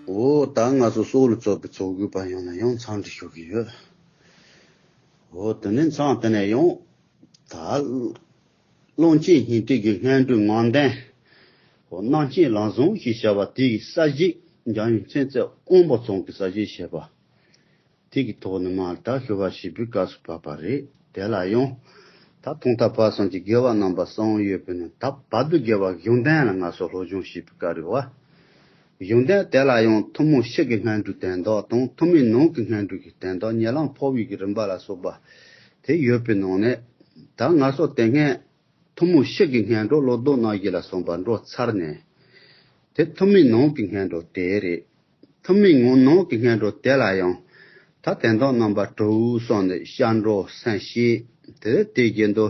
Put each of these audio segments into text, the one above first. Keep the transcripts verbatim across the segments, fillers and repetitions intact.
འོ་ད་ང་ཚོ་སོག་ལ་ཚོགས་པའི་ཚོགས་དགོས་པ་ཡོང་ན་ཡང་འཚམས་འདྲི་ཞུ་གི་ཡོད། འོ་དེ་ནས་འཚམས་དེ་ནས་ཡང་ད་ཀློང་ཆེན་སྙིང་ཐིག་གི་སྔོན་འགྲོའི་ངོ་འདོན། འོ་རྣམ་མཁྱེན་ལམ་བཟང་ཞེས་བྱ་བ་དེ་ཡི་ས་གཞི་འཇམ་དབྱངས་མཚན་བརྩེ་དབང་པོ་ཚང་གི་ས་གཞི་བྱས་པ། དེ་གི་ཐོག་ནས་མར་ད་ཞུ་བ་ཞེས་པའི་སྐབས་སུ་བབས་པ་རེད། དེ་ལ་ཡང་ད་ཐོག་མཐའ་བར་གསུམ་གྱི་དགེ་བ་རྣམ་པ་གསུམ་ཡོད་པས་ན། ད་བར་དུ་དགེ་བ་གཞུང་དོན་ལ་ང་ཚོ་སློབ་སྦྱོང་བྱེད་པའི་སྐབས་རེད་བ། གཞུང་དོན་དེ་ལ་ཡང་ཐུན་མོང་ཕྱི་གི་སྔོན་འགྲོའི་དོན་དག་དང་ཐུན་མོང་ནང་གི་སྔོན་འགྲོའི་གི་དོན་དག་ཉེ་ལམ་འཕོ་བའི་གི་རིམ་པ་ལ་སོགས་པ་དེ་ཡོད་པའི་ནང་ནས། ད་ང་ཚོ་དེ་སྔོན་ཐུན་མོང་ཕྱི་གི་སྔོན་འགྲོ་བློ་ལྡོག་རྣམ་བཞི་ལ་སོགས་པ་འགྲོ་ཚར་ནས། དེ་ཐུན་མོང་ནང་གི་སྔོན་འགྲོ་དེ་རེད། ཐུན་མོང་ངོ་ནང་གི་སྔོན་འགྲོ་དེ་ལ་ཡང་ད་དོན་དག་རྣམ་པ་དྲུག་གསུངས་ནས། སྐྱབས་འགྲོ་སེམས་བསྐྱེད་དེ་དེ་བཞིན་དུ་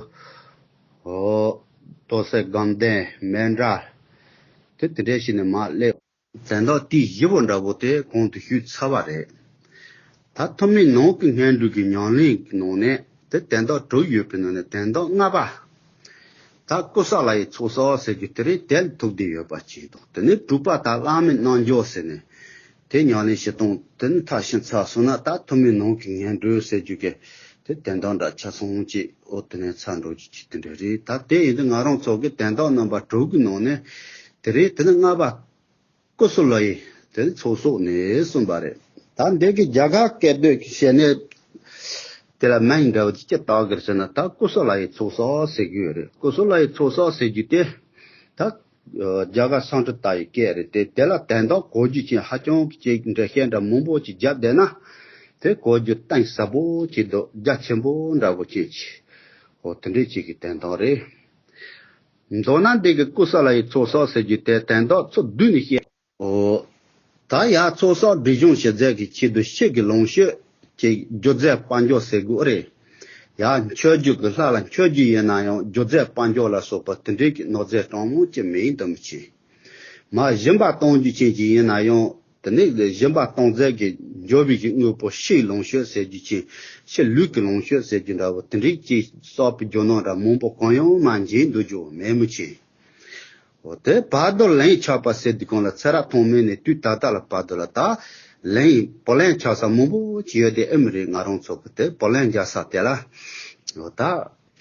འོ་དོ་ཟེར་སྒོམ་བཟླས་མཎྜལ་དེ་དེ་འདྲ་བྱས་ནས་མར་སླེབས། དོན་དག་དེའི་བཞི་པོ་འདྲ་པོ་དེ་གོང་དུ་ཞུས་ཚར་བ་རེད། ད་ཐུན་མོང་ནང་གི་སྔོན་འགྲོའི་གི་ཉམས་ལེན་གྱི་ནང་ནས་དེ་དོན་དག་དྲུག་ཡོད་པའི་ནང་ནས་དོན་དག་ལྔ་པ། ད་ཀུ་ས་ལ་ཡི་ཚོགས་བསགས་ཟེར་རྒྱུ་དེ་རེད། དེ་ལ་ཐུག་བསྡད་ཡོད་པ་ཅིག་དང་། དེ་ནས་དྲུག་པ་ད་བླ་མའི་རྣལ་འབྱོར་ཟེར་ནས་དེ་ཉམས་ལེན་བྱེད་སྟངས་དེ་ནི་མཐར་ཕྱིན་ཚར་སོང་ན། ད་ཐུན་མོང་ནང་གི་སྔོན་འགྲོ་ཟེར་རྒྱུ་གི་དེ་དོན་དག་འདྲ་ཆ་ཚང་ཅིག་འོ་དེ་ནས་ཚར་འགྲོ་རྒྱུ་ཅིག་དེ་འདྲ་རེད། ད་དེ་ཡིན་དུས་ང་རང་ཚོ་གི་དོན་དག་རྣམ་པ་དྲུག་གི་ནང་ནས་དེ་རེད། དེ་ནི་ལྔ་པ། ཀུ་ས་ལ་ཡི་དེ་ཚོགས་བསགས་ནས་གསུངས་པ་རེད། ད་འདི་གི་རྒྱ་གར་སྐད་དོད་ཀྱི་ཞལ་ནས་དེ་ལ་མིང་འདྲ་བོ་ཅིག་ཅི་བཏགས་གི་རེད་ཟེར་ན། ད་ཀུ་ས་ལ་ཡི་ཚོགས་བསགས་ཟེར་གྱི་ཡོད་རེད། ཀུ་ས་ལ་ཡི་ཚོགས་བསགས་ཟེར་རྒྱུ་དེ་ད་རྒྱ་གར་སཾ་སྐྲྀ་ཏ་ཡི་སྐད་རེད། དེ་དེ་ལ་དོན་དག་གོ་རྒྱུ་ཅན་ཧ་ཅང་གི་ཅིག་འགྲེལ་བཤད་འདྲ་མང་པོ་ཅིག་བརྒྱབ་བསྡད་ན་དེ་གོ་རྒྱུ་གཏིང་ཟབ་པོ་ཅིག་འདུག་རྒྱ་ཆེན་པོ་འདྲ་བོ་ཅན་ཅིག་འོ་དེ་འདྲའི་ཅིག་གི་དོན་དག་རེད། མདོར་ན་འདི་གི་ཀུ་ས་ལ་ཡི་ཚོགས་བསགས་ཟེར་རྒྱུ་དེ་དོན་དག་ཚུར་བསྡུས་ནས་བཤད། འོ། ད་ཡར་ཚོགས་བསགས་སྒྲིབ་སྦྱོང་བྱེད་རྫས་ཀྱི་ཆེད་དུ་ཕྱི་གི་ལོངས་སྤྱོད་ཀྱི་རྒྱུ་རྫས་དཔལ་འབྱོར་ཟེར་དགོས་རེད། ཡར་མཆོད་རྒྱུ་གི་ལྷ་ལ་མཆོད་རྒྱུ་ཡིན་ན་ཡང་རྒྱུ་རྫས་དཔལ་འབྱོར་ལ་སོགས་པ་དེ་འདྲའི་གི་ནོར་རྫས་གྲངས་མང་ཅིག་མིང་འདོན་མི་ཆེ། མར་སྦྱིན་པ་གཏོང་རྒྱུ་ཅན་ཅིག་ཡིན་ན་ཡང་དེ་ནས་སྦྱིན་པ་གཏོང་རྫས་ཀྱི་འབྱོར་བའི་གི་དངོས་པོ་ཕྱིའི་ལོངས་སྤྱོད་ཟེར་རྒྱུ་ཅན། ཕྱི་ལུས་ཀྱི་ལོངས་སྤྱོད་ཟེར་རྒྱུ་འདྲ་བོ་དེ་འདྲའི་ཅིག་བསགས་པའི་རྒྱུ་ནོར་འདྲ་མང་པོ་གང་ཡང་མ་འཇིག་འདུག་རྒྱུ་མེད་མི་ཆེ། འོ་དེ་བར་དོ་ལན་ཆགས་པ་ཟེར་དུས་གང་ལ་ཚེ་རབས་ཐོག་མེད་ནས་དུས་ད་ལྟ་ལ་བར་དོ་ལ་ད་ལན་བུ་ལན་ཆགས་ས་མང་པོ་ཅིག་ཡོད་དེ་ཨེ་མི་རེད། ང་རང་ཚོ་གི་དེ་བུ་ལན་རྒྱག་ས་དེ་ལ་འོ་ད་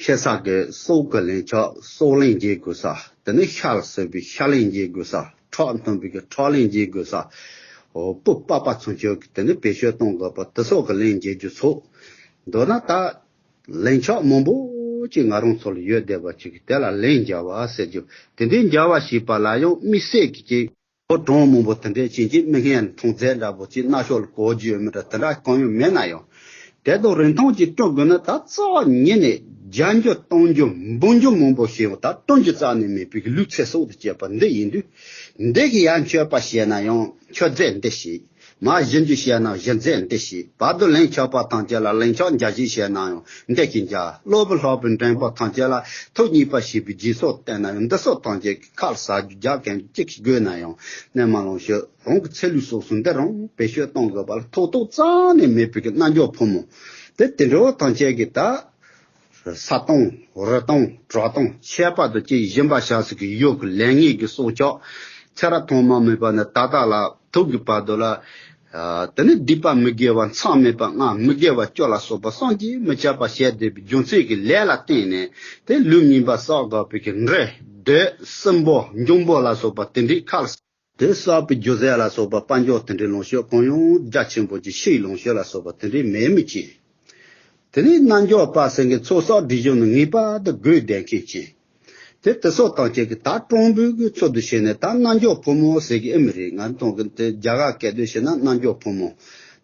ཤེས་ས་གི་སྲོག་གི་ལན་ཆགས། སྲོག་ལན་འཇལ་དགོས་ས། དེ་ནས་ཤ་ལ་ཟོས་པའི་ཤ་ལན་འཇལ་དགོས་ས། ཁྲག་འཐུང་བའི་གི་ཁྲག་ལན་འཇལ་དགོས་ས། འོ་སྤུ་པགས་པ་ཚུན་ཆད་ཀྱི་དེ་ནས་བེད་སྤྱོད་གཏོང་དགོས་པ་དེ་སོགས་ཀྱི་ལན་འཇལ་རྒྱུ་ཚོ། མདོར་ན་ད་ལན་ཆགས་མང་པོ་ཅིག་ང་རང་ཚོ་ལ་ཡོད་བསྡད་པ་ཅིག་གི་དེ་ལ་ལན་འཇལ་བ་ཟེར་རྒྱུ། དེ་འདྲའི་འཇལ་བ་ཞེས་པ་ལ་ཡང་དམིགས་བསལ་གྱི་ཅིག་ལོ་གྲངས་མང་པོ་དེ་འདྲའི་ཕྱིན་ཅིག་མི་སྔོན་མཐོང་རྫས་འདྲ་པོ་ཅིག་སྣ་ཤོག་ལ་གོ་རྒྱུ་ཡོད་མེད་འདྲ་དེ་འདྲ་གང་ཡང་མེད་ན་ཡང་། དེ་དང་རིན་ཐང་ཅིག་སྤྲོད་དགོས་ན་ད་རྩ་བ་ཉིད་ནས་རྒྱབ་འགྱུར་གཏོང་རྒྱུ་འབུལ་རྒྱུ་མང་པོ་ཞིག་ད་སྤྲོད་རྒྱུ་རྩ་ནས་མེད་པའི་ལུས་ཚེ་སྲོག་ཏུ་བཅད་པ་འདི་ཡིན་དུས། འདི་གི་ཡར་མཆོད་པ་བྱས་ན་ཡང་མཆོད་རྫས་འདི་བྱས། མར་སྦྱིན་རྒྱུ་བྱས་ན་སྦྱིན་རྫས་འདི་བྱས། བར་དུ་ལན་ཆགས་པ་ཐམས་ཅད་ལ་ལན་ཆགས་འཇལ་བྱེད་བྱས་ན་ཡང་འདི་གིས་འཇལ། སློབ་བུ་ལྷག་པའི་འདྲེན་པ་ཐམས་ཅད་ལ་ཐུགས་མཉེས་པ་བྱེད་པའི་རྗེས་སོར་བསྟན་ན་ཡང་འདི་སོགས་ཐམས་ཅད་ཀྱི་ཁ་ལ་ཟ་རྒྱུ་རྒྱག་མཁན་གཅིག་དགོས་ན་ཡང་གནས་མ་ལོངས་སྤྱོད། རང་གི་ཚེ་ལུས་སྲོག་གསུམ་འདི་རང་བེད་སྤྱོད་གཏོང་དགོས་པ་ལ་ཐོགས་ཐོགས་རྩ་ནས་མེད་པའི་གི་རྣལ་འབྱོར་ཕོ་མོ་དེ་དེ་འདྲ་བོ་ཐམས་ཅད་ཀྱིས་ད་ས་སྟོང་རི་སྟོང་བྲག་སྟོང་ཁྱད་པར་དུ་ཅིག་སྦྱིན་པ་བྱ་ཟེར་གི་ཡོད་གི། ལས་ངན་གི་སྲོག་ཆགས་ཚེ་རབས་ཐོག་མ་མེད་པ་ནས་ད་ལྟ་ལ་ཐུག་གི་བར་དུ་ལ། ཨ་དེ་ནི་སྡིག་པ་མི་དགེ་བ་མཚམས་མེད་པ་ལྔ། མི་དགེ་བ་བཅུ་ལ་སོགས་པ་བསམ་གྱིས་མི་ཁྱབ་པ་བྱས་བསྡད་པའི་རྒྱུ་མཚན་གྱི་ལས་ལ་བརྟེན་ནས་དེ་ལུས་ངན་པ་བསགས་དགོས་པའི་གི་འདྲེ་གདོན་སྲིན་པོ་འབྱུང་པོ་ལ་སོགས་པ་དེ་འདྲའི་ཁ་ལ། དེ་བསགས་པའི་རྒྱུ་རྫས་ལ་སོགས་པ་དཔལ་འབྱོར་དེ་འདྲའི་ལོངས་སྤྱོད་གང་ཡང་རྒྱ་ཆེན་པོ་ཅིག་ཕྱིའི་ལོངས་སྤྱོད་ལ་སོགས་པ་དེ་འདྲའི་མེད་མི་ཅིག་དེ་ནས་རྣལ་འབྱོར་པ་ཟེར་མཁན་ཚོགས་བསགས་སྒྲིབ་སྦྱོང་ནི་ངེས་པར་དུ་དགོས་བསྡད་མཁན་ཅིག་དེ་དེ་སོགས་དང་བཅས་ཀྱི་ད་སྤྲང་པོའི་གི་ཚུལ་དུ་བྱས་ནས་ད་རྣལ་འབྱོར་ཕོ་མོ་ཟེར་གི་ཨེ་མི་རེད། ང་ཚོ་གི་དེ་རྒྱ་གར་སྐད་དུ་བྱས་ན་རྣལ་འབྱོར་ཕོ་མོ།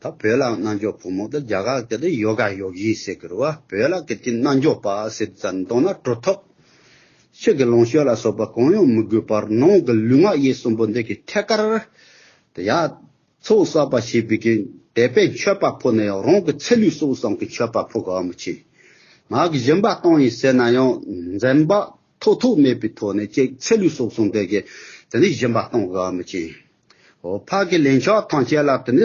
ད་བོད་ལ་རྣལ་འབྱོར་ཕོ་མོ་དེ་རྒྱ་གར་སྐད་དུ་ཡོ་ག་ཡོ་གི་ཟེར་གི་རེད་བ། བོད་ལ་སྐད་ཀྱི་རྣལ་འབྱོར་པ་ཟེར་ཙམ་མདོར་ན་གྲུབ་ཐོབ། ཕྱི་གི་ལོངས་སྤྱོད་ལ་སོགས་པ་གང་ཡང་མི་དགོས་པར་ནང་གི་ལུས་ངག་ཡིད་གསུམ་པོ་འདི་གི་ཐད་ཀར། དེ་ཡང་ཚོགས་བསགས་པ་ཞེས་པའི་གི་དད་པས་མཆོད་པ་ཕུལ་ན་ཡང་རང་གི་ཚེ་ལུས་སྲོག་གསུམ་གྱི་མཆོད་པ་ཕུལ་དགོས་པ་མི་བྱེད། ང་གི་སྦྱིན་པ་གཏོང་ཡིན་ཟེར་ན་ཡང་འཛེམ་བག་ཐོགས་ཐོགས་མེད་པའི་ཐོག་ནས་ཅིག་ཚེ་ལུས་སྲོག་གསུམ་དེ་གི་དེ་ནི་སྦྱིན་པ་གཏོང་དགོས་པ་མི་བྱེད། འོ་ཕ་གི་ལན་ཆགས་ཐམས་ཅད་ལ་དེ་ནི་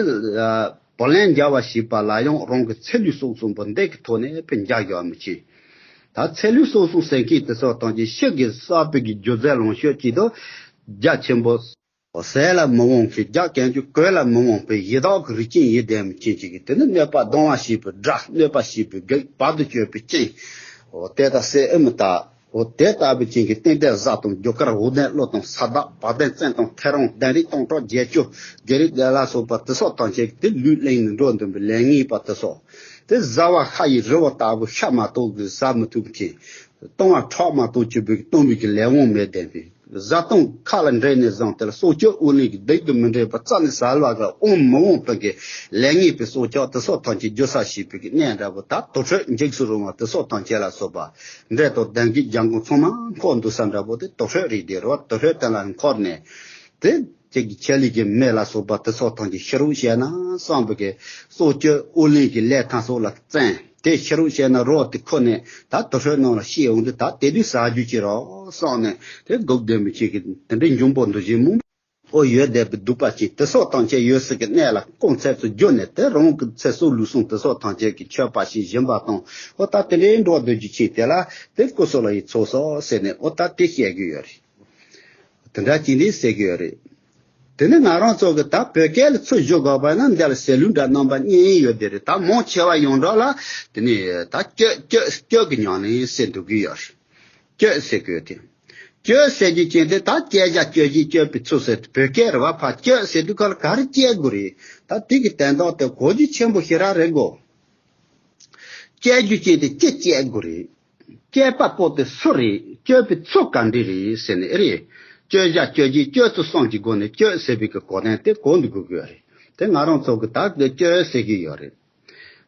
བུ་ལན་འཇལ་བ་ཞེས་པ་ལ་ཡང་རང་གི་ཚེ་ལུས་སྲོག་གསུམ་པོ་འདི་གི་ཐོག་ནས་ཕན་འཇལ་དགོས་པ་མི་བྱེད། ད་ཚེ་ལུས་སྲོག་གསུམ་ཟེར་མཁན་དེ་ཚོ་དང་ཅིག་ཕྱི་གི་བསགས་པའི་གི་རྒྱུ་རྫས་ལོངས་སྤྱོད་ཅིག་ཏུ་རྒྱ་ཆེན་པོ། ཟས་ལ་མི་དབང་གི་རྒྱག་གན་རྒྱུ་གོས་ལ་མི་དབང་པའི་ཡི་དྭགས་ཀྱི་རིགས་ཅན་ཡིན་ལྡན་མི་ཅན་ཅིག་གིས་དེ་ནི་གནོད་པ་སྡང་བ་བྱེད་པའི་དགྲ། གནོད་པ་བྱེད་པའི་བགེགས། བར་དུ་གཅོད་པའི་སྤྱན། འོ་དེ་དག་སེལ་ཨེ་མི་དག་འོ་དེ་ལྟ་བུ་ཅན་གྱི་རྟེན་འབྲེལ་གཟའ་དང་རྒྱུ་སྐར། འོ་དན་ཀླུ་དང་ས་བདག་བ་དན་བཙན་དང་ཐེ་རང་དན་རིགས་སྟོང་ཕྲག་བརྒྱད་ཅུ། བགེགས་རིགས་བརྒྱད་ལ་སོགས་པ་དེ་སོགས་ཐམས་ཅད་ཀྱིས་དེ་ལུས་ལེན་ནས་འགྲོ་འདུན་པའི་ལས་ངན་པ་དེ་སོགས། དེ་བཟའ་བ་ཤ་ཡི་རི་བོ་ལྟ་བུ་ཤ་མ་གཏོགས་ཀྱི་ཟ་མི་ཐུབ་མཁན། བཏུང་བ་ཁྲག་མ་གཏོགས་གཅིག་པུའི་བཏུང་བའི་གི་ལས་དབང་མེད་ལྡན་པའི། བཟའ་བཏུང་ཁ་ལ་འདྲེས་ནས་བཟུང་སྟེ་ལ་སྲོག་གཅོད་དབུགས་ལེན་གྱི་སྡིག་ཏུ་མི་འདྲེས་པ་རྩ་ནས་ཟ་བ་གི་དབང་མི་དབང་པའི་གི་ལས་ངན་པའི་སྲོག་ཆགས་དེ་སོགས་ཐམས་ཅད་རྒྱུ་ཟ་བྱེད་པའི་གི་གནས་འདྲ་པོ། ད་དུར་ཁྲོད་འཇིགས་སུ་རུང་བ་དེ་སོགས་ཐམས་ཅད་ལ་སོགས་པ། འདྲེ་དང་གདོན་བགེགས་རྒྱལ་འགོང་ཚང་མ་འཁོར་འདུག་ས་འདྲ་པོ་དེ་དུར་ཁྲོད་རེད་དེ་རོ། དུར་ཁྲོད་དེ་ལ་འཁོར་ནས། དེ་ཅིག་གི་ཆེད་ལས་ཀྱི་མེ་ལ་སོགས་པ་དེ་སོགས་ཐམས་ཅད་ཕྱི་རོལ་བཤད་ན་བསམ་པའི་གི་སྲོག་གཅོད་དབུགས་ལེན་གྱི་ལས་ཐམས་སོགས་ལ་བཙན། དེ་ཕྱི་རོལ་བཤད་ན་རོ་དེ་ཁོ་ནས་ད་དུར་ཁྲོད་ནང་ལ་ཤི་འོང་དུས། ད་དེ་དུས་ཟ་རྒྱུ་ཅི་རོགས་བསམ་ནས། དེ་སྒོ་བསྡམས་པའི་ཆེད་ཀྱི་དེ་འདྲའི་འབྱུང་པོ་འདུ་བྱེད་མང་པོ་ཡོད་བསྡད་པའི་གདུག་པ་ཅན་དེ་སོགས་ཐམས་ཅད་ཡོད་སའི་གི་གནས་ལ་སྐོང་ཚད་དུ་གྱུར་ནས། དེ་རང་གི་ཚེ་སྲོག་ལུས་ཟུངས་དེ་སོགས་ཐམས་ཅད་ཀྱི་མཆོད་པ་ཞིག་སྦྱིན་པ་དང་། འོ་ད་དེ་འདྲའི་འགྲོ་སྡོད་རྒྱུ་ཅན་དེ་ལ་དེ་ཀུ་སུ་ལ་ཡི་ཚོགས་སོ་ཟེར་ནས། འོ་ད་དེ་བཤད་ཀྱི་ཡོད་རེད། དེ་འདྲ་ཅིག་ནི་ཟེར་གྱི་ཡོད་རེད། དེ་ནི་ང་རང་ཚོ་གི་ད་བོད་སྐད་ལ་ཚུར་བཞུགས་དགོས་པ་ན་འདི་ལ་ཟེར་ལུགས་འདྲ་རྣམ་པ་གཉིས་ཡོད་དེ་རེད། ད་མང་ཆེ་བ་ཡོངས་གྲགས་ལ་དེ་ནི་ད་གཅོད་གཅོད་གཅོད་ཀྱི་ཉམས་ལེན་ཟེར་འདུག་གི་ཡོད་རེད། གཅོད་ཟེར་དགོས་དེ། གཅོད་ཟེར་རྒྱུ་ཅན་དེ་ད་བསྐྱེད་བྱ་གཅོད་བྱེད་གཅོད་པའི་ཚུལ་ཟེར་དེ་བོད་སྐད་རེད་བ། ཕ་གཅོད་ཟེར་དུས་ཁ་ལ་ག་རེ་བྱེད་དགོས་རེད། ད་དེ་གི་དོན་དག་དེ་གོ་རྒྱུ་ཆེན་པོ་ཞེ་དྲག་རེད་གོ། བསྐྱེད་རྒྱུ་ཅན་དེ་ཅི་བསྐྱེད་དགོས་རེད། བསྐྱེད་པ་པོ་དེ་སུ་རེད། གཅོད་པའི་ཚུལ་ག་འདྲ་རེད་ཟེར་ནས་ཨེ་རེད། གཅོད་བྱ་གཅོད་བྱེད་གཅོད་ཚུལ་གསུམ་གྱི་སྒོ་ནས་གཅོད་ཟེར་བའི་གི་གོ་དོན་དེ་གོ་འདུག་དགོས་ཀྱི་ཡོད་རེད། དེ་ང་རང་ཚོ་གི་ད་གི་གཅོད་ཟེར་གྱི་ཡོད་རེད།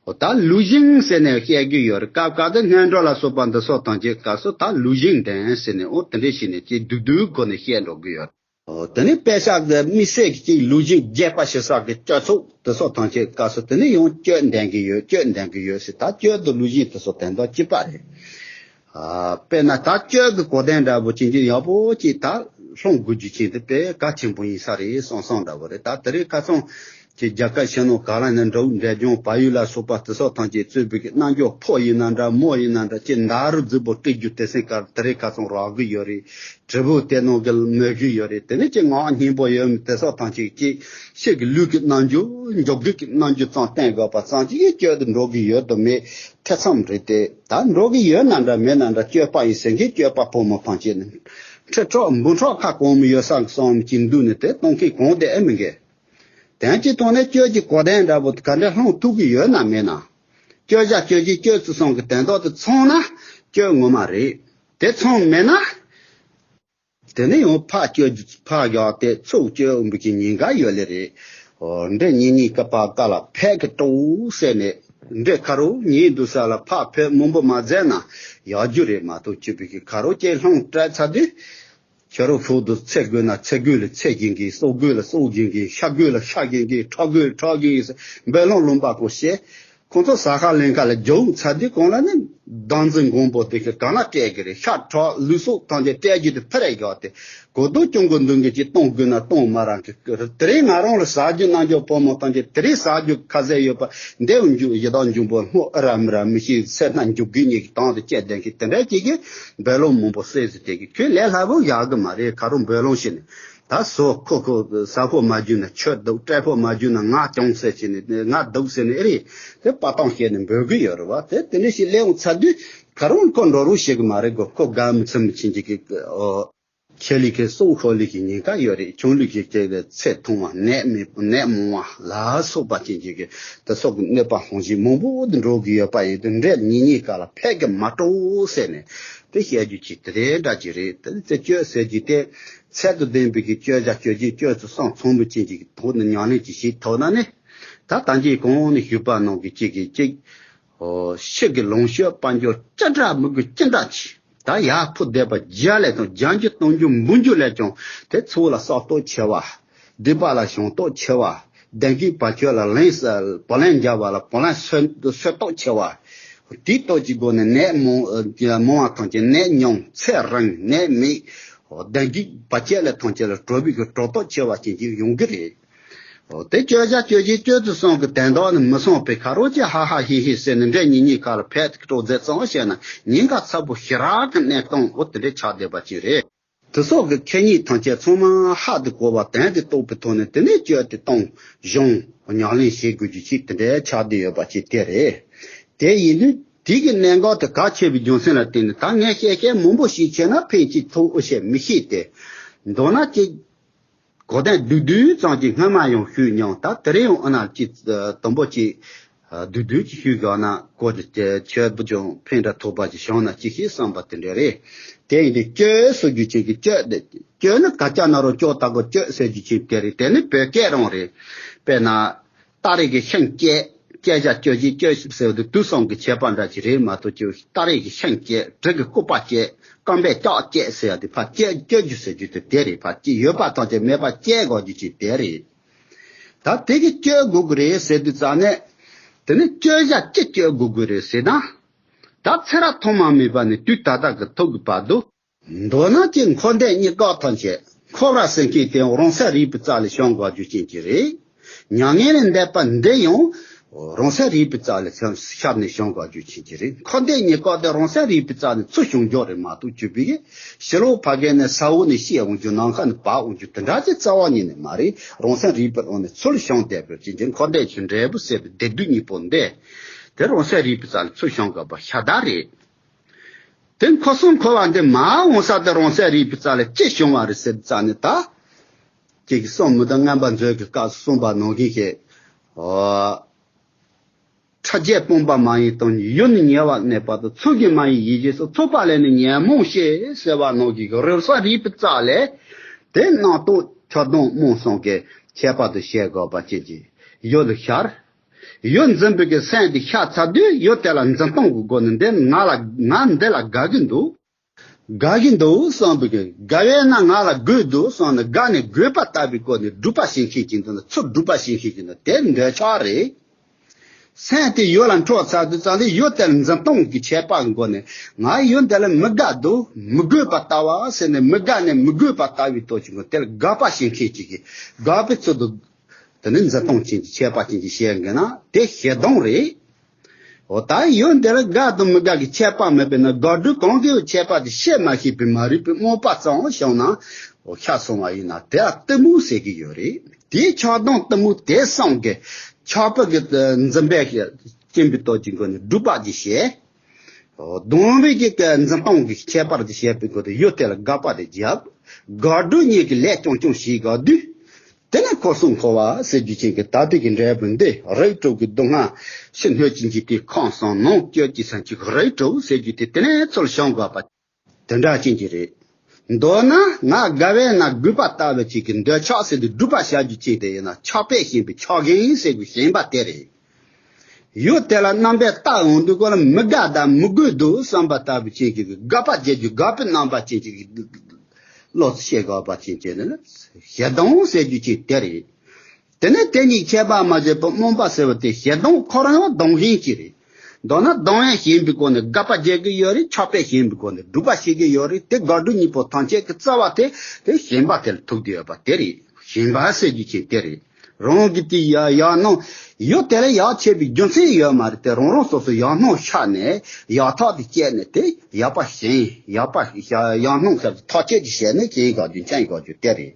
འོ་ད་ལུགས་ཤིང་ཟེར་ནས་བཤད་ཀྱི་ཡོད་རེད། སྐབས་སྐབས་དེ་སྔོན་འགྲོ་ལ་སོགས་པ་འདི་སོགས་དང་བཅས་སྐབས་སུ་ད་ལུགས་ཤིང་ལྡན་ཟེར་ནས། འོ་དེ་འདྲ་བྱས་ནས་ཅིག་སྡུག་སྡུག་སྒོ་ནས་བཤད་འགྲོ་གི་ཡོད། འོ་དེ་ནས་དཔེ་བཞག་དེ་དམིགས་བསལ་གྱི་ཅིག་ལུགས་ཤིང་རྒྱས་པ་ཞིག་བསགས་ཀྱི་སྤྱོད་ཚུལ་དེ་སོགས་དང་བཅས་སྐབས་སུ་དེ་ནས་ཡང་གཅོད་ལྡན་གྱི་ཡོད། གཅོད་ལྡན་གྱི་ཡོད་ཟེར། ད་གཅོད་དང་ལུགས་ཤིང་དེ་སོགས་དོན་དག་གཅིག་པ་རེད། ཨ་དཔེར་ན་ད་གཅོད་ཀྱི་གོ་དོན་འདྲ་པོ་ཅིག་ཅིག་ཡག་པོ་ཅིག་ད་སློང་དགོས་རྒྱུ་ཅིག་དེ་དཔེ་གལ་ཆེན་པོ་ཡིན་ས་རེད་བསམ་བསམ་འདྲ་པོ་རེད། ད་དེ་རིང་ཁ་སང་ཅིག་རྒྱ་གར་ཕྱི་ནང་ག་ལ་ནས་འགྲོ་འབྲས་ལྗོངས་བལ་ཡུལ་ལ་སོགས་པ་དེ་སོགས་ཐམས་ཅད་གཙོས་པའི་གི་རྣལ་འབྱོར་ཕོ་ཡིན་ན་འདྲ་མོ་ཡིན་ན་འདྲ་ཅིག་མདའ་རུ་རྫིག་པོ་སྤྲད་རྒྱུ་དེ་སེམས་ཀར་དེ་རིང་ཁ་སང་རག་གི་ཡོད་རེད། དྲིལ་བུ་དེ་ནང་གི་མོས་གི་ཡོད་རེད། དེ་ནས་ཅིག་ངག་སྙན་པོ་ཡོད་མི་དེ་སོགས་ཐམས་ཅད་ཅིག་ཕྱི་གི་ལུས་ཀྱི་རྣལ་འབྱོར་འཇོག་སྒོ་གི་རྣལ་འབྱོར་ཙམ་བསྟན་དགོས་པ་ཙམ་ཅིག་གིས་གཅོད་དུ་འགྲོ་གི་ཡོད་དམ་མེད་ཐེ་ཚོམ་རེད་དེ། ད་འགྲོ་གི་ཡོད་ན་འདྲ་མེད་ན་འདྲ་གཅོད་པ་ཡིན་ཟེར་མཁན་གཅོད་པ་ཕོ་མོ་ཐམས་ཅད་ནི་ཁྲི་ཕྲག་འབུམ་ཕྲག་ཁ་གང་མི་ཡོད་ས་གི་སོང་གཅིག་འདུག་ནས་དེ་གཏོང་མཁན་གང་དེ་ཨེ་མི་འགས། དོན་གྱི་ཐོག་ནས་གཅོད་ཀྱི་གོ་དོན་འདྲ་པོ་ག་འདྲ་སློང་ཐུབ་ཀྱི་ཡོད་ན་མེད་ན། གཅོད་བྱ་གཅོད་བྱེད་གཅོད་ཚུལ་གསུམ་གྱི་དོན་དག་དེ་ཚང་ན་གཅོད་ངོ་མ་རེད། དེ་ཚང་མེད་ན། དེ་ནས་ཡང་ཕར་གཅོད་ཕར་བཞག་སྟེ་ཚུར་གཅོད་འོང་བའི་གི་ཉེན་ཁ་ཡོད་ལེ་རེད། འོ་འདྲེ་གཉིས་གཉིས་ཀ་ཕར་ཀ་ལ་ཕེབས་ཀྱི་སྤྲོ་ཟེར་ནས་འདྲེ་ཁ་རོག་ཉལ་འདུག་ས་ལ་ཕར་ཕེབས་མང་པོ་མ་མཛད་ན་ཡག་རྒྱུ་རེད་མ་གཏོགས། གཅོད་པའི་གི་ཁ་རོག་ཅིག་སློང་སྤྲད་ཚར་དུས། ཁྱེད་རང་ཕྱོགས་དུ་ཚེ་དགོས་ན་ཚེ་དགོས་ལ་ཚེ་སྦྱིན་གི། སྲོག་དགོས་ལ་སྲོག་སྦྱིན་གི། ཤ་དགོས་ལ་ཤ་སྦྱིན་གི། ཁྲག་དགོས་ལ་ཁྲག་སྦྱིན་གི་ཟེར་འབུལ་སློང་ལུང་པ་ཁོ་བཤད། ཁོང་ཚོ་ཟ་ཁང་ལེན་ཁ་ལ་རྒྱུག་ཚར་དུས་གང་ལ་ནི་བདག་འཛིན་མགོན་པོ་དེ་གི་གང་ལ་སྤྲད་གི་རེད། ཤ་ཁྲག་ལུས་སྲོག་ཐམས་ཅད་སྤྲད་རྒྱུ་དེ་ཕར་རེ་བཞག་སྟེ་གོ་ལྡོག་སྐྱོང་དགོས་འདུག་གི་ཅིག་གཏོང་དགོས་ན་གཏོང་མ་རག་གི། དེ་རིང་ང་རང་ལ་ཟ་རྒྱུ་རྣལ་འབྱོར་ཕོ་མོ་ཐམས་ཅད་དེ་རིང་ཟ་རྒྱུ་ཁ་ཟས་ཡོད་པ་འདི་འཇུ་ཡི་དྭགས་འབྱུང་པོ་སྔོ་ཨ་ར་མི་ར་མི་ཤེས་སེར་སྣ་འཇུག་གི་ཉེ་གི་དང་དུ་བཅད་ལྡན་གི་དེ་འདྲ་ཅིག་གི་འབུལ་སློང་མང་པོ་བསྲེས་ཟེར་དེ་གི་ཁྱོད་ལས་སླ་པོ་ཡག་གི་མ་རེད། ཁ་རོག་འབུལ་སློང་བྱས་ནས་ད་ཟོ་ཁོ་ཁོ་ཟ་ཕོ་མ་རྒྱུ་ན་ཁྱོད་སྡུག་སྤྲད་ཕོ་མ་རྒྱུ་ན་ང་གྱོང་ཟེར་བྱས་ནས་ང་སྡུག་ཟེར་ནས་ཨེ་རེད། དེ་པ་ཏང་བཤད་ནས་འབུལ་གི་ཡོད་རེད་བ། དེ་དེ་འདྲ་ཞིག་ལས་འོང་ཚར་དུས་ཁ་རོག་ཁོ་འགྲོ་རོགས་བྱེད་གི་མ་རེད་གོ། ཁོ་དགའ་མི་ཚིམ་མི་ཕྱིན་ཅིག་གི་ཨོ། ཆེ་ལུགས་ཀྱི་སྲོག་ཤོར་ལུགས་ཀྱི་ཉེན་ཁ་ཡོད་རེད། ཆུང་ལུགས་ཀྱི་ཀྱི་ཚེ་ཐུང་བ་ནད་མེད་ནད་མང་བ་ལ་སོགས་པ་ཅན་གྱི་གི་དེ་སོགས་ཀྱི་གནོད་པ་སློང་བཞིན་མང་པོ་འདི་འགྲོ་གི་ཡོད་པ་ཡིན་དུས་འདྲེ་གཉིས་གཉིས་ཀ་ལ་ཕེབས་ཀྱི་མ་སྤྲོ་ཟེར་ནས་དེ་བཤད་རྒྱུ་ཅིག་དེ་འདྲ་ཅིག་རེད། དེ་ཚེ་གཅོད་ཟེར་རྒྱུ་དེ་ཚད་དུ་ལྡན་པའི་གི་གཅོད་བྱ་གཅོད་བྱེད་གཅོད་ཚུལ་གསུམ་ཚང་བའི་ཅན་གྱི་གི་ཐོག་ནས་ཉམས་ལེན་ཅིག་བྱེད་ཐུབ་ན་ནི། ད་ད་གིན་གོང་ནས་ཞུས་པ་ནང་གི་གཅིག་གི་གཅིག་ཕྱི་གི་ལོངས་སྤྱོད་དཔལ་འབྱོར་ཅི་འདྲ་མི་དགོས་ཅི་འདྲ་ཅིག་ད་ཡར་འཕུར་བསྡད་པ་བརྒྱ་ལས་ཀྱང་བརྒྱ་འགྱུར་སྟོང་འགྱུར་འབུམ་འགྱུར་ལས་ཀྱང་དེ་ཚོ་ལ་བསགས་སྟོབས་ཆེ་བ། སྡིག་པ་ལ་སྦྱང་སྟོབས་ཆེ་བ། གདོན་བགེགས་བར་ཆད་ལ་ལན་བར་ལན་རྒྱག་པ་ལ་བར་ལན་གསོད་གསོད་སྟོབས་ཆེ་བ། དེའི་སྟོབས་ཀྱི་སྒོ་ནས་ནད་མང་མང་བ་ཐམས་ཅད་ནད་ཉུང་ཚེ་རིང་ནད་མེད། གདོན་བགེགས་བར་ཆད་ལས་ཐམས་ཅད་ལ་གྲོལ་བའི་གི་གྲོལ་སྟོབས་ཆེ་བ་ཅན་ཅིག་ཡོང་གི་རེད། འོ་དེ་གཅོད་བྱ་གཅོད་བྱེད་གཅོད་ཚུལ་གསུམ་གྱི་དོན་དག་ནི་མི་སྲུང་བའི་ཁ་རོག་ཅིག་ཧ་ཧ་ཧི་ཧི་ཟེར་ནས་འདྲེ་གཉིས་གཉིས་ཀ་ལ་ཕེབས་ཏེ་སྤྲོ་མཛད་ཙམ་བྱས་ན་ཉེན་ཁ་ཚ་པོ་ཞེ་དྲག་གི་གནས་སྟངས་འོ་དེ་འདྲ་ཆགས་བསྡད་པ་ཅིག་རེད། དེ་སོགས་ཀྱི་མཁས་ཉིད་ཐམས་ཅད་ཚང་མ་ཧ་དུ་གོ་བ་དོན་དུ་རྟོགས་པའི་ཐོག་ནས་དེ་ནས་སྤྱོད་དེ་གཏོང་སྦྱོང་ཉམས་ལེན་བྱེད་དགོས་རྒྱུ་ཅིག་དེ་འདྲའི་ཆགས་བསྡད་ཡོད་པ་ཅིག་དེ་རེད། དེ་ཡིན་དུས་དེ་གི་གནད་འགག་དེ་གལ་ཆེ་བའི་རྒྱུ་མཚན་ལ་བརྟེན་ནས། ད་ངས་བཤད་བཤད་མང་པོ་ཞིག་བྱས་ན་ཕན་ཅིག་ཐོགས་ཨེ་ཤེས་མི་ཤེས་ཏེ། མདོར་ན་ཅིག་གོ་དོན་བསྡུས་བསྡུས་ཙམ་ཅིག་སྔོན་མ་ཡང་ཞུས་མྱོང་། ད་དེ་རིང་ཡང་ཨ་ན་ཅིག་དུམ་བུ་ཅིག་བསྡུས་བསྡུས་ཅིག་ཞུས་དགོས་ན། གོ་དེ་ཁྱོད་བུ་ཆུང་ཕན་འདྲ་ཐོགས་པ་ཅིག་བྱུང་ན་ཅིག་ཤེས་བསམ་པ་དེ་འདྲ་རེད། དེ་ཡིན་དུས་སྤྱོད་ཟེར་རྒྱུ་ཅིག་གི་སྤྱོད་དེ། སྤྱོད་ནི་ག་ཅག་ན་རུ་སྐྱོ་དག་གོ་སྤྱོད་ཟེར་རྒྱུ་ཅིག་དེ་རེད། དེ་ནི་བོད་སྐད་རང་རེད། དཔེར་ན། སྟ་རེ་གི་ཤིང་བཅད། བཅད་བྱ་གཅོད་བྱེད་གཅོད་ཟེར་བ་དེ་དུས་གསུམ་གྱི་ཁྱད་པར་འདྲ་ཅིག་རེད་མ་གཏོགས། ཅིག་སྟ་རེ་གི་ཤིང་བཅད། གྲི་གི་རྐུབ་པ་བཅད། རྐང་པས་ལྕགས་བཅད་ཟེར་ཡ་དེ་ཕར་བཅད་གཅོད་རྒྱུ་ཟེར་རྒྱུ་དེ་དེ་རེད། ཕར་ཅིག་ཡོད་པ་ཐམས་ཅད་མེད་པ་བཅད་དགོས་རྒྱུ་ཅིག་དེ་རེད། ད་དེ་གི་གཅོད་དགོས་ཀྱི་རེད་ཟེར་དུས་ཙང་ནས། དེ་ནི་གཅོད་བྱ་ཅི་གཅོད་དགོས་ཀྱི་རེད་ཟེར་ན། ད་ཚེ་རབས་ཐོག་མ་མེད་པ་ནས་དུས་ད་ལྟ་གི་ཐོག་གི་བར་དུ། མདོར་ན་ཅིག་འཁོར་འདས་གཉིས་ཀ་ཐམས་ཅད། འཁོར་བ་ཟེར་མཁན་དེ་ཡང་རང་སེམས་རིག་པའི་རྩ་ལས་བྱུང་དགོས་རྒྱུ་ཅན་གྱི་རེད། མྱ་ངན་ལས་འདས་པ་འདི་ཡང་རང་སེམས་རིག་པའི་རྩ་ལས་ཤར་ནས་བྱུང་དགོས་རྒྱུ་ཅན་གྱི་རེད། འཁོར་འདས་གཉིས་ཀ་དེ་རང་སེམས་རིག་པའི་རྩ་ནས་ཚུར་བྱུང་རྒྱུ་རེད་མ་གཏོགས། ཅི་བྱེད་པའི་ཕྱི་ལོགས་ཕ་གི་ནས་ས་འོག་ནས་བཤད་འོང་རྒྱུ། ནམ་མཁའ་ནས་བབས་འོང་རྒྱུ་དེ་འདྲ་ཅིག་རྩ་བ་ཉིད་ནས་མ་རེད། རང་སེམས་རིག་པའི་འོག་ནས་ཚུར་བྱུང་བསྡད་པའི་རྐྱེན་གྱིས། འཁོར་འདས་ཀྱི་འབྲས་བུ་ཟེར་བའི་བདེ་སྡུག་གཉིས་པོ་འདི་དེ་རང་སེམས་རིག་པའི་རྩ་ལས་ཚུར་བྱུང་དགོས་པ་ཤ་སྟག་རེད། དེ་འཁོར་གསུམ་འཁོར་བ་འདི་མར་འོང་ས་དེ་རང་སེམས་རིག་པའི་རྩ་ལས་ཅི་བྱུང་བ་རེད་ཟེར་ཙང་ནས། ད་ཁྱེད་ཀྱིས་གསུང་མི་དང་མངོན་པ་མཛོད་ཀྱི་སྐབས་སུ་གསུངས་པ་ནང་བཞིན་བྱས། ཨོ། ཕྲ་རྒྱས་སྤངས་པ་མ་ཡིན་དང་། ཡུལ་ནི་ཉེ་བར་གནས་པ་དང་། ཚུལ་གྱིས་མ་ཡིན་ཡིད་བྱེད་སོགས། ཚོགས་པ་ལས་ནི་ཉོན་མོངས་སྐྱེ་ཟེར་བ་ནང་བཞིན་གྱི་རང་སེམས་རིག་པའི་རྩ་ལས་དེ་རྣམ་རྟོག་ཆགས་སྡང་རྨོངས་གསུམ་གྱི་ཁྱད་པར་དུ་བཤད་དགོས་པ་ཅན་གྱི་ཡུལ་ལ་ཤར། ཡུལ་འཛིན་པའི་གི་སེམས་དེ་ཤར་ཚར་དུས། ཡུལ་དེ་ལ་འཛིན་སྟངས་ཀྱི་སྒོ་ནས་འདི་ང་ལ་ང་འདི་ལ་དགའ་གི་འདུག་དགའ་གི་འདུག་བསམ་པའི་གི། དགའ་བས་ན་ང་ལ་དགོས་འདུག་བསམ་ནས། དགའ་ནས་དགོས་པ་ལྟ་བུའི་སྒོ་ནས་སྒྲུབ་པ་བྱེད་མཁན་གྱི་འདུག་ན། ཚུར་སྒྲུབ་པ་བྱེད་མཁན་གྱི་འདུག་དེ་འདོད་ཆགས་རེད། སེམས་དེ་ཡུལ་ལ་འཕྲོ་ཚར་དུས་ཙང་དེ་ཡུལ་དེར་འཛིན་སྟངས་ཀྱི་ཁྱད་པར་སྒོ་ནས། ང་ཡུལ་འདི་ལ་མི་དགའ་འདུག་མི་དགོས་པ་ལྟ་བུ་ཟེར་ནས། མི་དགའ་ནས་མི་དགོས་པ་ལྟ་བུའི་སྟོབས་ཀྱི་སྒོ་ནས་དེ་ལ་དགའ་པ་བྱེད་མཁན་གྱི་གི་དགའ་བའི་ཚུལ་དུ། དེ་ནི་འཛིན་སྟངས་ཅན་གྱི་ཁྱད་པར་ཅན་གྱི་བཤད་མཁན་ན་དེ་ཞེ་སྡང་རེད། འོ། ད་ཡུལ་འདི་ལ་དགའ་དང་མི་དགའ་གི་ཁྱད་པར་མེད་པས་ན། དགག་སྒྲུབ་གང་གི་ཁྱད་པར་དེ་བཤད་མ་ཤེས་པའི་མ་རིག་པའི་རྨོངས་པ་ཙམ་བྱུང་ན། འོ། ཤར་སོང་བ་ཡིན་ན་དེ་ལ་གཏི་མུག་ཟེར་གྱི་ཡོད་རེད། དེའི་ཆགས་སྡང་གཏི་མུག་དེ་གསུམ་གྱི་ཆགས་པ་གི་འཛིན་པའི་སྐྱེན་པའི་སྟོབས་ཀྱི་སྒོ་ནས་སྒྲུབ་པ་ཅིག་བྱེད། སྡོམ་པའི་གི་འཛིན་སྟངས་ཀྱི་ཁྱད་པར་དེ་བཤད་པའི་སྒོ་དེ་ཡུལ་དེ་ལ་དགག་པ་དེ་བརྒྱབ། དགག་སྒྲུབ་གཉིས་ཀྱི་ལས་རྐྱང་རྐྱང་བྱེད་དགོས་དུས། དེ་ནས་འཁོར་གསུམ་འཁོར་བ་ཟེར་རྒྱུ་ཅན་གྱི་ད་ལྟའི་གི་འབྲས་བུ་འདི། རིགས་དྲུག་གི་སྡུག་བསྔལ་ཕྱི་སྣོད་ཀྱི་འཇིག་རྟེན་ཁམས་གསུམ། ནང་བཅུད་ཀྱི་སེམས་ཅན་རིགས་དྲུག་ཟེར་རྒྱུ་དེ་དེ་ནས་ཚུར་བྱུང་དགོས་པ་དེ་འདྲ་ཅན་གྱི་རེད། མདོར་ན་ང་དགའ་བས་ན་དགོས་པ་ལྟ་བུ་ཅིག་གི་འདོད་ཆགས་ཟེར་དུས་སྒྲུབ་པ་བྱ་རྒྱུ་ཅན་དེ་ཡིན་ན། ཆགས་པས་ཞེན་པའི་ཆགས་ཞེན་ཟེར་དགོས་ཞེན་པ་དེ་རེད། ཡུལ་དེ་ལ་རྣམ་པས་བལྟ་འོང་དུས་སྐབས་ལ་མི་དགའ་དང་མི་དགོས་འདུག་བསམ་པ་ལྟ་བུ་ཅན་གྱི་དགག་པ་བརྒྱབ་རྒྱུ། དགག་པའི་རྣམ་པ་ཅན་གྱི་བློ་བཤད་དགོས་པ་ཅན་གྱི་ནི་ཞེ་སྡང་ཟེར་རྒྱུ་ཅན་དེ་རེད། དེ་ནས་དེ་གཉིས་ཁྱད་པར་མ་བྱས་པར་རྨོངས་པ་ཟེར་བ་དེ་ཞེ་སྡང་ཁོ་རང་ཡང་སྡང་ཞེན་གྱི་རེད། མདོར་ན་སྡང་བས་ཞེན་པའི་སྒོ་ནས་དགག་པ་བརྒྱབ་ཀྱི་ཡོད་རེད། ཆགས་པས་ཞེན་པའི་སྒོ་ནས་སྒྲུབ་པ་བྱེད་ཀྱི་ཡོད་རེད། དེ་དགག་སྒྲུབ་གཉིས་པོ་ཐམས་ཅད་ཀྱི་རྩ་བ་དེ་དེ་ཞེན་པ་དེ་ལ་ཐུག་བསྡད་ཡོད་པ་དེ་རེད། ཞེན་པ་ཟེར་རྒྱུ་ཅན་དེ་རེད། རང་གི་དེ་ཡ་ཡག་སྣང་། ཡུལ་དེ་ལ་ཡག་བྱེད་པའི་རྒྱུ་མཚན་ཡོད་མ་རེད་དེ། རང་རང་སོ་སོ་ཡག་སྣང་ཤར་ནས་ཡག་ཐག་དེ་བཅད་ནས། དེ་ཡག་པ་ཞེན། ཡག་པ་ཡག་སྣང་ཟེར་ཐག་བཅད་ཀྱི་བྱས་ནས་ཞེན་དགོས་རྒྱུ་མཚན་དགོས་རྒྱུ་དེ་རེད།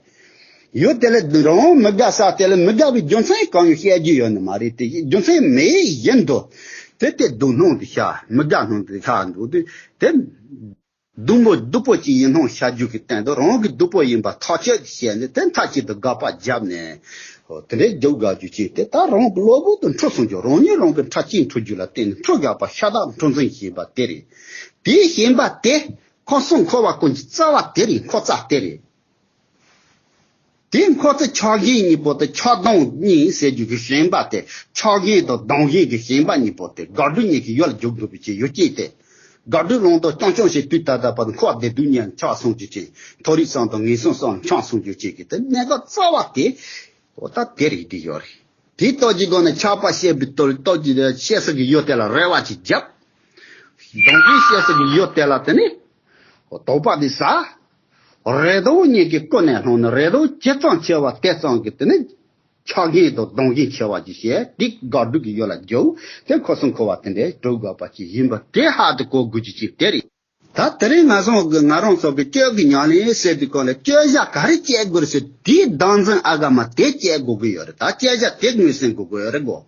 ཡུལ་དེ་ལ་རང་མི་དགའ་ས་དེ་ལ་མི་དགའ་བའི་རྒྱུ་མཚན་གང་ཡང་བཤད་རྒྱུ་ཡོད་ནི་མ་རེད་དེ། རྒྱུ་མཚན་མེད་བཞིན་དུ་དེ་དེ་སྡུག་སྣང་དེ་ཤར། མི་དགའ་སྣང་དེ་ཤར་འདུག་དུས་དེ། སྡུག་མོ་སྡུག་པོ་ཅིག་ཡིན་སྣང་ཤར་རྒྱུ་གི་སྟེང་དུ་རང་གི་སྡུག་པོ་ཡིན་པ་ཐག་ཆོད་བྱས་ནས། དེ་མཐའ་གཅིག་ཏུ་དགག་པ་བརྒྱབ་ནས། འོ། དེ་འདྲའི་རྒྱུ་དགག་རྒྱུ་ཅན་དེ་ད་རང་གི་བློ་བུ་དུ་འཁྲུལ་སོང་རྒྱུ། རང་ཉིད་རང་གི་ཁྲག་གཅིག་འཁྲུ་རྒྱུ་ལ་བརྟེན་ནས་འཁྲུལ་དགག་པ་ཤ་སྟག་འཁྲུལ་འཛིན་ཞེན་པ་དེ་རེད། དེའི་ཞེན་པ་དེ་འཁོར་གསུམ་འཁོར་བ་ཀུན་གྱི་རྩ་བ་དེ་རེད། འཁོར་རྩ་དེ་རེད། དེའི་འཁོར་ཚུལ་ཆགས་ཞེན་གཉིས་པོ་དེ། ཆགས་སྡང་གཉིས་ཟེར་རྒྱུ་གི་ཞེན་པ་དེ། ཆགས་ཞེན་དང་སྡང་ཞེན་གྱི་ཞེན་པ་གཉིས་པོ་དེ་དགག་སྒྲུབ་གཉིས་ཀྱི་ཡུལ་ལ་འཇུག་དགོས་པའི་ཆེད་ཡུལ་ཅན་དེ། དགག་སྒྲུབ་ལུང་དང་རྐྱང་རྐྱང་བྱས་དུས་ད་ལྟ་བར་དུ་འཁོར་བ་བདེ་སྡུག་གཉིས་ཆགས་སོང་རྒྱུ་ཅན། མཐོ་རིས་གསུམ་དང་ངན་སོང་གསུམ་ཆགས་སོང་རྒྱུ་ཅན་གྱི་དེ་གནད་འགག་རྩ་བ་དེ། འོ། ད་དེ་རེད། དེ་ཡོད་རེད། དེའི་སྟོབས་ཀྱི་སྒོ་ནས་ཆགས་པ་སྐྱེས་པའི་སྟོབས། སྟོབས་ཀྱི་སྐྱེ་ས་གི་ཡུལ་དེ་ལ་རེ་བ་ཅིག་བརྒྱབ། སྡང་ཞེན་སྐྱེ་ས་གི་ཡུལ་དེ་ལ་དེ་ནི་དོགས་པ་དེ་ཟ། རེ་དོགས་གཉིས་ཀྱིས་ཀུན་ནས་བསླངས་ནས། རེ་དོགས་ཇི་ཙམ་ཆེ་བ་དེ་ཙམ་གྱིས་དེ་ནི་ཆགས་ཞེན་དང་སྡང་ཞེན་ཆེ་བ་ཅིག་བྱས། དེ་དགག་སྒྲུབ་ཀྱི་ཡུལ་ལ་འཇུག། དེ་འཁོར་གསུམ་འཁོར་བ་དེ་འདྲའི་སྒྲུབ་དགོས་པ་ཅིག་ཡིན་པ་དེ་ཧ་དུ་གོ་དགོས་རྒྱུ་ཅིག་དེ་རེད། ད་དེ་རིང་ང་ཚོ་གི་ང་རང་ཚོ་གི་སྤྱོད་ཀྱི་ཉམས་ལེན་ཟེར་དུས་སྐོར་ལ་སྤྱོད་བྱ་ག་རེ་སྤྱད་དགོས་རེད་ཟེར་དེའི་བདག་འཛིན་ཨ་ག་མ་དེ་སྤྱད་དགོས་ཀྱི་ཡོད་རེད། ད་སྤྱད་བྱ་དེ་ངོས་ཟིན་དགོས་ཀྱི་ཡོད་རེད་གོ།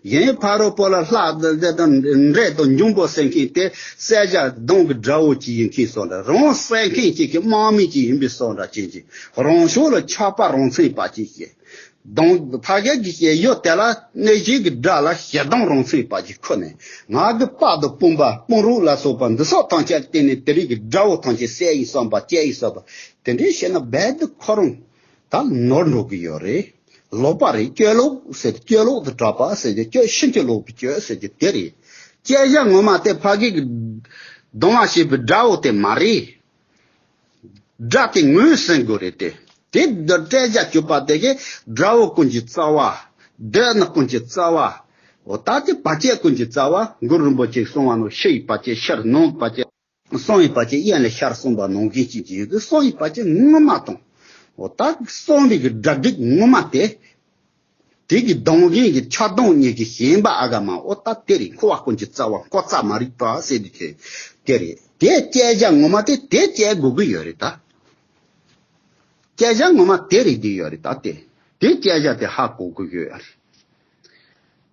གཞན་ཕ་རོལ་པོ་ལ་ལྷ་འདྲེ་དང་འབྱུང་པོ་ཟེར་མཁན་དེ་བསད་བྱ་གདོང་གི་དགྲ་བོ་ཅིག་ཡིན་མཁན་བཟོ་འདྲ། རང་བསད་མཁན་ཅིག་གི་དམག་མི་ཅིག་ཡིན་པའི་བཟོ་འདྲ་ཅན་ཅིག་རང་ཕྱོགས་ལ་ཆགས་པ་རང་མཚན་པ་ཅིག་བྱེད། གདོང་ཕ་གི་གི་ཡོད་དེ་ལ་གནོད་བྱེད་ཀྱི་དགྲ་ལ་ཞེ་སྡང་རང་མཚན་པ་ཅིག་ཁུར་ནས། ང་གི་དཔའ་དང་དཔུང་པ་དཔུང་རོགས་ལ་སོགས་པ་འདི་སོགས་ཐམས་ཅད་བརྟེན་ནས་དེ་རིགས་ཀྱི་དགྲ་བོ་ཐམས་ཅད་བསད་ཡིན་བསམ་པ་བཅད་ཡིན་བསམ་པ་དེ་འདྲའི་བྱས་ན་རྦད་དེ་ཁོ་རང་ད་ནོར་འགྲོ་གི་ཡོད་རེད། ལོག་པ་རེད། སྤྱོད་ལོག་ཟེར་སྤྱོད་ལོག་ཏུ་གྲགས་པ་ཟེར་གྱི་སྤྱོད་ཕྱིན་ཅི་ལོག་པའི་སྤྱོད་ཟེར་གྱི་དེ་རེད། སྤྱད་བྱ་ངོ་མ་དེ་ཕ་གི་གི་གདོང་བ་བྱེད་པའི་དགྲ་བོ་དེ་མ་རེད། དགྲ་དེ་ངོས་ཟིན་དགོས་རེད་དེ། དེ་འདི་སྤྲད་བྱ་སྤྱོད་པ་དེ་གི་དགྲ་བོ་ཀུན་གྱི་རྩ་བ། སྡུག་བསྔལ་ཀུན་གྱི་རྩ་བ། འོ་ད་དེ་བར་ཆད་ཀུན་གྱི་རྩ་བ་གུ་རུ་རིན་པོ་ཆེས་གསུངས་པ་ནང་ཕྱི་ཡི་བར་ཆད་ཕྱིར། ནང་གི་བར་ཆད། གསང་བའི་བར་ཆད་དབྱིངས་ལས་ཤར་གསུངས་པ་ནང་བཞིན་ཅིག་ཡོད་དུས་གསང་བའི་བར་ཆད་ངོ་མ་དང་། འོ་ད་གསང་བའི་གི་དགྲ་བགེགས་ངོ་མ་དེ། དེ་གི་སྡང་བཞིན་གྱི་ཆགས་སྡང་གཉིས་ཀྱི་ཞེན་པ་ཨ་ག་མ་འོ་ད་དེ་རེད། འཁོར་བ་ཀུན་གྱི་རྩ་བ་འཁོར་རྩ་མ་རིག་པ་ཟེར་དུས་དེ་དེ་རེད། དེ་སྤྱད་བྱ་ངོ་མ་དེ་དེ་སྤྱད་དགོས་ཀྱི་ཡོད་རེད་ད། སྤྱད་བྱ་ངོ་མ་དེ་རེད་དེ་ཡོད་རེད་ད། དེ་དེ་སྤྱད་བྱ་དེ་ཧ་གོ་དགོས་ཀྱི་ཡོད་རེད།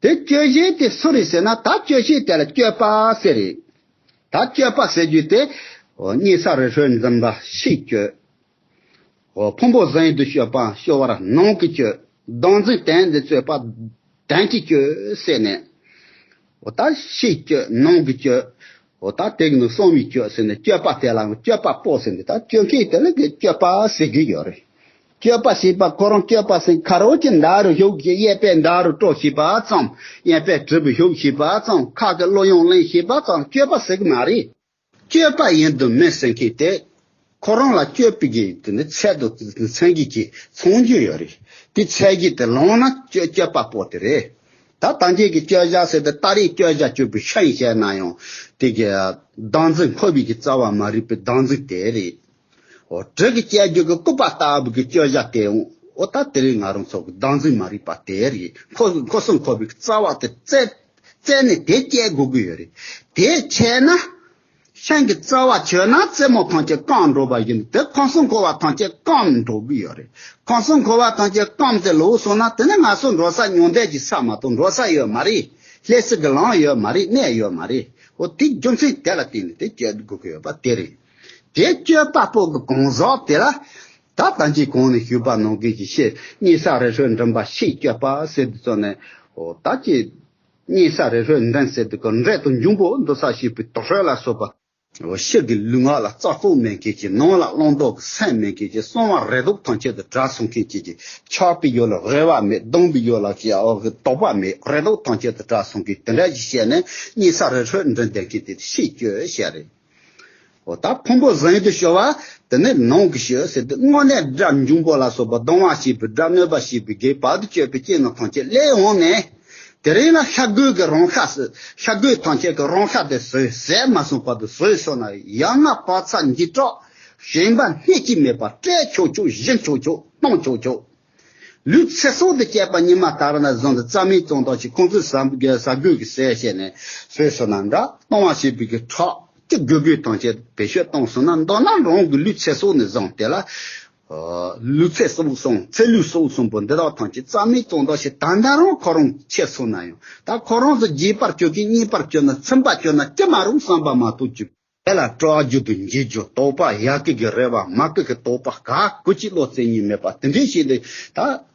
དེ་སྤྱོད་བྱེད་དེ་སུ་རེད་ཟེར་ན་ད་སྤྱོད་བྱེད་དེ་ལ་སྤྱོད་པ་ཟེར་རེད། ད་སྤྱོད་པ་ཟེར་རྒྱུ་དེ། ཨོ་གཉན་ས་རི་ཁྲོད་འཛིན་པ་ཕྱིའི་སྤྱོད། ཨོ་ཕུང་པོ་གཟུགས་བརྙན་དུ་སྤྱོད་པ་སྤྱོད་པར་ནང་གི་སྤྱོད། བདག་འཛིན་དོན་དུ་སྤྱོད་པ་དོན་གྱི་སྤྱོད་ཟེར་ནས། ཨོ་ད་ཕྱིའི་སྤྱོད་ནང་གི་སྤྱོད། ཨོ་ད་དེ་གི་ནང་གསང་བའི་སྤྱོད་ཟེར་ནས་སྤྱོད་པ་དེ་ལ་སྤྱོད་པ་པོ་ཟེར་ནས་ད་སྤྱོད་མཁན་དེ་ལ་གི་སྤྱོད་པ་ཟེར་གི་ཡོད་རེད། སྤྱོད་པ་ཞེས་པ་ཁོ་རང་སྤྱོད་པ་ཟེར་ཁ་རོག་གི་མདའ་རུ་ཞུགས་ཀྱི་གཡས་པས་མདའ་རུ་སྤྲོ་ཞེས་པ་ཙམ། གཡོན་པས་གྲི་རུ་ཞུགས་ཞེས་པ་ཙམ། ཁ་གི་གླུ་དབྱངས་ལེན་ཞེས་པ་ཙམ་སྤྱོད་པ་ཟེར་གི་མ་རེད། སྤྱོད་པ་ཡིན་དུ་མི་ཟེར་མཁན་དེ། ཁོ་རང་ལ་སྤྱོད་པའི་གི་དེ་ནི་ཚད་དུ་མཚན་གྱི་གི་མཚོན་རྒྱུ་ཡོད་རེད། དེ་ཚད་གཞི་དེ་ལོངས་ན་སྤྱོད་སྤྱོད་པ་པོ་དེ་རེད། ད་ད་གིན་གྱི་སྤྱོད་བྱ་ཟེར་ཏེ་ད་རེས་སྤྱོད་བྱ་སྤྱོད་པའི་ཤན་བཤད་ན་ཡང་དེ་གི་བདག་འཛིན་འཁོར་བའི་གི་རྩ་བ་མ་རིག་པའི་བདག་འཛིན་དེ་རེད། འོ་དྲི་གི་སྐྱེ་རྒྱུ་གི་སྐུད་པ་ལྟ་བུ་གི་སྤྱོད་བྱ་དེ་འོ་ད་དེ་རིང་ང་རང་ཚོ་གི་བདག་འཛིན་མ་རིག་པ་དེ་རེད། འཁོར་འཁོར་གསུམ་འཁོར་བའི་རྩ་བ་དེ་རྩད་རྩད་ནས་དེ་སྐྱེ་དགོས་ཀྱི་ཡོད་རེད། དེ་ཆད་ན་ཤན་གྱི་རྩ་བ་ཆོད་ན་རྩེ་མོ་ཐམས་ཅད་སྐམ་འགྲོ་བ་བཞིན་དུ་ཁམས་གསུམ་འཁོར་བ་ཐམས་ཅད་སྐམ་འགྲོ་གི་ཡོད་རེད། ཁམས་གསུམ་འཁོར་བ་ཐམས་ཅད་སྐམ་སྟེ་ལོག་སོང་ན་དེ་ནི་ང་ཚོ་འགྲོ་ས་མྱང་འདས་ཀྱི་ས་མ་གཏོགས་འགྲོ་ས་ཡོད་མ་རེད། སླེབས་ས་གི་ལམ་ཡོད་མ་རེད། གནས་ཡོད་མ་རེད། འོ་དེ་རྒྱུ་མཚན་དེ་ལ་བརྟེན་ནས་དེ་སྐྱེ་དགོས་ཀྱི་ཡོད་པ་དེ་རེད། དེ་སྤྱོད་པ་པོ་གི་གང་ཟག་དེ་ལ། ད་ལྟ་ཅི་གོང་ནས་ཞུས་པ་ནང་བཞིན་གྱི་ཕྱིར་གཉན་ས་རི་ཁྲོད་འགྲིམ་པ་ཕྱིའི་སྤྱོད་པ་ཟེར་དུས་ཙམ་ནས། འོ་ད་ཅི། གཉན་ས་རི་ཁྲོད་འགྲིམ་ཟེར་དུས་ཀྱི་འདྲེ་དང་འབྱུང་པོ་འདུ་ས་ཞེས་པའི་དུག་སྲོད་ལ་སོགས་པ། འོ་ཕྱི་གི་ལུས་ངག་ལ་རྩ་རྟོག་མེད་མཁན་གྱི་ནང་ལ་བླང་དོར་གྱི་སེམས་མེད་མཁན་གྱི་གསང་བ་རེ་དོགས་ཐམས་ཅད་དུ་བྲལ་སོང་མཁན་གྱི་ཆགས་པའི་ཡུལ་ལ་རེ་བ་མེད། སྡང་བའི་ཡུལ་ལ་ཞེ་འོ་གི་དོགས་པ་མེད། རེ་དོགས་ཐམས་ཅད་དུ་བྲལ་སོང་མཁན་དེ་འདྲ་ཞིག་བཤད་ནས་གཉན་ས་རི་ཁྲོད་འགྲིམ་བསྡད་མཁན་དེ་ཕྱིའི་སྤྱོད་བཤད་རེད། འོ་ད་ཕུང་པོ་གཟུགས་བརྙན་དུ་སྤྱོད་པ་དེ་ནི་ནང་གི་སྤྱོད་ཟེར་ཏེ་དངོས་གནས་དགྲ་འབྱུང་པོ་ལ་སོགས་པ་སྡང་བ་བྱེད་པའི་དགྲ་གནོད་པ་བྱེད་པའི་གེགས་བར་དུ་གཅོད་པའི་སྤྱོད་ངན་ཐམས་ཅད་སླེབས་འོང་ནས། དེ་རིང་ལ་ཤ་རྒོད་ཀྱི་རང་ཤ་ཟེར་ཤ་རྒོད་ཐམས་ཅད་ཀྱི་རང་ཤ་དེ་ཟོས་ཟས་མ་སོང་བར་དུ་ཟོས་སོང་ན་ཡ་ང་བག་ཚ་འཇིགས་སྐྲག་ཞེན་པ་སྣེ་གཅིག་མེད་པར་སྤྲད་ཆོག་ཆོག་བཞེས་ཆོག་ཆོག་གཏོང་ཆོག་ཆོག་ལུས་ཚེ་སྲོག་ཏུ་བཅད་པ་ཉི་མ་ལྟར་ན་བཟུང་སྟེ་རྩ་མེད་བཙོང་དོགས་ཤིག་ཁོང་ཚོས་ཟ་ཟ་དགོས་ཀྱི་ཟས་བྱས་ནས་ཟོས་སོང་ན་འདྲ། གཏོང་བ་བྱེད་པའི་གི་ཁྲག་གཅིག་དགོས་དགོས་དང་བཅས་བེད་སྤྱོད་གཏོང་སོང་ན་མདོར་ན་རང་གི་ལུས་ཚེ་སྲོག་ནས་བཟུང་སྟེ་ལ། ལུས་ཚེ་སྲོག་གསུམ་ཚེ་ལུས་སྲོག་གསུམ་པོ་འདི་དག་ཐམས་ཅད་རྩ་མེད་བཙོང་དོགས་ཤིག་ད་ལྟ་རང་ཁོ་རང་ཆད་སོང་ན་ཡང་ད་ཁོ་རང་ཚོ་རྒྱས་པར་གྱུར་གི་རྙེད་པར་གྱུར་ན་ཚིམ་པར་གྱུར་ན་ཅི་མ་རུང་བསམ་པ་མ་གཏོགས་ཀྱི། དེ་ལ་སྐྲག་རྒྱུ་དང་འཇིགས་རྒྱུ་དོགས་པ་ཡ་གི་གི་རེ་བ་མ་གི་གི་དོགས་པ་ག་གུ་ཅི་བློ་རྩེ་གཉིས་མེད་པ་དེ་འདྲའི་ཞིག་ལས་ད།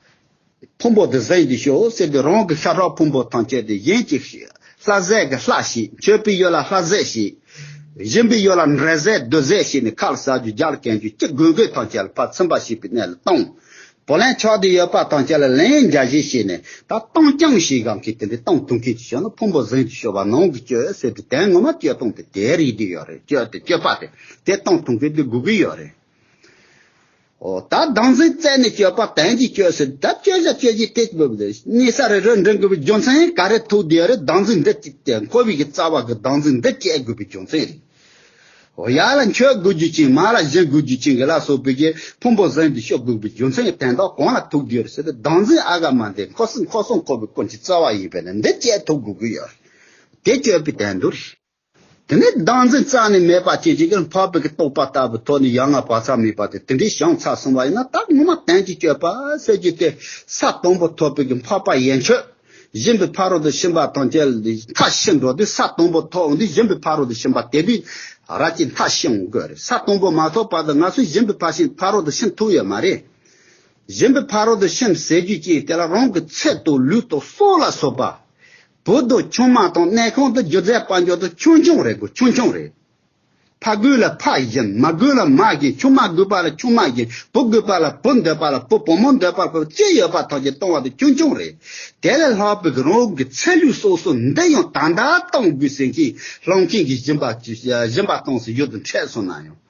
ཕུང་པོ་དེ་གཟུགས་འདི་ཤོག་ཟེར་ཏེ་རང་གི་ཤ་ཁྲག་ཕུང་པོ་ཐམས་ཅད་དེ་གཞན་གྱི་ལྷ་ཟས་ཀྱི་ལྷ་ཞིག་མཆོད་པའི་ཡུལ་ལ་ལྷ་ཟས་ཤིག་སྦྱིན་པའི་ཡུལ་ལ་འདྲེ་ཟས་བདུད་ཟས་ཤིག་ནི་ཁ་ལ་ཟ་རྒྱུ་རྒྱ་ལ་གན་རྒྱུ་ཅི་དགོས་དགོས་ཐམས་ཅད་ལ་ཕར་ཚིམ་པ་ཞིག་པའི་གནས་ལ་གཏོང་། བུ་ལོན་ཆགས་ཏེ་ཡོད་པ་ཐམས་ཅད་ལ་ལན་འཇལ་བྱེད་ཤེས་ནས་ད་གཏོང་རྐྱང་ཞིག་གམ་གྱི་དེ་འདྲའི་གཏོང་ཐུབ་མཁན་ཅིག་བྱུང་ན་ཕུང་པོ་གཟུགས་འདི་ཤོར་བ་ནང་གི་སྤྱོད་ཟེར་ཏེ་དོན་ངོ་མ་སྤྱོད་སྟངས་དེ་དེ་རེད་དེ་ཡོད་རེད། སྤྱོད་དེ་སྤྱོད་པ་དེ་དེ་གཏོང་ཐུབ་མཁན་དེ་དགོས་ཀྱི་ཡོད་རེད། འོ་ད་བདག་འཛིན་རྩད་ནས་གཅོད་པ་དོན་གྱིས་གཅོད་ཟེར་ད་གཅོད་བྱ་གཅོད་བྱེད་དེ་གཉན་ས་རི་ཁྲོད་འགྲིམ་དགོས་པའི་རྒྱུ་མཚན་ག་རེ་ཐུག་བསྡད་རེད། བདག་འཛིན་འདི་གཅིག་དེ་འཁོར་བའི་གི་རྩ་བ་གི་བདག་འཛིན་འདི་བཅད་དགོས་པའི་རྒྱུ་མཚན་རེད། འོ་ཡར་ལ་མཆོད་དགོས་རྒྱུ་ཅན་མར་ལ་སྦྱིན་དགོས་རྒྱུ་ཅན་གྱི་ལ་སོགས་པའི་གི་ཕུང་པོ་གཟུགས་འདི་སྐྱོབ་དགོས་པའི་རྒྱུ་མཚན་དོན་དག་གང་ལ་ཐུག་བསྡད་རེད་ཟེར་ཏེ་བདག་འཛིན་ཨ་ག་མ་འདི་འཁོར་གསུམ་འཁོར་གསུམ་འཁོར་བའི་ཀུན་གྱི་རྩ་བ་ཡིན་པས་ན་འདི་བཅད་ཐུབ་དགོས་ཀྱི་ཡོད་རེད། དེ་གཅོད་པའི་དོན་དུ་རེད། དེ་ནས་བདག་འཛིན་རྩ་ནས་མེད་པ་ཅན་ཅིག་གིས་འཕགས་པའི་གི་རྟོགས་པ་ལྟ་བུའི་ཐོག་ནས་ཡ་ང་བག་ཚ་མེད་པ་དེ་དེ་འདྲའི་བྱང་ཚར་སོང་བ་ཡིན་ན། ད་ངོ་མ་དོན་གྱི་སྤྱོད་པ་ཟེར་རྒྱུ་དེ་ས་དང་པོ་ཐོབ་པའི་གི་འཕགས་པ་ཡན་ཆོད། སྦྱིན་པའི་ཕ་རོལ་ཏུ་ཕྱིན་པ་དང་བཅས་མཐར་ཕྱིན་འགྲོ་དུས། ས་དང་པོ་ཐོབ་འོང་དུས་སྦྱིན་པའི་ཕ་རོལ་ཏུ་ཕྱིན་པ་དེ་དུས་ར་ཅིག་མཐར་ཕྱིན་འོང་དགོས་རེད། ས་དང་པོ་མ་ཐོབ་བར་དུ་ང་ཚོས་སྦྱིན་པའི་ཕ་ཕྱིན་ཕ་རོལ་ཏུ་ཕྱིན་ཐུབ་ཡོད་མ་རེད། སྦྱིན་པའི་ཕ་རོལ་ཏུ་ཕྱིན་ཟེར་རྒྱུ་ཅིག་དེ་ལ་རང་གི་ཚེ་དང་ལུས་དང་སྲོག་ལ་སོགས་པ། བུ་དང་ཆུང་མ་དང་གནས་ཁང་དང་སྒྱུ་རྩལ་དཔལ་འབྱོར་དང་ཆུང་ཆུང་རེད་དགོས། ཆུང་ཆུང་རེད། ཕ་དགོས་ལ་ཕ་སྦྱིན། མ་དགོས་ལ་མ་སྦྱིན། ཆུང་མ་དགོས་པ་ལ་ཆུང་མ་སྦྱིན། བུ་དགོས་པ་ལ་བུ་འདོད་པ་ལ་བུ། བུ་མོ་འདོད་པ་ལ་བུ། ཅི་ཡོད་པ་ཐམས་ཅད་གཏོང་བ་དེ་ཆུང་ཆུང་རེད། དེ་ལས་ལྷག་པའི་རང་གི་ཚེ་ལུས་སྲོག་གསུམ་འདི་ཡང་ད་ལྟ་གཏོང་དགོས་ཟེར་མཁན་སློང་མཁན་གྱི་སྦྱིན་པ་སྦྱིན་པ་གཏོང་ཟེར་ཡུལ་དུ་འཕྲད་སོང་ན་ཡང་།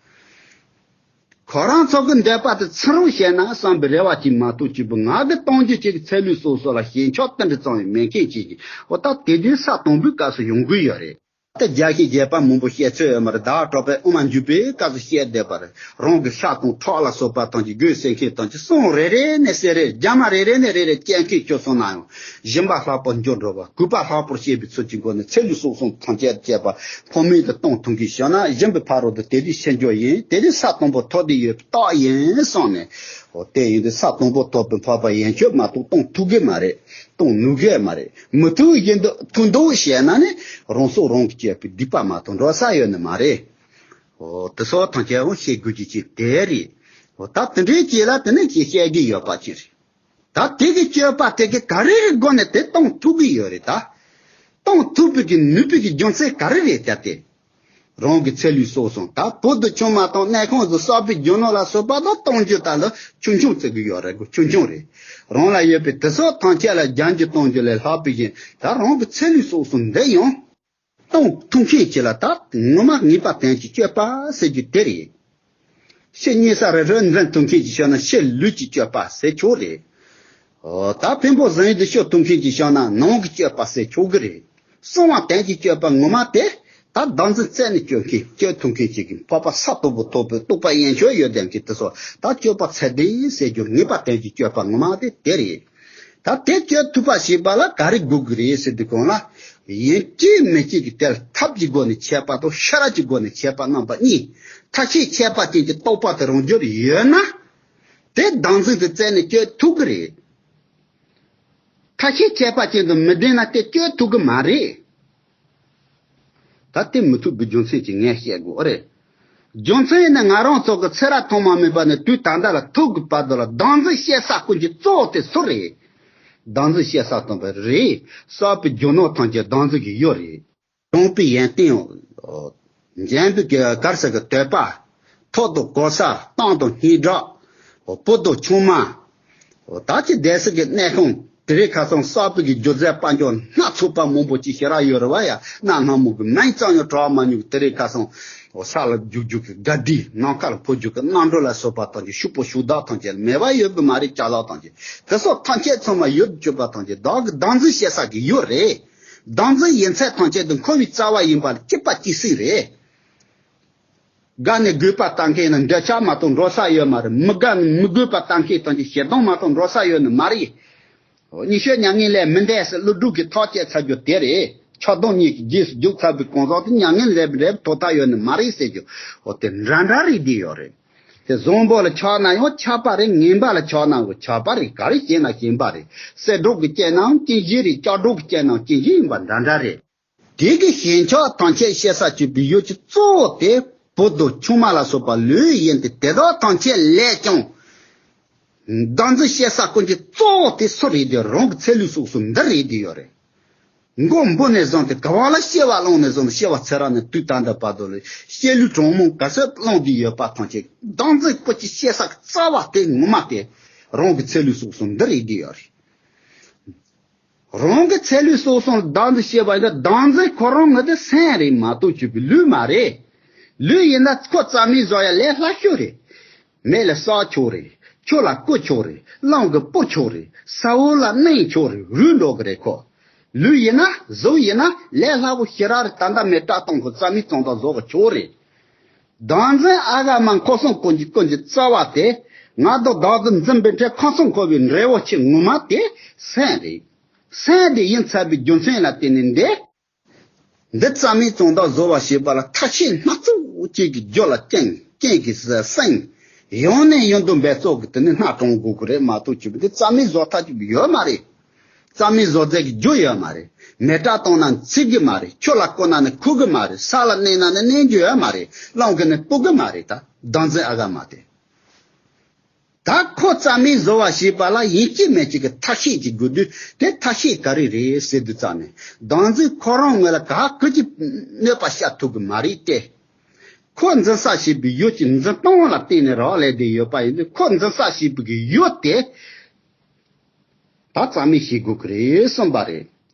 ཁོ་རང་ཚོ་གི་འདོད་པ་དེ་ཚུར་རོགས་བྱས་ན་བསམ་པའི་རེ་བ་ཅིག་མ་གཏོགས་ཅིག་པུ་ང་གི་གཏོང་རྒྱུ་ཅིག་གི་ཚེ་ལུས་སྲོག་གསུམ་ལ་ཞེན་ཆགས་དེ་འདྲ་ཙམ་ཡང་མེད་མཁན་ཅིག་གིས། འོ་ད་དེ་དུས་ས་དང་པོའི་སྐབས་སུ་ཡོང་དགོས་ཡོད་རེད། ད་རྒྱ་ཆེའི་རྒྱལ་པ་མང་པོ་བཤད་ཚོད་ཡོད་མ་རེད། བདག་གྲགས་པས་དབུ་མ་འཇུག་པའི་སྐབས་སུ་བཤད་བསྡད་པ་རེད། རང་གི་ཤ་དང་ཁྲག་ལ་སོགས་པ་དང་གཅིག་དགོས་ཟེར་མཁན་དང་གཅིག་གསུང་རེ་རེ་ནས་ཟེར་རེ། རྒྱ་མ་རེ་རེ་ནས་རེ་རེ་སྐྱེལ་མཁན་བྱུང་སོང་ན་ཡང་། སྦྱིན་པ་ལྷག་པར་འབྱོར་འགྲོ་བ། གུས་པ་ལྷག་པར་བྱེད་པའི་ཚུལ་གྱི་སྒོ་ནས་ཚེ་ལུས་སྲོག་གསུམ་ཐམས་ཅད་བཅས་པ་ཕངས་མེད་དུ་གཏོང་ཐུབ་མཁན་བྱུང་ན། སྦྱིན་པའི་ཕ་རོལ་ཏུ་དེ་དུས་ཕྱིན་རྒྱུ་ཡིན། དེ་དུས་ས་དང་པོ་ཐོབ་བསྡད་ཡོད་པའི་རྟགས་ཡིན་བསམ་ནས། འོ་དེ་ཡིན་དུས་ས་དང་པོ་ཐོབ་པའི་འཕགས་པ་ཡན་ཆོད་མ་གཏོགས་གཏོང་ཐུབ་གི་མ་རེད། གཏོང་ནུས་གི་མ་རེད། མི་ཐུབ་བཞིན་དུ་ཐུབ་འདུག་བཤད་ན་ནི་རང་སྲོག་རང་གིས་གཅོད་པའི་སྡིག་པ་མ་གཏོགས་འགྲོ་ས་ཡོད་ནི་མ་རེད། འོ་དེ་སོགས་ཐམས་ཅད་འོ་ཤེས་དགོས་ཀྱི་ཅིག་དེ་རེད། འོ་ད་དེ་འདྲའི་ཅིག་ལ་དེ་ནས་ཅིག་བཤད་ཀྱི་ཡོད་པ་ཅིག་རེད། ད་དེ་གི་སྤྱོད་པ་དེ་གི་ག་རེ་གི་སྒོ་ནས་དེ་གཏོང་ཐུབ་ཀྱི་ཡོད་རེད། ད་གཏོང་ཐུབ་པའི་གི་ནུས་པའི་གི་རྒྱུ་མཚན་ག་རེ་རེད་ད་དེ། རང་གི་ཚེ་ལུས་སྲོག་གསུམ། ད་བུ་དང་ཆུང་མ་དང་གནས་ཁང་དུ་གསར་པའི་རྒྱུ་ནོར་ལ་སོགས་པ་དང་གཏོང་རྒྱུ་ད་ལ་ཆུང་ཆུང་བརྩི་གི་ཡོད་རེད་གོ། ཆུང་ཆུང་རེད། རང་ལ་ཡོད་པའི་དེ་སོགས་ཐམས་ཅད་ལ་སྦྱང་རྒྱུ་གཏོང་རྒྱུ་ལས་ལྷག་པའི་གཞན། ད་རང་གི་ཚེ་ལུས་སྲོག་གསུམ་འདི་ཡང་གཏོང་ཐུབ་མཁན་ཅིག་ལ་ད་ངོ་མ་ངེས་པ་དོན་གྱི་སྤྱོད་པ་ཟེར་རྒྱུ་དེ་རེད། ཕྱི་གཉིས་ས་རེ་རེ་འཛིན་ཐུབ་མཁན་ཅིག་ཤོད་ན་ཕྱི་ལུས་ཀྱི་སྤྱོད་པ་ཟེར་ཆོག་རེད། ད་ཕུང་པོ་ཟིན་ཡུལ་དུ་ཤོད་ཐུབ་མཁན་ཅིག་ཤོད་ན་ནང་གི་སྤྱོད་པ་ཟེར་ཆོག་གི་རེད། གསང་བ་དོན་གྱི་སྤྱོད་པ་ངོ་མ་དེ། ད་བདག་འཛིན་རྩད་ནས་གཅོད་མཁན། གཅོད་ཐུབ་མཁན་ཅིག་གི་འཕགས་པ་ས་དང་པོ་ཐོབ་པའི་རྟོགས་པ་ཡན་ཆོད་ཡོད་ལྡན་གྱི་དེ་ཚོ་ད་སྤྱོད་པ་ཚད་ལྡན་ཟེར་རྒྱུ་ངེས་པ་དོན་གྱི་སྤྱོད་པ་ངོ་མ་དེ་དེ་རེད། ད་དེ་སྤྱོད་ཐུབ་པ་ཞིག་པ་ལ་ག་རེ་དགོས་ཀྱི་རེད་ཟེར་དུས་གོང་ལ། ཡིན་གཅིག་མིན་གཅིག་གི་དེར་ཐབས་ཀྱི་སྒོ་ནས་ཁྱད་པར་དང་ཤེས་རབ་ཀྱི་སྒོ་ནས་ཁྱད་པར་རྣམ་པ་གཉིས། ཐ་ཤལ་ཁྱད་པར་ཅན་གྱི་རྟོགས་པ་དེ་རང་རྒྱུད་ཡོད་ན། དེ་བདག་འཛིན་དེ་རྩད་ནས་གཅོད་ཐུབ་ཀྱི་རེད། ཐ་ཤལ་ཁྱད་པར་ཅན་དུ་མི་ལྡན་ན་དེ་གཅོད་ཐུབ་ཀྱི་མ་རེད། ད་དེ་མི་ཐུབ་པའི་རྒྱུ་མཚན་ཅིག་ངས་བཤད་དགོས་རེད། རྒྱུ་མཚན་ཡིན་ན་ང་རང་ཚོ་གི་ཚེ་རབས་ཐོག་མ་མེད་པ་ནས་དུས་ད་ལྟ་ལ་ཐུག་གི་བར་དུ་ལ་བདག་འཛིན་བྱེད་ས་ཀུན་གྱི་གཙོ་བོ་དེ་སུ་རེད། བདག་འཛིན་བྱེད་ས་སྟོན་པ་རེད། གསར་པའི་རྒྱུ་ནོར་ཐམས་ཅད་བདག་འཛིན་གྱི་ཡུལ་རེད། གྲོང་པའི་ཡོན་ཏན། འཇམ་པའི་ག་རེ་ཟེར་གི་དོད་པ། ཐོག་ཏུ་གོ་ས། གཏམ་དང་སྙན་གྲགས། བུ་དང་ཆུང་མ། ད་ཅི་བསྡད་ས་གི་གནས་ཁང་། དེ་རིང་ཁ་སང་གསར་པའི་གི་སྒྱུ་རྩལ་དཔལ་འབྱོར་སྣ་ཚོགས་པ་མང་པོ་ཅིག་ཞེ་དྲག་ཡོད་རེད་བ་ཡ། གནའ་སྔ་མོ་གི་མིང་ཙམ་ཡང་གྲགས་མ་མྱོང་གི། དེ་རིང་ཁ་སང་ས་ལ་རྒྱུག་རྒྱུག་གི་དགའ་སྡིག། ནམ་མཁའ་ལ་འཕུར་རྒྱུག་གི་གནམ་གྲུ་ལ་སོགས་པ་ཐམས་ཅད། ཕྱུག་པོ་ཕྱུག་བདག་ཐམས་ཅད་མེད་པ་ཡོད་པ་མ་རེད། ཅ་ལག་ཐམས་ཅད་དེ་སོགས་ཐམས་ཅད་ཚང་མ་ཡུལ་དུ་གྱུར་པ་ཐམས་ཅད་བདག་གི་བདག་འཛིན་བྱེད་ས་གི་ཡུལ་རེད། བདག་འཛིན་ཡིན་ཚད་ཐམས་ཅད་དུ་འཁོར་བའི་རྩ་བ་ཡིན་པ་ལ་གཅིག་པ་གཅིག་སྲིད་རེད། དགའ་ནས་དགོས་པ་ལྟ་མཁན་ནི་འདོད་ཆགས་མ་གཏོགས་འགྲོ་ས་ཡོད་མ་རེད། མི་དགའ་ནས་མི་དགོས་པ་ལྟ་མཁན་དང་གི་ཞེ་སྡང་མ་གཏོགས་འགྲོ་ས་ཡོད་ནི་མ་རེད། ཉི་ཤོས་མྱ་ངན་ལས་མི་འདའ་ཟེར་ཀླུ་སྒྲུབ་ཀྱིས་ཐག་བཅད་ཚར་རྒྱུ་དེ་རེད། ཆགས་སྡང་གཉིས་ཀྱི་རྗེས་སུ་རྒྱུག་ཚར་བའི་གང་ཟག་དེ་མྱ་ངན་ལས་འདའ་བའི་ཐོག་མཐའ་ཡོད་ནི་མ་རེད་ཟེར་རྒྱུ། འོ་དེ་འདྲ་འདྲ་རེད་བསྡད་ཡོད་རེད། དེ་བཟང་པོ་ལ་ཆགས་ན་ཡང་ཆགས་པ་རེད། ངན་པ་ལ་ཆགས་ན་ཡང་ཆགས་པ་རེད། ག་རེ་བྱས་ན་ཞེན་པ་རེད། གསེར་སྒྲོག་གི་རྐྱེན་ནའང་རྐྱེན་བཞི་རེད། ལྕགས་སྒྲོག་གི་རྐྱེན་ནའང་རྐྱེན་བཞི་ཡིན་པ་འདྲ་འདྲ་རེད། དེ་གི་ཞེན་ཆགས་ཐམས་ཅད་བཤད་ས་བཅུག་པའི་ཡུལ་གྱི་གཙོ་བོ་དེ་བུ་དང་ཆུང་མ་ལ་སོགས་པ་ལོས་ཡིན་ཏེ། དེ་དག་ཐམས་ཅད་ལས་ཀྱང་བདག་འཛིན་བཤད་ས་ཀུན་གྱི་གཙོ་བོ་དེ་སུ་རེད་དེ། རང་གི་ཚེ་ལུས་སྲོག་གསུམ་འདི་རེད་བསྡད་ཡོད་རེད། མགོ་འབུ་ནས་བཟུང་སྟེ་ག་བ་ལ་སྐྱེ་བ་བླངས་ནས་བཟུང་སྟེ་སྐྱེ་བ་ཚེ་རབས་ནས་དུས་ད་ལྟ་བར་དུ་ལ་སྐྱེས་ལུས་གྲངས་མང་ག་ཚོད་བླངས་བསྡད་ཡོད་པ་ཐམས་ཅད་བདག་འཛིན་ཀུན་གྱི་བཤད་ས་རྩ་བ་དེ་ངོ་མ་དེ་རང་གི་ཚེ་ལུས་སྲོག་གསུམ་འདི་རེད་བསྡད་ཡོད་རེད། རང་གི་ཚེ་ལུས་སྲོག་གསུམ་ལ་བདག་འཛིན་བྱེད་པ་ཡིན་ན་བདག་འཛིན་ཁོ་རང་ངི་དེ་སེམས་རེད་མ་གཏོགས་བཅོས་པའི་ལུས་མ་རེད། ལུས་ཡིན་ན་ཁོ་རྩ་མེད་བཟོ་ཡ་ལས་སླ་ཤོས་རེད། མེ་ལ་བསྲེག་ཆོག་རེད། ཆུ་ལ་བསྐོལ་ཆོག་རེད། རླུང་གིས་སྤུར་ཆོག་རེད། ས་འོག་ལ་མནན་ཆོག་རེད། རུལ་འགྲོ་གི་རེད་ཁོ། ལུས་ཡིན་ན་གཟུགས་ཡིན་ན་ལས་སླ་པོ་ཞེ་དྲག་རེད། ད་ལྟ་མེ་སྲེག་བཏང་ཁོ་རྩ་མེད་བཙོང་དང་བཟོ་གི་ཆོག་རེད། བདག་འཛིན་ཨ་ག་མ་འཁོར་གསུམ་ཀུན་གྱི་ཀུན་གྱི་རྩ་བ་དེ། ང་དང་བདག་འཛིན་འཛིན་པའི་འབྲེལ་ཁམས་གསུམ་འཁོར་བའི་འབྲས་བུ་ཆེ་ངོ་མ་དེ་སེམས་རེད། སེམས་དེ་ཡིན་ཚར་བའི་རྒྱུ་མཚན་ལ་བརྟེན་ནས་འདི། འདི་རྩ་མེད་གཙང་དག་བཟོ་བ་ཞེས་པ་ལ་ཐབས་ཤེས་སྣ་ཚོགས་ཅིག་གི་རྒྱུ་ལ་རྐྱེན་རྐྱེན་གྱི་སེམས་ཡང་ནས་ཡང་དུ་འབད་རྩོལ་གྱི་དེ་ནི་སྣ་དྲངས་དགོས་ཀྱི་རེད་མ་གཏོགས་ཅིག་འདི་རྩ་མེད་བཟོ་ཐབས་ཅིག་ཡོད་མ་རེད། རྩ་མེད་བཟོ་རྫས་ཀྱི་རྒྱུ་ཡོད་མ་རེད། མེ་སྲེག་བཏང་ན་འཚིག་གི་མ་རེད། ཆུ་ལ་བསྐོལ་ན་ནི་ཁུག་གི་མ་རེད། ས་ལ་མནན་ན་ནི་མནན་རྒྱུ་ཡོད་མ་རེད། རླུང་གིས་ནི་སྤུབ་གི་མ་རེད། ད་བདག་འཛིན་ཨ་ག་མ་དེ། ད་ཁོ་རྩ་མེད་བཟོ་བ་ཞེས་པ་ལ་ཡིན་གཅིག་མིན་གཅིག་གི་ཐབས་ཤེས་ཅིག་དགོས་དུས་དེ་ཐབས་ཤེས་ག་རེ་རེད་ཟེར་དུས་ཙང་ནས་བདག་འཛིན་ཁོ་རང་ངོས་ལ་ག་གི་ཅིག་གནོད་པ་བྱ་ཐུབ་གི་མ་རེད་དེ། ཁོ་འཛིན་ས་བྱེད་པའི་ཡུལ་གྱི་འཛིན་སྟངས་ལ་བརྟེན་ནས་རག་ལས་བསྡད་ཡོད་པ་ཡིན་དུས་ཁོ་འཛིན་ས་བྱེད་པའི་གི་ཡུལ་དེ། ད་རྩ་མེད་བྱེད་དགོས་ཀྱི་རེད་གསུངས་པ་རེད།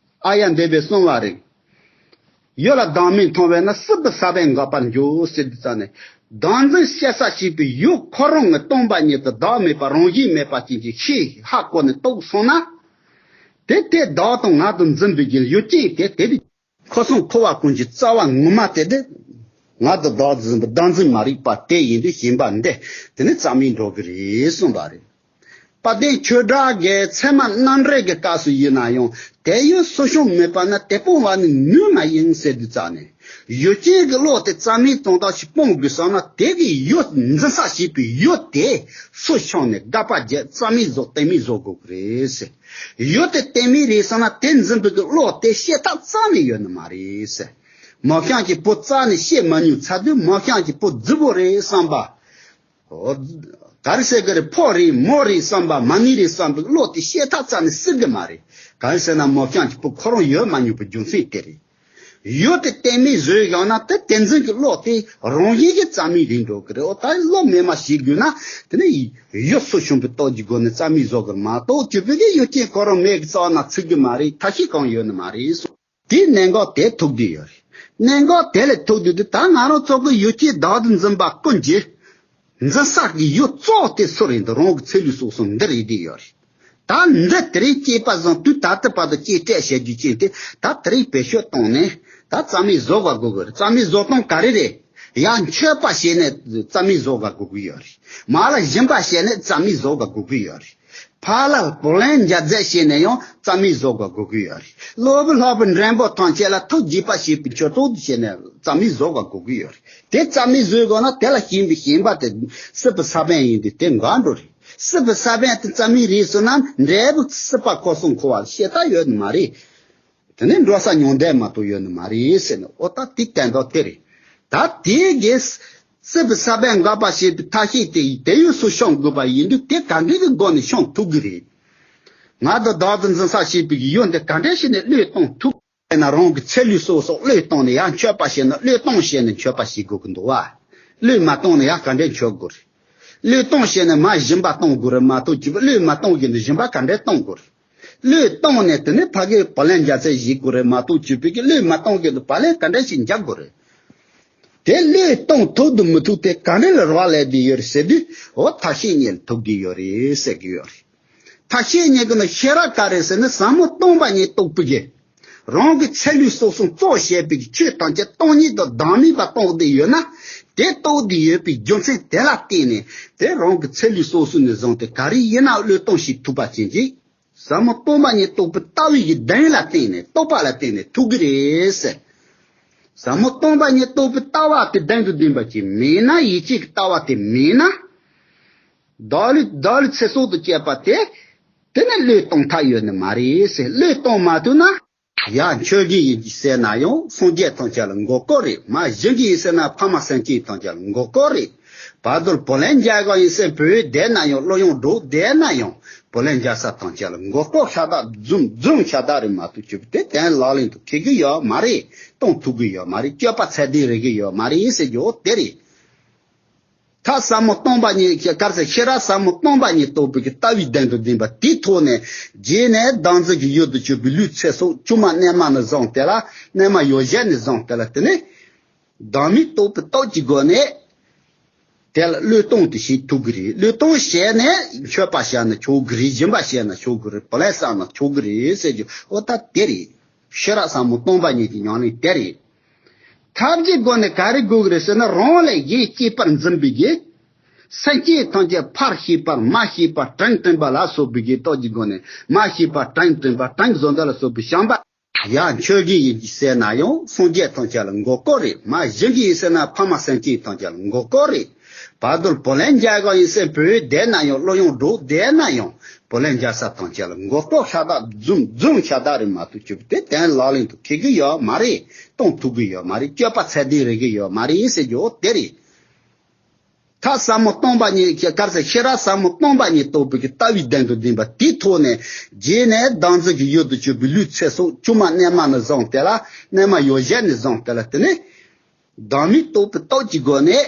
ཨཱརྱ་འདས་པས་གསུངས་པ་རེད། ཡུལ་ལ་བདག་མེད་མཐོང་བས་ན་སྲིད་པའི་ས་བོན་འགག་པར་འགྱུར་ཟེར་དུས་ཙང་ནས་བདག་འཛིན་སྐྱེ་ས་བྱེད་པའི་ཡུལ་ཁོ་རང་གི་སྟོང་པ་ཉིད་དུ་བདག་མེད་པ་རང་བཞིན་མེད་པ་ཅན་གྱི་ཤེས་ཧ་གོ་ནས་རྟོགས་སོང་ན། དེ་དེ་བདག་དང་ང་དང་འཛིན་པའི་གི་ཡུལ་ཅན་དེ་དེ་དེ་ཁོ་སོང་ཁོ་བ་ཀུན་གྱི་རྩ་བ་ངོ་མ་དེ་དེ་ང་དང་བདག་འཛིན་པ་བདག་འཛིན་མ་རིག་པ་དེ་ཡིན་དུས་ཞེན་པ་འདི་དེ་ནི་རྩ་མེད་འགྲོ་གི་རེད་གསུངས་པ་རེད། དཔལ་ལྡན་ཆོས་གྲགས་ཀྱིས་ཚད་མ་རྣམ་འགྲེལ་གྱི་སྐབས་སུ་ཡིན་ན་ཡང་དེ་ཡུལ་སུ་བྱུང་མེད་པ་ན་དེ་སྤོང་བ་ནི་ནུས་མ་ཡིན་ཟེར་དུས་ཙང་ནས་ཡུལ་ཅན་གྱི་བློ་དེ་རྩ་མེད་གཙང་དག་ཅིག་སྤོང་དགོས་བསམ་ན་དེ་གི་ཡུལ་འཛིན་ས་བྱེད་པའི་ཡུལ་དེ་སུ་བྱུང་ནས་དགག་པ་བརྒྱབ་རྩ་མེད་བཟོ་གཏན་མེད་བཟོ་དགོས་ཀྱི་རེད་ཟེར། ཡུལ་དེ་གཏན་མེད་རེད་བསམ་ན་དེ་འཛིན་པའི་གི་བློ་དེ་བྱེད་ཐབས་རྩ་ནས་ཡོད་ནི་མ་རེད་ཟེར། མོ་གཤམ་གྱི་བུ་རྩ་ནས་བྱེད་མ་མྱོང་ཚར་དུས་མོ་གཤམ་གྱི་བུ་རྫི་བོ་རེད་བསམ་པ། ཨོ། ག་རེ་ཟེར་གི་རེད། ཕོ་རེད་མོ་རེད་བསམ་པ་མ་ཎི་རེད་བསམ་པའི་བློ་དེ་བྱེད་ཐབས་རྩ་ནས་སྲིད་གི་མ་རེད། ག་རེ་ཟེར་ན་མོ་གཤམ་གྱི་བུ་ཁོ་རང་ཡོད་མ་མྱོང་པའི་རྒྱུ་མཚན་དེ་རེད། ཡུལ་དེ་གཏན་མེད་བཟོས་ཡོང་ན་དེ་དེ་འཛིན་གྱི་བློ་དེ་རང་བཞིན་གྱིས་རྩ་མེད་རེད་འགྲོ་གི་རེད། ཨོ་ད་བློ་མེད་མ་ཞིག་དགོས་ན་དེ་ནི་ཡུལ་སུ་བྱུང་པའི་སྟོབས་ཀྱི་སྒོ་ནས་རྩ་མེད་བཟོ་གི་རེད་མ་གཏོགས་བཅུ་པའི་གི་ཡུལ་ཅན་ཁོ་རང་མེད་ཀྱི་རྩ་བ་ན་ཚིག་གི་མ་རེད། ཐབས་ཤེས་གང་ཡོད་ནི་མ་རེད་གསུངས། དེའི་གནད་འགག་དེ་ཐུག་བསྡད་ཡོད་རེད། གནད་འགག་དེ་ལས་ཐུག་བསྡད་དུས་ད་ང་རང་ཚོ་གི་ཡུལ་སྐྱེས་བདག་ཏུ་འཛིན་པ་ཀུན་གྱི་འཛིན་ས་གི་ཡུལ་གཙོ་བོ་དེ་སུ་རེད་འདི་རང་གི་ཚེ་ལུས་སོ་སོ་འདི་རེད་བསྡད་ཡོད་རེད། ད་འདི་དེ་རིང་སྐྱེས་པ་བཟང་དུས་ད་ལྟ་བར་དུ་སྐྱེས་སྤྲད་བྱེད་རྒྱུ་ཅན་དེ་ད་དེ་རིང་བེད་སྤྱོད་བཏང་ནས་ད་རྩ་མེད་བཟོ་དགོས་དགོས་ཀྱི་རེད། རྩ་མེད་བཟོ་སྟངས་ག་རེ་རེད། ཡང་མཆོད་པ་བྱས་ནས་རྩ་མེད་བཟོ་དགོས་དགོས་ཀྱི་ཡོད་རེད། མ་ལ་སྦྱིན་པ་བྱས་ནས་རྩ་མེད་བཟོ་དགོས་དགོས་ཀྱི་ཡོད་རེད། ཕར་ལ་བུ་ལོན་འཇལ་རྫས་བྱས་ནས་ཡང་རྩ་མེད་བཟོ་དགོས་དགོས་ཀྱི་ཡོད་རེད། སློབ་བུ་སློབ་བུ་འགྲན་པོ་ཐམས་ཅད་ལ་ཐུགས་དགྱེས་པ་བྱེད་པའི་མཆོད་གཏོར་དུ་བྱས་ནས་རྩ་མེད་བཟོ་དགོས་དགོས་ཀྱི་ཡོད་རེད། དེ་རྩ་མེད་བཟོས་དགོས་ན་དེ་ལ་ཞེན་པའི་ཞེན་པ་དེ་སྲིད་པའི་ས་བོན་ཡིན་དུས་དེ་འགག་འགྲོ་རེད། སྲིད་པའི་ས་བོན་དེ་རྩ་མེད་རེད་ཟེར་ན་འབྲས་བུ་སྲིད་པ་ཁོ་སོང་ཁོ་བ་ཤེས་ཐབས་ཡོད་ནི་མ་རེད། དེ་ནས་འགྲོ་ས་ཉུང་འདས་མ་གཏོགས་ཡོད་ནི་མ་རེད་ཟེར་ནས། ཨོ་ད་དེ་གཏན་འདོགས་དེ་རེད། ད་དེ་གས་སྲིད་པའི་ས་བོན་འགག་པ་བྱེད་པའི་ཐབས་ཤེས་དེ་ཡིས་དེ་ཡུལ་སུ་བྱུང་དགོས་པ་ཡིན་དུས་དེ་ག་འདྲ་གི་སྒོ་ནས་བྱུང་ཐུབ་ཀྱི་རེད། ང་དང་བདག་ཏུ་འཛིན་ས་བྱེད་པའི་ཡུལ་འདི་ག་འདྲ་ཞིག་ནས་བློས་གཏོང་ཐུབ་ན། རང་གི་ཚེ་ལུས་སོ་སོ་བློས་གཏོང་ནས་ཡང་མཆོད་པ་བྱས་ན་བློས་གཏོང་བྱས་ནས་མཆོད་པ་བྱེད་དགོས་ཀྱི་འདུག་བ། བློས་མ་གཏོང་ན་ཡང་ག་འདྲ་མཆོད་དགོས་རེད། བློས་གཏོང་བྱས་ནས་མ་སྦྱིན་པ་གཏོང་དགོས་རེད་མ་གཏོགས་ཅིག་བློས་མ་གཏོང་གི་ནས་སྦྱིན་པ་ག་འདྲ་གཏོང་དགོས་རེད། བློས་བཏང་ནས་དེ་ནས་ཕ་གིའི་བུ་ལོན་འཇལ་ཚད་ཞིག་དགོས་རེད་མ་གཏོགས་བཅུ་པའི་གི་བློས་མ་གཏོང་གི་འདུག་བུ་ལོན་ག་འདྲ་ཞིག་འཇལ་དགོས་རེད། དེ་བློས་གཏོང་ཐུབ་དང་མི་ཐུབ་དེ་ག་འདྲ་ལ་རག་ལས་བསྡད་ཡོད་རེད་ཟེར་དུས་འོ་ཐབས་ཤེས་གཉིས་ལ་ཐུག་གི་ཡོད་རེད་ཟེར་གི་ཡོད་རེད། ཐབས་ཤེས་གཉིས་ཀྱི་ནང་ཤེས་རབ་ག་རེ་ཟེར་ན་ཟབ་མོ་སྟོང་པ་ཉིད་རྟོགས་པའི་གི་རང་གི་ཚེ་ལུས་སོ་སོ་གཙོ་བྱས་པའི་གི་ཆོས་ཐམས་ཅད་སྟོང་ཉིད་དང་བདག་མེད་པ་རྟོགས་བསྡད་ཡོད་ན་དེ་རྟོགས་བསྡད་ཡོད་པའི་རྒྱུ་མཚན་དེ་ལ་བརྟེན་ནས་དེ་རང་གི་ཚེ་ལུས་སོ་སོ་ནས་བཟུང་སྟེ་ག་རེ་ཡིན་ན་བློས་གཏོང་བྱེད་ཐུབ་པ་ཅན་གྱི། ཟབ་མོ་སྟོང་པ་ཉིད་རྟོགས་པའི་ལྟ་བའི་གི་གདེང་ལ་བརྟེན་ནས་རྟོགས་པ་ལ་བརྟེན་ནས་ཐུག་གི་རེད་ཟེར། ཟབ་མོ་སྟོང་པ་ཉིད་རྟོགས་པའི་ལྟ་བ་དེ་གདེང་དུ་ལྡན་པ་ཅིག་མེད་ན་ཡིད་ཆེས་ཀྱི་ལྟ་བ་དེ་མེད་ན། བདག་ལུས་བདག་ལུས་ཚེ་སྲོག་ཏུ་བཅད་པ་དེ་དེ་ནི་བློས་གཏོང་ཐབས་ཡོད་ནི་མ་རེད་ཟེར། བློས་གཏོང་མ་ཐུབ་ན། ཡང་ཆོས་བརྒྱུད་ཡིན་གྱི་ཟེར་ན་ཡང་སངས་རྒྱས་ཐམས་ཅད་ལ་མགོ་སྐོར་རེད། མ་གཞི་གི་ཡིན་ཟེར་ན་ཕ་མ་སེམས་ཅན་ཐམས་ཅད་ལ་མགོ་སྐོར་རེད། བར་དུ་བུ་ལོན་འཇལ་ག་ཡིན་ཟེར་བོད་བསྡད་ན་ཡང་བློ་ཡོང་འགྲོ་བསྡད་ན་ཡང་བུ་ལོན་འཇལ་ས་ཐམས་ཅད་ལ་མགོ་སྐོར་ཤ་སྟག་རྫུན་རྫུན་ཤ་སྟག་རེད་མ་གཏོགས་ཅིག་དེ་དོན་ལག་ལེན་དུ་འཁེལ་གི་ཡོད་མ་རེད། གཏོང་ཐུབ་གི་ཡོད་མ་རེད། སྤྱོད་པ་ཚད་ལྡན་རེད་གི་ཡོད་མ་རེད་ཟེར་རྒྱུ་དེ་རེད། ཐབས་ཟབ་མོ་སྟོང་པ་ཉིད་ཀྱི་སྐབས་སུ་ཤེས་རབ་ཟབ་མོ་སྟོང་པ་ཉིད་རྟོགས་པའི་གི་ལྟ་བའི་གདེང་དུ་ལྡན་པ་དེའི་ཐོག་ནས་རྗེས་ནས་བདག་འཛིན་གྱི་ཡུལ་དུ་གྱུར་པའི་ལུས་ཚེ་སྲོག་ཆུང་མ་སྣལ་མ་ནས་བཟུང་སྟེ་ལ་སྣལ་མ་ཡོ་བྱད་ནས་བཟུང་སྟེ་ལ་དེ་ནས་བདག་མེད་རྟོགས་པའི་སྟོབས་ཀྱི་སྒོ་ནས་དེ་ལ་བློས་གཏོང་དེ་བྱེད་ཐུབ་ཀྱི་རེད། བློས་གཏོང་བྱས་ནས་མཆོད་པ་བྱས་ན་ཆོག་གི་རེད། སྦྱིན་པ་བྱས་ན་ཆོག་གི་རེད། བུ་ལོན་བསགས་ན་ཆོག་གི་རེད་ཟེར་རྒྱུ་འོ་ད་དེ་རེད། ཤེས་རབ་ཟབ་མོ་སྟོང་པ་ཉིད་ཀྱི་ཉམས་ལེན་དེ་རེད། ཐབས་ཀྱི་སྒོ་ནས་ག་རེ་དགོས་ཀྱི་རེད་ཟེར་ན་རང་ལས་གཞན་གཅེས་པར་འཛིན་པའི་གི། སེམས་ཅན་ཐམས་ཅད་ཕར་ཤེས་པར་མ་ཤེས་པར་དྲིན་དྲན་པ་ལ་སོགས་པའི་གི་སྟོབས་ཀྱི་སྒོ་ནས་མ་ཤེས་པར་དྲིན་དྲན་པ་དྲིན་གཟོ་འདོད་ལ་སོགས་པའི་བྱམས་པ། ཡ་ཆོས་དགེ་ཡིན་གྱི་ཟེར་ན་ཡང་སངས་རྒྱས་ཐམས་ཅད་ལ་མགོ་སྐོར་རེད། མ་གཞི་གི་ཡིན་ཟེར་ན་ཕ་མ་སེམས་ཅན་ཐམས་ཅད་ལ་མགོ་སྐོར་རེད། བར་དོར་བུ་ལོན་རྒྱག་གི་ཡིན་ཟེར་བུ་ཡུག་བསྡད་ན་ཡང་བློ་ཡང་འགྲོ་བསྡད་ན་ཡང་བུ་ལོན་རྒྱག་ས་ཐམས་ཅད་ལ་མགོ་སྐོར་ཤ་སྟག་རྫུན་རྫུན་ཤ་སྟག་རེད་མ་གཏོགས་ཅིག་དེ་གཏན་ལག་ལེན་དུ་འཁེལ་གི་ཡོད་མ་རེད། གཏོང་ཐུབ་གི་ཡོད་མ་རེད། སྤྱོད་པ་ཚད་ལྡན་རེད་གི་ཡོད་མ་རེད་ཟེར་རྒྱུ་དེ་རེད། ཐབས་ཟབ་མོ་སྟོང་པ་ཉིད་ཀྱི་གར་ཟེར་ཤེས་རབ་ཟབ་མོ་སྟོང་པ་ཉིད་རྟོགས་པའི་གི་ལྟ་བའི་གདེང་དུ་ལྡན་པ་དེའི་ཐོག་ནས་རྗེས་ནས་བདག་འཛིན་གྱི་ཡུལ་དུ་གྱུར་པའི་ལུས་ཚེ་སྲོག་ཆུང་མ་གནས་མ་ནས་བཟུང་སྟེ་ལ་གནས་མ་ཡོ་བྱད་ནས་བཟུང་སྟེ་ལ་དེ་ནས་བདག་མེད་རྟོགས་པའི་སྟོབས་ཀྱི་སྒོ་ནས་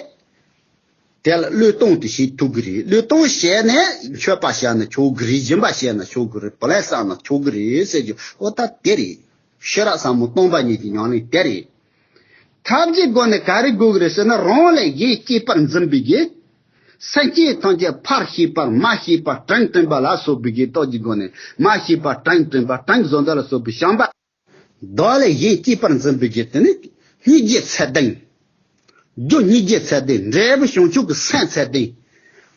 དེ་ལ་བློས་གཏོང་དུ་བྱེད་ཐུབ་ཀྱི་རེད། བློས་གཏོང་བྱས་ནས་མཆོད་པ་བྱས་ན་ཆོག་གི་རེད། སྦྱིན་པ་བྱས་ན་ཆོག་གི་རེད། བུ་ལོན་བསགས་ན་ཆོག་གི་རེད་ཟེར་རྒྱུ་ཨོ་ད་དེ་རེད། ཤེས་རབ་ཟབ་མོ་སྟོང་པ་ཉིད་ཀྱི་ཉམས་ལེན་དེ་རེད། ཐབས་ཀྱི་སྒོ་ནས་ག་རེ་དགོས་ཀྱི་རེད་ཟེར་ན་རང་ལས་གཞན་གཅེས་པར་འཛིན་པའི་གི་སེམས་ཅན་ཐམས་ཅད་ཕར་གཤེགས་པར་མར་གཤེགས་པར་དྲིན་དྲན་པ་ལ་སོགས་པའི་གི་སྟོབས་ཀྱི་སྒོ་ནས་མར་གཤེགས་པ་དྲིན་དྲན་པ་དྲིན་གཟོ་འདོད་ལ་སོགས་པའི་བྱམས་པ། བདག་ལས་གཞན་གཅེས་པར་འཛིན་པའི་གི་དེ་ནི་སྙིང་རྗེ་ཚད་ལྡན། རྒྱུ་སྙིང་རྗེ་ཚད་ལྡན་འབྲས་བུ་བྱང་ཆུབ་ཀྱི་སེམས་ཚད་ལྡན།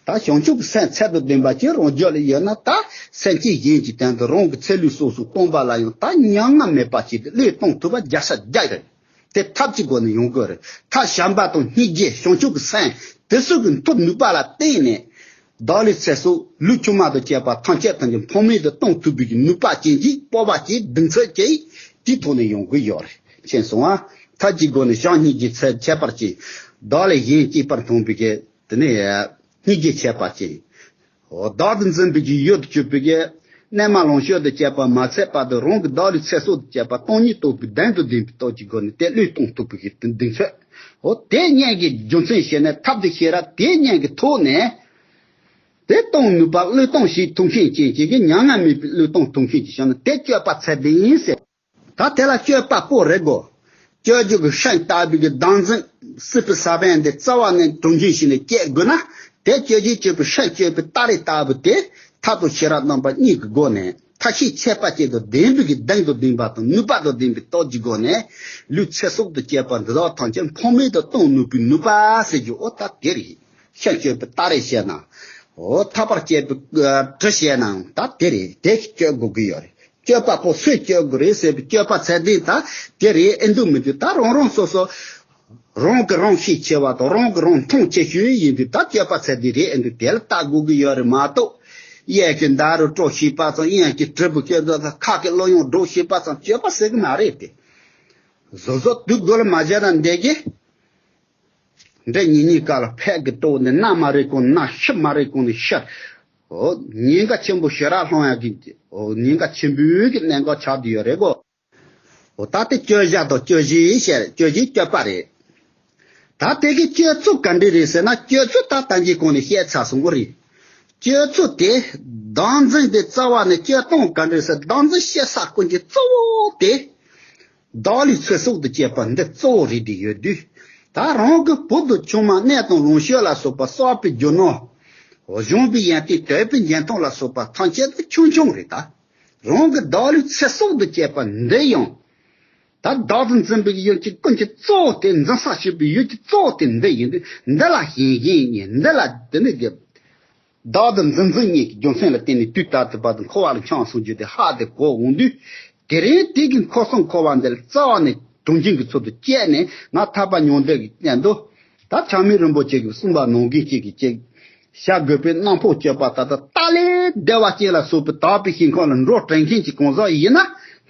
ད་བྱང་ཆུབ་ཀྱི་སེམས་ཚད་དང་ལྡན་པ་ཅིག་རང་རྒྱུད་ལ་ཡོད་ན་ད་སེམས་ཅན་གཞན་གྱི་དོན་དུ་རང་གི་ཚེ་ལུས་སོ་སོ་སྟོང་པ་ལ་ཡང་ད་མྱ་ངམ་མེད་པ་ཅིག་ཏུ་བློས་གཏོང་ཐུབ་པ་བརྒྱ་ཆ་བརྒྱ་རེད། དེ་ཐབས་ཀྱི་སྒོ་ནས་ཡོང་དགོས་རེད། ཐབས་བྱམས་པ་དང་སྙིང་རྗེ་བྱང་ཆུབ་ཀྱི་སེམས་དེ་ཚོ་གི་མཐུ་ནུས་པ་ལ་བརྟེན་ནས་བདག་ལུས་ཚེ་སྲོག་ལུས་ཆུང་མ་དང་བཅས་པ་ཐམས་ཅད་ཐམས་ཅད་ཕངས་མེད་དུ་གཏོང་ཐུབ་པའི་གི་ནུས་པ་ཅན་གྱི་སྤོབས་པ་ཅན་གདེང་ཚོད་ཅན་དེའི་ཐོག་ནས་ཡོང་གི་ཡོད་རེད། མཁྱེན་སོང་ཨ། ཐབས་ཀྱི་སྒོ་ནས་བྱམས་སྙིང་རྗེ་ཚད་ཁྱད་པར་ཅན། བདག་ལས་གཞན་གཅེས་པར་མཐོང་བའི་གི་དེ་ནས་སྙིང་རྗེ་ཁྱད་པར་ཅན། འོ་བདག་ཏུ་འཛིན་པའི་གི་ཡུལ་དུ་གྱུར་པའི་གི་གནས་མ་ལོངས་སྤྱོད་དུ་བཅས་པ་མ་ཚད་པ་དང་རང་གི་བདག་ལུས་ཚེ་སྲོག་ཏུ་བཅས་པ་སྟོང་ཉིད་རྟོགས་པའི་གདེང་དུ་ལྡན་པའི་སྟོབས་ཀྱི་སྒོ་ནས་དེ་བློས་གཏོང་ཐུབ་པའི་གི་གདེང་ཚོད། འོ་དེ་གཉིས་ཀྱི་རྒྱུ་མཚན་བྱས་ནས་ཐབས་དང་ཤེས་རབ་དེ་གཉིས་ཀྱི་ཐོག་ནས་དེ་གཏོང་ནུས་པ་བློས་གཏོང་བྱེད་ཐུབ་མཁན་ཅན་གྱི་གི་མྱ་ངམ་མེད་པའི་བློས་གཏོང་ཐུབ་མཁན་ཅིག་བྱུང་ན་དེ་སྤྱོད་པ་ཚད་ལྡན་ཟེར། ད་དེ་ལ་སྤྱོད་པ་པོ་རེད་གོ། སྤྱོད་རྒྱུ་གི་ཤིང་ལྟ་བུའི་གི་བདག་འཛིན་སྲིད་པའི་ས་བོན་འདི་རྩ་བ་ནས་དྲུང་འཇུག་བྱས་ནས་བསྐྱེད་དགོས་ན་དེ་སྤྱོད་བྱེད་སྤྱོད་པའི་ཤིང་སྤྱོད་པའི་སྟ་རེ་ལྟ་བུ་དེ་ཐབས་དང་ཤེས་རབ་རྣམ་པ་གཉིས་ཀྱི་སྒོ་ནས་ཐབས་ཤེས་ཁྱད་པར་ཅན་དང་ལྡན་པའི་གི་གདེང་དང་ལྡན་པ་དང་ནུས་པ་དང་ལྡན་པའི་སྟོབས་ཀྱི་སྒོ་ནས་ལུས་ཚེ་སྲོག་ཏུ་བཅས་པ་འདི་དག་ཐམས་ཅད་ཕངས་མེད་དུ་གཏོང་ནུས་པའི་ནུས་པ་ཟེར་རྒྱུ་ཨོ་ད་དེ་རེད། ཤིང་སྤྱོད་པའི་སྟ་རེ་བཤད་ན། འོ་ཐག་པར་བཅད་པའི་གྲི་བཤད་ནའང་ད་དེ་རེད། དེ་སྤྱོད་དགོས་ཀྱི་ཡོད་རེད། སྤྱོད་པ་པོ་སུས་སྤྱོད་དགོས་རེད་ཟེར་བའི་སྤྱོད་པ་ཚད་ལྡན་ད་དེ་རེད་ཨེ་འདུག་མི་འདུག་ད་རང་རང་སོ་སོ་རང་གི་རང་ཤེད་ཆེ་བ་དང་རང་གི་རང་མཐོང་ཆེ་ཤོས་ཡིན་དུས་ད་སྤྱོད་པ་ཚད་ལྡན་རེད་ཨེ་འདུག་དེ་ལ་ལྟ་དགོས་ཀྱི་ཡོད་རེད་མ་གཏོགས། གཡས་ཀྱི་མདའ་རུ་སྤྲོ་ཤེས་པ་ཙམ་གཡོན་གྱི་གྲི་བུ་ཁྱེར་ཚོ་ཁ་གི་བློ་ཡང་སྒྲོག་ཤེས་པ་ཙམ་སྤྱོད་པ་ཟེར་གི་མ་རེད་དེ། བཟོ་བཟོ་དུས་དགོས་ལ་མ་བྱས་ན་འདས་ཀྱི། འདྲེ་ཉིན་གཉིས་ཀ་ལ་ཕད་ཀྱི་སྤྲོ་ནས་སྣ་མ་རེ་གོང་ནས་སྣ། ཤི་མ་རེ་གོང་ནས་ཤི། འོ་ཉེན་ཁ་ཆེན་པོ་ཞེ་དྲག་སློང་ཡག་གི། འོ་ཉེན་ཁ་ཆེན་པོའི་གི་གནད་འགག་ཆགས་བསྡད་ཡོད་རེད་གོ། འོ་ད་དེ་སྤྱོད་བྱ་དང་སྤྱོད་བཞི་བཤད་རེད། སྤྱོད་བཞི་སྤྱོད་པ་རེད། ད་དེ་གི་སྤྱོད་ཚུལ་ག་འདྲ་རེད་ཟེར་ན་སྤྱོད་ཚུལ་ད་ལྟ་གི་གོང་ནས་བཤད་ཚར་སོང་གི་རེད། སྤྱོད་ཚུལ་དེ་བདག་འཛིན་དེ་རྩ་བ་ནས་སྤྱོད་སྟངས་ག་འདྲ་ཟེར་བདག་འཛིན་བྱེད་ས་ཀུན་གྱི་གཙོ་བོ་དེ། བདག་ལུས་ཚེ་སྲོག་ཏུ་བཅས་པ་འདི་གཙོ་བོ་རེད་དེ་ཡོད་དུས། ད་རང་གི་བུ་དང་ཆུང་མ་གནས་དང་ལོངས་སྤྱོད་ལ་སོགས་པ་གསོག་པའི་རྒྱུ་ནོར། གཞུང་པའི་ཡོན་ཏན་དོད་པའི་འཇོན་ཐང་ལ་སོགས་པ་ཐམས་ཅད་དུ་ཆུང་ཆུང་རེད་ད། རང་གི་བདག་ལུས་ཚེ་སྲོག་ཏུ་བཅས་པ་འདི་ཡང་། ད་བདག་ཏུ་འཛིན་པའི་ཡུལ་གྱི་ཀུན་གྱི་གཙོ་བོ་དེ་འཛིན་ས་བྱེད་པའི་ཡུལ་གྱི་གཙོ་བོ་དེ་འདི་ཡིན་དུས་འདི་ལ་ཞེན་ཞེན་གཉིས་འདི་ལ་འདི་ནི་དགེ། བདག་ཏུ་འཛིན་འཛིན་གཉིས་ཀྱི་རྒྱུ་མཚན་ལ་བརྟེན་ནས་དུས་ད་ལྟ་བར་དུ་འཁོར་བ་ལ་འཁྱམས་སོང་རྒྱུ་དེ་ཧ་དེ་གོ་འོང་དུས། དེ་རིང་དེ་གི་འཁོར་གསུམ་འཁོར་བ་འདི་ལ་རྩ་བ་ནས་དྲུང་འཇུག་གི་ཚུལ་དུ་བསྐྱེད་ནས་ང་ཐར་པ་མྱོང་འདོད་ཀྱི་སྙམ་དུ། ད་ཆགས་མེད་རིན་པོ་ཆེ་གིས་གསུངས་པ་ནང་བཞིན་གཅིག་གིས་གཅིག་བྱ་དགོས་པའི་རྣམ་འཕངས་སྤྱོད་པ་ད་ལྟ་ལྟ་ལས་བདེ་བ་ཅན་ལ་སོགས་པའི་དག་པའི་ཞིང་ཁམས་ལ་འགྲོ་དྲན་མཁན་གྱི་གང་ཟག་ཡིན་ན་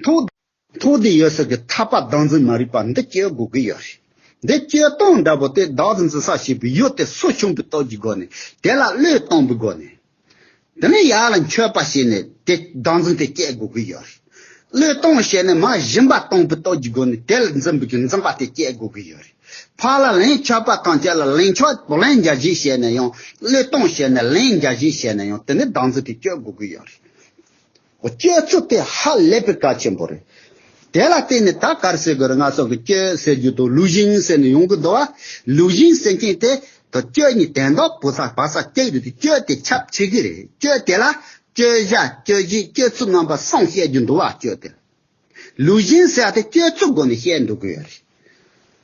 མཐོང་མཐོང་བདེ་ཡོད་ས་གི་ཐར་པ་བདག་འཛིན་མ་རིག་པ་འདི་སྐྱེ་དགོས་ཀྱི་ཡོད་རེད། འདི་སྐྱེ་སྟངས་འདྲ་པོ་དེ་བདག་འཛིན་འཛིན་ས་ཞེས་པའི་ཡུལ་དེ་སུ་ཆུང་པའི་སྟོབས་ཀྱི་སྒོ་ནས་དེ་ལ་བློས་གཏོང་པའི་སྒོ་ནས། དེ་ནས་ཡར་ལ་མཆོད་པ་བྱས་ནས་དེ་བདག་འཛིན་དེ་སྐྱེ་དགོས་ཀྱི་ཡོད་རེད། བློས་གཏོང་བྱས་ནས་མར་སྦྱིན་པ་གཏོང་པའི་སྟོབས་ཀྱི་སྒོ་ནས་དེ་ལ་འཛིན་པའི་གི་འཛིན་པ་དེ་སྐྱེ་དགོས་ཀྱི་ཡོད་རེད། ཕར་ལ་ལན་མཆོད་པ་གང་བྱས་ལ་ལན་མཆོད་བུ་ལན་འཇལ་བྱེད་བྱས་ནས་ཡང་བློས་གཏོང་བྱས་ནས་ལན་འཇལ་བྱེད་བྱས་ནས་ཡང་དེ་ནས་བདག་འཛིན་དེ་སྐྱེ་དགོས་ཀྱི་ཡོད་རེད། སྤྱོད་ཚུལ་དེ་ཧ་ལས་པའི་གལ་ཆེན་པོ་རེད། དེ་ལ་བརྟེན་ནས་ད་ག་རེ་ཟེར་དགོས་རེད། ང་ཚོ་གི་སྤྱོད་ཟེར་རྒྱུ་དང་ལུགས་ཟིན་ཟེར་ནས་ཡོང་གི་འདུག་བ། ལུགས་ཟིན་ཟེར་མཁན་དེ་ད་སྤྱོད་གཉིས་དོན་དག་བོ་ས་བ་ས་གཅིག་རེད་དེ་སྤྱོད་དེ་ཁྱབ་ཆེ་གི་རེད། སྤྱོད་དེ་ལ་སྤྱོད་བྱ་སྤྱོད་བྱེད་སྤྱོད་ཚུལ་རྣམ་པ་གསུམ་བཤད་རྒྱུ་འདུག་བ། སྤྱོད་དེ་ལ། ལུགས་ཟིན་ཟེར་ཡ་དེ་སྤྱོད་ཚུལ་སྒོ་ནས་བཤད་འགྲོ་གི་ཡོད་རེད།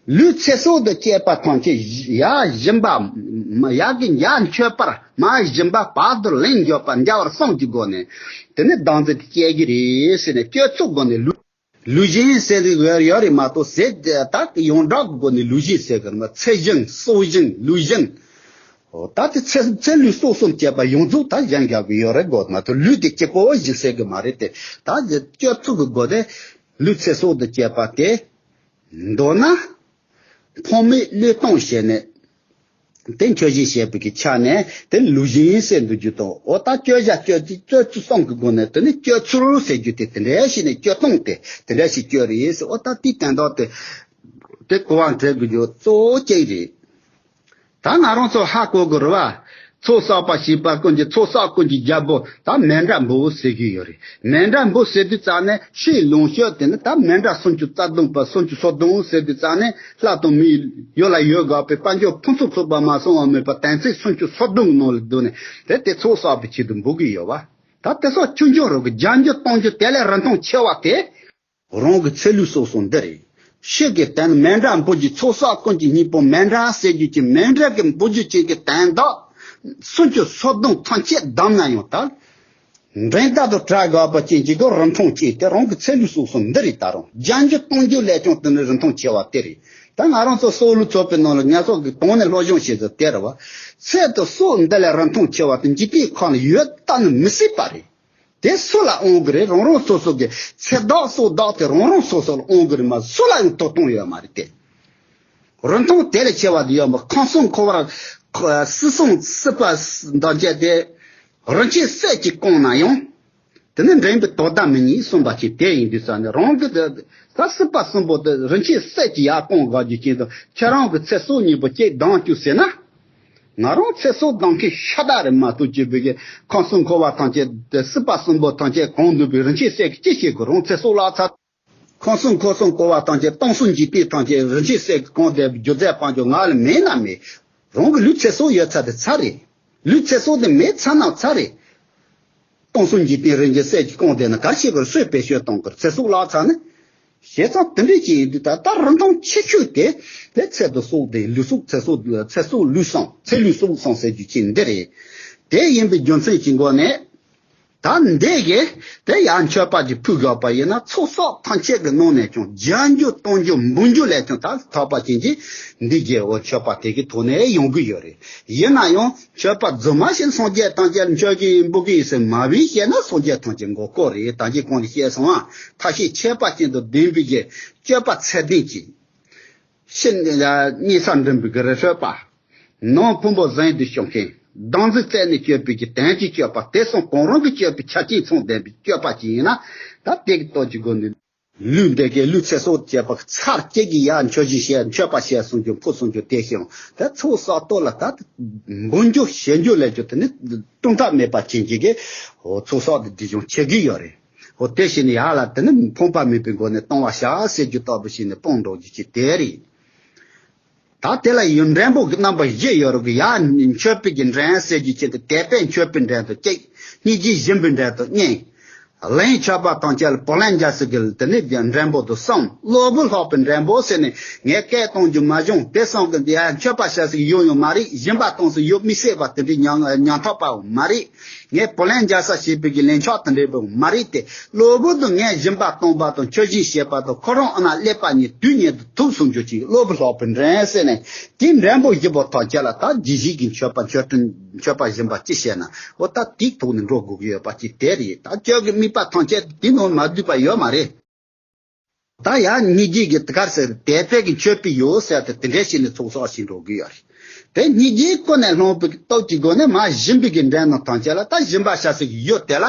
ལུས་ཚེ་སྲོག་ཏུ་བཅས་པ་ཐམས་ཅད་ཡར་སྦྱིན་པ། ཡར་གི་ཡར་མཆོད་པར་མར་སྦྱིན་པ་བར་དུ་ལན་འཇལ་བ་འཇལ་བར་གསུམ་གྱི་སྒོ་ནས་དེ་ནི་བདག་འཛིན་དེ་སྐྱེ་གི་རེད་ཟེར་ནས་སྤྱོད་ཚུལ་སྒོ་ནས་ལུས། ལུས་གཞན་ཟེར་གི་ཡོད་ཡོད་རེད་མ་གཏོགས་ཟེར་ད་ཡོངས་གྲགས་ཀྱི་སྒོ་ནས་ལུས་གཞན་ཟེར་གི་རེད་མ། ཚེ་གཞན་སྲོག་གཞན་ལུས་གཞན། ཨོ་ད་དེ་ཚེ་ཚེ་ལུས་སྲོག་གསུམ་བཅས་པ་ཡོངས་རྫོགས་ད་གཞན་རྒྱག་གི་ཡོད་རེད་གོ་མ་གཏོགས་ལུས་དེ་གཅིག་པོ་བཞིན་ཟེར་གི་མ་རེད་དེ། ད་སྤྱོད་ཚུལ་གྱི་སྒོ་ནས་ལུས་ཚེ་སྲོག་དང་བཅས་པ་དེ་མདོར་ན་ཕུང་མེད་བློས་གཏོང་བྱས་ནས་དེ་མཆོད་བཞིན་བྱས་པའི་གི་ཆ་ནས་དེ་ལུས་གཞན་ཟེར་འདུག་རྒྱུ་དང་། ཨོ་ད་སྤྱོད་བྱ་སྤྱོད་ཚུལ་སྤྱོད་ཚུལ་གསུམ་གྱི་སྒོ་ནས་དེ་ནི་སྤྱོད་ཚུལ་ཟེར་རྒྱུ་དེ་དེ་འདྲའི་ཞིག་ནས་སྤྱོད་སྟངས་དེ་དེ་འདྲའི་ཞིག་སྤྱོད་རེད་ཟེར། ཨོ་ད་དེའི་དོན་དག་དེ་དེ་གོ་བ་འདྲེན་དགོས་རྒྱུ་གཙོ་བོ་གཅིག་རེད། ད་ང་རང་ཚོ་ཧ་གོ་དགོས་རེད་བ། ཚོགས་བསགས་པ་བྱིས་པ་ཀུན་གྱི་ཚོགས་བསགས་ཀུན་གྱི་རྒྱལ་པོ་ད་མཎྜལ་འབུལ་ཟེར་གྱི་ཡོད་རེད། མཎྜལ་འབུལ་ཟེར་དུས་ཙང་ནས་ཕྱིའི་ལོངས་སྤྱོད་དེ་ནི་ད་མཎྜལ་སུམ་ཅུ་རྩ་བདུན་པ་སུམ་ཅུ་སོ་བདུན་ཟེར་དུས་ཙང་ནས་ལྷ་དང་མིའི་ཡུལ་ལ་ཡོད་དགོས་པའི་དཔལ་འབྱོར་ཕུན་སུམ་ཚོགས་པ་མ་སོང་བ་མེད་པ་དོན་ཚན་སུམ་ཅུ་སོ་བདུན་གྱི་ནང་ལ་བསྡུས་ནས་དེ་དེ་ཚོགས་བསགས་པའི་ཆེད་དུ་འབུལ་གྱི་ཡོད་བ། ད་དེ་སོགས་ཆུང་ཆུང་རུ་གི་རྒྱ་འགྱུར་གཏོང་རྒྱུ་དེ་ལས་རིན་ཐང་ཆེ་བ་དེ། རང་གི་ཚེ་ལུས་སྲོག་གསུམ་འདི་རེད། ཕྱི་གི་དོན་མཎྜལ་འབུལ་རྒྱུ་ཚོགས་བསགས་ཀུན་གྱི་སྙིང་པོ་མཎྜལ་ཟེར་རྒྱུ་གྱི་མཎྜལ་གྱི་འབུལ་རྒྱུ་ཅན་གྱི་དོན་དག་སུམ་ཅུ་སོ་བདུན་ཐམས་ཅད་བསྡམས་ན་ཡང་ད། འགྲན་ཟླ་དང་བྲལ་དགོས་པ་ཅན་གྱི་གོ་རིན་ཐང་ཆེ་དེ་རང་གི་ཚེ་ལུས་སྲོག་གསུམ་འདི་རེད། ད་རུང་རྒྱ་འགྱུར་གཏོང་རྒྱུ་ལས་ཀྱང་དེ་ནི་རིན་ཐང་ཆེ་བ་དེ་རེད། ད་ང་རང་ཚོ་སྲོག་ལུས་ཚོགས་པའི་ནང་ལ་ང་ཚོ་གི་གོང་ནས་སློབ་སྦྱོང་བྱེད་ཚུལ་དེ་རེད་བ། ཚེ་དང་སྲོག་འདི་ལས་རིན་ཐང་ཆེ་བ་དེ་འཇིག་རྟེན་ཁམས་ལ་ཡོད་ད་ནི་མི་སྲིད་པ་རེད། དེ་སུ་ལ་དབང་གི་རེད། རང་རང་སོ་སོ་གི་ཚེ་བདག་སྲོག་བདག་དེ་རང་རང་སོ་སོ་ལ་དབང་གི་རེད་མ། སུ་ལ་ཡང་ཐོབ་ཐང་ཡོད་མ་རེད་དེ། རིན་ཐང་དེ་ལས་ཆེ་བ་དེ་ཡོད་མ། ཁམས་གསུམ་འཁོར་བར་སྲིད་གསུམ་སྲིད་པ་འདང་བྱས་ཏེ་རིན་ཆེན་གསེར་གྱིས་བཀང་ན་ཡང་དེ་ནི་འགྲན་པའི་དོ་ཟླ་མི་རྙེད་གསུངས་པ་ཅིག་དེ་ཡིན་དུས་ཙང་ནས་རང་གི་དེ་ད་སྲིད་པ་གསུམ་པོ་དེ་རིན་ཆེན་གསེར་གྱིས་ཡར་བཀང་དགོས་རྒྱུ་ཅན་དུ་ཁྱེད་རང་གི་ཚེ་སྲོག་གཉིས་པོ་གཅིག་འདང་བཅུག་ཟེར་ན། ང་རང་ཚེ་སྲོག་འདང་མཁན་ཤ་སྟག་རེད་མ་གཏོགས་ཅེས་པའི་གི་ཁམས་གསུམ་འཁོར་བ་ཐམས་ཅད་དེ་སྲིད་པ་གསུམ་པོ་ཐམས་ཅད་གང་འདུལ་བའི་རིན་ཆེན་གསེར་གྱི་ཅི་བྱེད་དགོས། རང་ཚེ་སྲོག་བརླག་ཚར། ཁམས་གསུམ་འཁོར་གསུམ་འཁོར་བ་ཐམས་ཅད་སྟོང་གསུམ་འཇིག་རྟེན་ཐམས་ཅད་རིན་ཆེན་གསེར་གྱིས་གང་བསྡད་པའི་རྒྱུ་རྫས་དཔལ་འབྱོར་ང་ལ་མེད་ན་མེད། རང་གི་ལུས་ཚེ་སྲོག་ཡོད་ཚར་དེ་ཚར་རེད། ལུས་ཚེ་སྲོག་དེ་མེད་ཚར་ན་ཚར་རེད། སྟོང་གསུམ་འཇིག་རྟེན་རིན་ཆེན་གསེར་གྱིས་གང་བསྡད་ན་ག་རེ་བྱེད་དགོས། སུས་བེད་སྤྱོད་གཏོང་དགོས། ཚེ་སྲོག་བརླག་ཚར་ནས། བྱས་ཙང་དེ་འདྲ་ཅིག་ཡིན་དུས་ད་ལྟ་རིན་ཐང་ཆེ་ཤོས་དེ་དེ་ཚེ་དང་སྲོག་དེ་ལུས་སྲོག་ཚེ་སྲོག་ཚེ་སྲོག་ལུས་གསུམ་ཚེ་ལུས་སྲོག་གསུམ་ཟེར་རྒྱུ་ཅིག་འདི་རེད། དེ་ཡིན་པའི་རྒྱུ་མཚན་གྱི་སྒོ་ནས་ད་འདི་གི་དེ་ཡང་མཆོད་པ་ཅིག་ཕུལ་དགོས་པ་ཡིན་ན་ཚོགས་བསགས་ཐམས་ཅད་ཀྱི་ནང་ནས་ཀྱང་རྒྱ་འགྱུར་གཏོང་རྒྱུ་འབུལ་རྒྱུ་ལས་ཀྱང་ད་ཐོབ་པ་ཅན་གྱི་འདི་གི་འོ་མཆོད་པ་དེ་གི་ཐོག་ནས་ཡོང་གི་ཡོད་རེད། ཡིན་ན་ཡང་མཆོད་པ་རྫུན་མ་ཞིག་སངས་རྒྱས་ཐམས་ཅད་ལ་མཆོད་ཀྱི་ཡིན་འབུལ་གྱི་ཡིན་ཟེར་མ་བིན་བཤད་ན་སངས་རྒྱས་ཐམས་ཅད་མགོ་སྐོར་རེད། ད་གིན་གོང་ནས་བཤད་སོང་ང་། ཐབས་ཤེས་ཁྱད་པར་ཅན་དང་ལྡན་པའི་གི་སྤྱོད་པ་ཚད་ལྡན་གྱི་ཕྱི་ནས་ཉེ་ས་འགྲིམ་པའི་གི་རི་ཁྲོད་པ། ནང་ཕུང་པོ་ཟིན་དུ་ཤོང་མཁན་བདག་འཛིན་རྩད་ནས་གཅོད་པའི་གི་དོན་གྱི་སྤྱོད་པ་དེ་སོང་གང་རུང་གི་སྤྱོད་པའི་ཆ་རྐྱེན་ཚང་ལྡན་པའི་སྤྱོད་པ་ཅིག་ཡིན་ན་ད་དེ་གི་སྟོབས་ཀྱི་སྒོ་ནས། ལུས་འདི་གའི་ལུས་ཚེ་སྲོག་བཅས་པ་ཚར་གཅིག་གིས་ཡར་མཆོད་བཞིན་བཤད་མཆོད་པ་བཤད་གསུང་རྒྱུ་ཕུལ་གསུང་རྒྱུ་དེ་ཞིང་དེ་ཚོགས་བསགས་སྟོབས་ལ་ད་འབུལ་རྒྱུ་བཞེས་རྒྱུ་ལས་རྒྱུ་དེ་ནི་དུང་ཐག་མེད་པ་ཅན་གྱི་གི་འོ་ཚོགས་བསགས་དེ་འདི་བྱུང་བྱེད་ཀྱི་ཡོད་རེད། འོ་དེ་བཞིན་ཡར་ལ་དེ་ནི་ཕོངས་པ་མེད་པའི་སྒོ་ནས་གཏོང་བ་བྱ་ཟེར་རྒྱུ་ལྟ་བུ་ཞིག་ནས་སྤོང་འགྲོ་རྒྱུ་ཅིག་དེ་རེད། ད་དེ་ལ་ཡང་འགྲེལ་པོ་གི་རྣམ་པ་བཞི་ཡོད་རེད་གི། ཡར་མཆོད་པའི་གི་འགྲེལ་ཟེར་རྒྱུ་ཅིག་དེ་དད་པས་མཆོད་པའི་འགྲེལ་དུ་གཅིག་སྙིང་རྗེས་སྦྱིན་པའི་འགྲེལ་དུ་གཉིས། གླིང་མཆོད་པ་དང་བཅས་ལ་བུ་ལོན་འཇལ་ས་གི་དེ་ནི་འགྲེལ་པོ་དུ་གསུམ། གློ་བུར་ལྷག་པའི་འགྲེལ་པོ་ཟེར་ནས་ངས་སྐད་གཏོང་རྒྱུ་མ་བྱུང་། དེ་གསུམ་གི་འདི་ཡར་མཆོད་པ་བྱ་ས་གི་ཡོང་ཡོང་མ་རེད། སྦྱིན་པ་གཏོང་ས་ཡོད་མི་སྲིད་པ་དེ་འདྲའི་ཉམ་ཉམ་ཐག་པའོ་མ་རེད། ངས་བུ་ལོན་འཇལ་ས་བྱེད་པའི་གི་ལན་ཆགས་དེ་འདྲའི་བུ་མ་རེད་དེ། གློ་བུར་དུ་ངས་སྦྱིན་པ་གཏོང་བ་དང་མཆོད་སྦྱིན་བྱེད་པ་དང་ཁོ་རང་ཨ་ན་ཀླད་པ་གཉིས་དུས་གཉིས་དུ་ཐུག་སོང་རྒྱུ་ཅིག་གློ་བུར་ལྷག་པའི་འགྲེལ་ཟེར་ནས་དེའི་འགྲེལ་པོ་བཞི་པོ་ཐམས་ཅད་ལ་ད་རྒྱུད་བཞི་གི་མཆོད་པ་མཆོད་སྤྲིན་མཆོད་པ་སྦྱིན་པ་ཅི་བྱས་ན་འོ་ད་དེའི་ཐོག་ནས་འགྲོ་དགོས་ཀྱི་ཡོད་པ་ཅིག་དེ་རེད། ད་ཁྱོད་ཀྱི་དམིགས་པ་ཐམས་ཅད་དེ་ནང་མ་འདུས་པ་ཡོད་མ་རེད། ད་ཡང་སྙིང་རྗེ་གི་དེ་གར་ཟེར་དད་པས་ཀྱི་མཆོད་པའི་ཡོད་ཟེར་ཏེ་དེ་འདྲའི་བྱས་ནས་ཚོགས་བསགས་ཤིང་འགྲོ་གི་ཡོད་རེད། དེ་སྙིང་རྗེའི་ཀུན་ནས་བསླངས་པའི་སྟོབས་ཀྱི་སྒོ་ནས་མ་སྦྱིན་པའི་གི་འགྲན་ནང་ཐམས་ཅད་ལ་ད་སྦྱིན་པ་བྱ་ས་གི་ཡོད་དེ་ལ།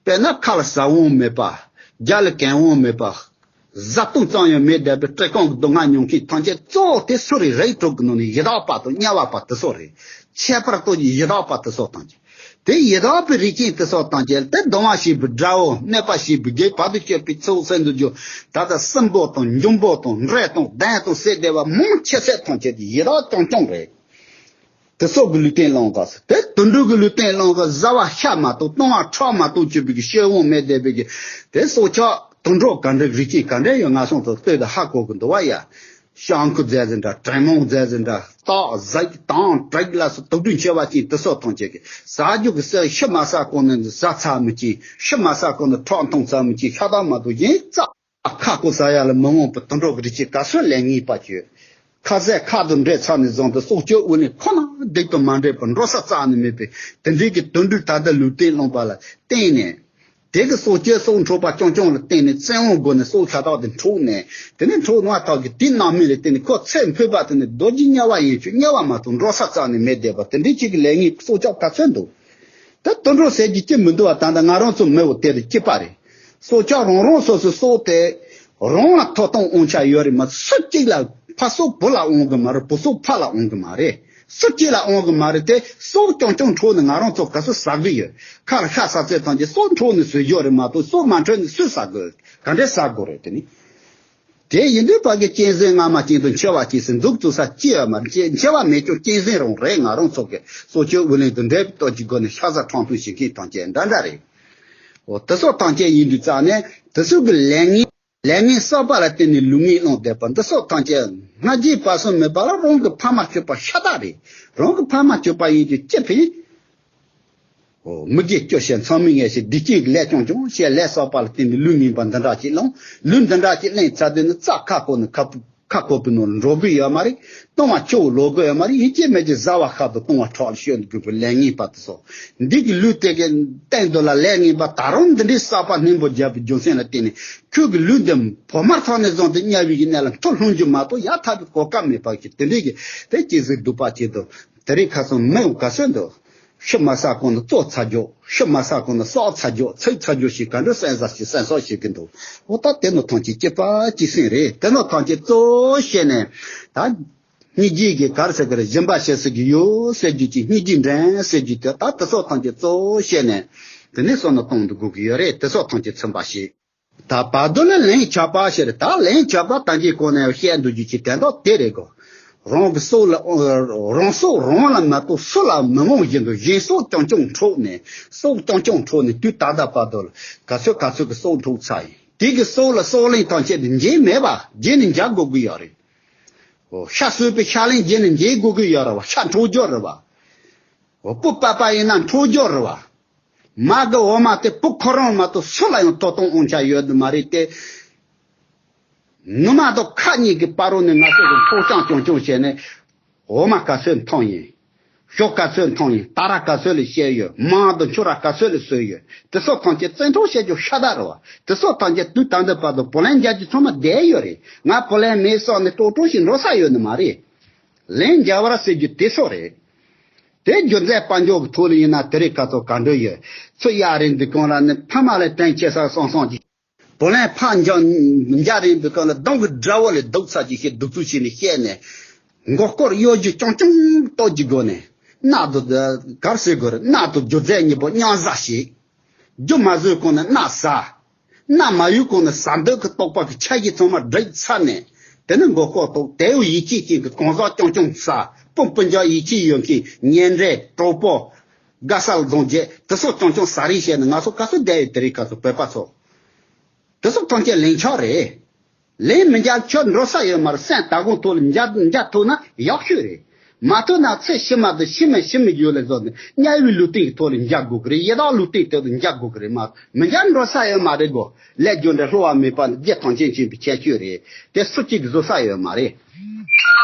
དཔེར་ན་ཁ་ལ་ཟ་འོང་མེད་པ། རྒྱ་ལ་གན་འོང་མེད་པ། བཟའ་བཏུང་ཙམ་ཡང་མེད་བསྡད་པའི་བཀྲེས་སྐོམ་གྱི་སྡུག་བསྔལ་མྱོང་མཁན་ཐམས་ཅད་གཙོ་བོ་དེ་སུ་རེད། རིགས་དྲུག་གི་ནང་ནས་ཡི་དྭགས་པ་དང་དམྱལ་བ་པ་དེ་ཚོ་རེད། ཁྱད་པར་དུ་ཡི་དྭགས་པ་དེ་ཚོ་ཐམས་ཅད། དེ་ཡི་དྭགས་པའི་རིགས་ཅན་དེ་ཚོ་ཐམས་ཅད་དེ་སྡང་བ་བྱེད་པའི་དགྲ་བོ་གནོད་པ་བྱེད་པའི་རྒྱུ་བར་དུ་གཅོད་པའི་ཚོགས་ཟེར་འདུག་རྒྱུ། ད་ལྟ་སྲིན་པོ་དང་འབྱུང་པོ་དང་འདྲེ་དང་གདོན་དང་ཟེར་བསྡད་པ་མང་ཆེ་ཤོས་ཐམས་ཅད་དེ་ཡི་དྭགས་རྐྱང་རྐྱང་རེད། དེ་ཚོ་གི་ལུས་རྟེན་བླངས་ག་ཟེར། དེ་དུད་འགྲོ་གི་ལུས་རྟེན་བླངས་ག་བཟའ་བ་ཤ་མ་གཏོགས་བཏུང་བ་ཁྲག་མ་གཏོགས་གཅོད་པའི་གི་ཤེས་དབང་མེད་བསྡད་པའི་གི། དེ་སྲོག་ཆགས་དུད་འགྲོ་ག་འདྲ་རིགས་ཅན་ག་འདྲ་ཡོད་ང་སོང་དུ་ལྟོས་དང་ཧ་གོ་གི་འདུག་བ་ཡ། ཤང་ཁུ་རྫས་ཟིན་འདྲ། དྲེད་མོང་རྫས་ཟིན་འདྲ། སྟག་གཟིག་དང་དྲེག་ལ་སོགས་དུག་སྦྲུལ་མཆེ་བ་ཅན་དེ་སོགས་ཐམས་ཅད་ཀྱིས་ཟ་རྒྱུ་གི་ཟས་ཤི་མ་ཟ་གོང་ནས་ཟ་ཚར་མི་ཅིག་ཤི་མ་ཟ་གོང་ནས་ཁྲག་འཐུང་ཚར་མི་ཅིག་ཤ་སྟག་མ་གཏོགས་གཞན་རྩ་ཁ་ཁོ་ཟ་ཡ་ལ་མི་མངོན་པའི་དུད་འགྲོ་གི་རིགས་ཅིག་ག་ཚོད་ལས་ངན་པ་ཡོད། ཁ་ཟས་ཁ་དུ་འདྲེས་ཚར་ནས་བཟུང་སྟེ་སྲོག་གཅོད་དབུགས་ལེན་ཁོ་ན་སྡིག་ཏུ་མ་འདྲེས་པར་འགྲོ་ས་རྩ་ནས་མེད་པའི་དེ་འདྲའི་གི་དུད་འགྲོའི་ད་ལྟ་ལུས་རྟེན་བླངས་པ་ལ་བརྟེན་ནས། དེ་གི་སྲོག་གཅོད་སྲོག་འཕྲོག་པ་རྐྱང་རྐྱང་ལ་བརྟེན་ནས་བཙན་དབང་སྒོ་ནས་སྲོག་ཤ་སྟག་དེ་འཕྲོག་ནས། དེ་ནས་འཕྲོག་ནས་ཐག་གི་དེའི་ནང་མི་ལ་བརྟེན་ནས་ཁོ་ཚེ་འཕོས་པ་དེ་ནས་རྡོ་རྗེ་དམྱལ་བ་ཡིན་ཆོག་དམྱལ་བ་མ་གཏོགས་འགྲོ་ས་རྩ་ནས་མེད་བསྡད་པ་དེ་འདྲའི་ཅིག་གི་ལས་ངན་སྲོག་ཆགས་ག་ཚོད་འདུག་ད་དུད་འགྲོ་ཟེར་རྒྱུ་ཅི་མི་འདུག་བ། ད་ལྟ་ང་རང་ཚོ་མི་བོ་དེ་རུ་སྐྱིད་པ་རེད། སྲོག་ཆགས་རང་རང་སོ་སོའི་སྲོག་དེ་རང་ལ་ཐོབ་ཐང་དབང་ཆ་ཡོད་རེད་མ་གཏོགས་སུ་གཅིག་ལ་ཕ་སྲོག་བུ་ལ་དབང་གི་མ་རེད། བུ་སྲོག་ཕ་ལ་དབང་གི་མ་རེད། སུ་གཅིག་ལ་དབང་གི་མ་རེད། དེ་སྲོག་རྐྱང་རྐྱང་འཕྲོག་ནས་ང་རང་ཚོ་ག་ཚོད་ཟ་གི་ཡོད། ཁ་ལ་ཤ་ཟ་ཚད་ཐམས་ཅད་སྲོག་འཕྲོག་ནས་ཟོས་རྒྱུ་རེད་མ་གཏོགས་སྲོག་མ་འཕྲོག་ནས་སུས་ཟ་དགོས། ག་འདྲས་ཟ་དགོས་རེད་དེ་ནི། དེ་ཡིན་དུས་ཕ་གི་གཅན་གཟན་རྔ་མ་ཅན་དུ་མཆེ་བ་སྐྱེས་སུ་འདུག་ཚུགས་ས་ཅི་ཡོད་མ་རེད། མཆེ་མཆེ་བ་མེད་ཀྱང་གཅན་གཟན་རང་རེད། ང་རང་ཚོ་གི་སྲོག་གཅོད་དབུགས་ལེན་དང་འབྲེལ་བའི་སྟོབས་ཀྱི་སྒོ་ནས་ཤ་ཟ་ཁྲག་འཐུང་བྱེད་མཁན་ཐམས་ཅད་འདྲ་འདྲ་རེད། འོ་དེ་སོགས་ཐམས་ཅད་ཡིན་དུས་རྩ་ནས་དེ་ཚོ་གི་ལས་ངན་ལས་ངན་བསགས་པ་ལ་བརྟེན་ནས་ལུས་ངན་བླངས་བསྡད་པ་འདི་སོགས་ཐམས་ཅད་སྔ་རྗེས་བར་གསུམ་མེད་པ་ལ་རང་གི་ཕ་མ་གཅོད་པ་ཤ་སྟག་རེད། རང་གི་ཕ་མ་གཅོད་པ་ཡིན་དུས་ཅི་ཕན། འོ། མི་དགེ་བཅུ་བྱས། མཚང་མི་ངན་བྱས། སྡིག་ཅན་གྱི་ལས་རྐྱང་རྐྱང་བྱས། ལས་བསགས་པ་ལ་བརྟེན་ནས་ལུས་ངན་པ་འདི་འདྲ་ཅིག་བླངས། ལུས་འདི་འདྲ་ཅིག་བླངས་ཚར་དུས་ནི་རྩ་ཁ་ཁོ་ནས་ཁ་ཁ་ཁོག་པའི་ནང་ལ་འགྲོ་གི་ཡོད་མ་རེད། བཏུང་བ་ཆུ་བོ་ལོག་གི་ཡོད་མ་རེད། ཡིན་གཅིག་མིན་གཅིག་བཟའ་བ་ཁ་དང་བཏུང་བ་ཁྲག་ལ་སྤྱོད་དགོས་པའི་ལས་ངན་པ་དེ་ཚོ། འདི་གི་ལུས་དེ་གི་སྟེང་དུ་ལ་ལས་ངན་པ་ད་རུང་འདི་འདྲའི་བསགས་པ་སྙིང་པོ་བརྒྱབ་པའི་རྒྱུ་མཚན་ལ་བརྟེན་ནས་ཁྱོད་ཀྱི་ལུས་འདི་བོ་མར་ཐོག་ནས་བཟུང་སྟེ་དམྱལ་བའི་གནས་ལ་འཐོར་ལྷུང་རྒྱུ་མ་གཏོགས་ཡར་ཐར་བའི་གོ་སྐབས་མེད་པ་ཞིག་དེ་འདྲའི་གི་དེ་སྐྱེ་གཟུགས་སྡུག་པ་ཅིག་འདུག་དེ་རིང་ཁ་སང་མི་ཡོང་ག་ཚོད་འདུག་ཤི་མ་ས་གོང་ནས་བཙོ་ཚར་རྒྱུ། ཤི་མ་ས་གོང་ནས་བསགས་ཚར་རྒྱུ། ཚིག་ཚར་རྒྱུ་ཞིག་ག་འདྲ་སེམས་ས་ཞིག་སེམས་སོགས་ཞིག་གི་འདུག་འོ་ད་དེ་ནོ་ཐམས་ཅད་སྐྱེ་པ་སྐྱེ་སེམས་རེད། དེ་ནོ་ཐམས་ཅད་གཙོ་བོ་བཤད་ནས་ད་སྙིང་རྗེ་གི་གར་ཟེར་གི་རེད། སྦྱིན་པ་བྱེད་ཟེར་གི་ཡོད་ཟེར་རྒྱུ་ཅིག་སྙིང་རྗེ་འདྲེན་ཟེར་རྒྱུ་དེ་ད་དེ་སོགས་ཐམས་ཅད་གཙོ་བོ་བཤད་ནས་དེ་ནས་བསམ་བློ་གཏོང་དུ་དགོས་ཀྱི་ཡོད་རེད། དེ་སོགས་ཐམས་ཅད་ཚིམ་པ་ཞིག་ད་བར་དོ་ལ་ལན་ཆགས་པ་ཞེས་རེད། ད་ལན་ཆགས་པ་ད་གིན་གོང་ནས་བཤད་འདུག་རྒྱུ་ཅིག་དེ་འདྲ་དེ་རེད་གོ། རང་གི་སྲོག་ལ་རང་སྲོག་རང་ལ་མ་གཏོགས་སུ་ལ་མི་དབང་བཞིན་དུ་གཞན་སྲོག་རྐྱང་རྐྱང་འཕྲོག་ནས་སྲོག་རྐྱང་རྐྱང་འཕྲོག་ནས་དུས་ད་ལྟ་བར་དུ་ལ་ག་ཚོད་ག་ཚོད་ཀྱི་སྲོག་འཕྲོག་ཚར་ཡིན། དེ་གི་སྲོག་ལ་སྲོག་ལན་ཐམས་ཅད་དུ་འཇལ་མེད་པ་རྗེས་ནས་འཇལ་དགོས་ཀྱི་ཡོད་རེད། འོ་ཤ་གསོས་པའི་ཤ་ལན་རྗེས་ནས་འཇལ་དགོས་ཀྱི་ཡོད་རེད་བ། ཤ་འཕྲོག་རྒྱུ་རེད་བ། འོ་སྤུ་པ་པ་ཡིན་ན་འཕྲོག་རྒྱུ་རེད་བ། མ་གི་འོ་མ་དེ་སྤུ་ཁོ་རང་མ་གཏོགས་སུ་ལ་ཡང་ཐོབ་ཐང་དབང་ཆ་ཡོད་ནི་མ་རེད་དེ། ནུ་མ་དང་ཁ་གཉིས་ཀྱི་བར་རོ་ནས་ང་ཚོ་གི་འཕྲོག་རྐྱང་རྐྱང་རྐྱང་བྱས་ནས་འོ་མ་ག་ཚོད་འཐུང་ཡིན། ཞོ་ག་ཚོད་འཐུང་ཡིན། ད་ར་ག་ཚོད་ལ་བཤས་ཡོད། མང་དང་ཆུ་ར་ག་ཚོད་ལ་བཟོས་ཡོད། དེ་སོགས་ཐམས་ཅད་བཙན་འཕྲོག་བྱེད་རྒྱུ་ཤ་སྟག་རེད་བ། དེ་སོགས་ཐམས་ཅད་དུས་ད་ལྟ་བར་དུ་བུ་ལོན་རྒྱག་རྒྱུ་ཚང་མ་བསྡད་ཡོད་རེད། ང་བུ་ལོན་མེད་བསམ་ནས་ཀྲོག་ཀྲོག་ཞིག་འགྲོ་ས་ཡོད་ནི་མ་རེད། ལན་འཇལ་བར་ཟེར་རྒྱུ་དེ་སོགས་རེད། དེ་རྒྱུ་མཚན་དཔལ་འབྱོར་གྱི་ཐོག་ལ་ཡིན་ན་དེ་རིང་ཁ་ཐོག་ག་འདྲ་ཡོད། ཚུར་གཡར་རེད་འདུག་གང་ལ་ནི་ཕ་མ་ལ་དྲིན་ཆེ་ས་སང་སང་གི། བུ་ལོན་ཕར་འཇལ་འཇལ་རེད་འདུག་གང་ལ་གདོང་གི་དགྲ་བོ་ལས་སྡུག་ཚ་གི་ཤེས་སྡུག་ཚུལ་བྱས་ནས་བཤད་ནས། མགོ་སྐོར་གཡོ་སྒྱུ་རྐྱང་རྐྱང་གཏོང་གི་སྒོ་ནས། གནག་དུ་གར་ཟེར་དགོས་རེད། གནག་དུ་རྒྱུ་རྫས་གཉིས་པོ་མཉམ་བཟའ་བྱེད། རྒྱུ་མ་བཟོས་གོང་ནས་གནག་ཟ། གནག་མ་ཡོད་གོང་ནས་ཟ་འདོད་ཀྱི་དོགས་པ་གི་ཆ་གཞི་ཚང་མ་བསྒྲིགས་ཚར་ནས། དེ་ནས་མགོ་སྐོར་གཏོང་། དེའུ་ཡིད་ཆེས་ཅན་གྱི་གང་ཟག་རྐྱང་རྐྱང་ཟ། སྤུན་སྤུན་ཀྱག་ཡིད་ཆེས་ཡོད་མཁན་ཉེ་འབྲེལ་གྲོགས་པོ། དགའ་ས་ལ་རྫོང་བརྒྱད་དེ་སོགས་རྐྱང་རྐྱང་ཟ་རེས་བྱས་ནས་ང་ཚོ་ག་ཚོད་བསྡད་ཡོད། དེ་རིང་ཁ་སང་བོད་པ་ཚོ། དེ་སོགས་ཐམས་ཅད་ལན་ཆགས་རེད། ལན་མི་འཇལ་ཁྱོད་འགྲོ་ས་ཡོད་མ་རེད། སེམས་དལ་གོང་ཐོག་ལ་འཇལ་འཇལ་ཐུབ་ན་ཡག་ཤོས་རེད། མ་ཐུབ་ན་ཚེ་ཕྱི་མ་དང་ཕྱི་མའི་ཕྱི་མའི་རྒྱུ་ལ་བཟོ་ནས་དམྱལ་བའི་ལུས་རྟེན་གྱི་ཐོག་ལ་འཇལ་དགོས་ཀྱི་རེད། ཡི་དྭགས་ལུས་རྟེན་དེ་དུ་འཇལ་དགོས་ཀྱི་རེད། མ་མི་འཇལ་འགྲོ་ས་ཡོད་མ་རེད་གོ། ལས་རྒྱུ་འབྲས་བསླུ་བ་མེད་པ་ནི་རྒྱུ་ཐམས་ཅད་མཁྱེན་པའི་ཁྱད་ཆོས་རེད། དེ་སུ་གཅིག་གིས་བཟོ་ས་ཡོད་མ་རེད།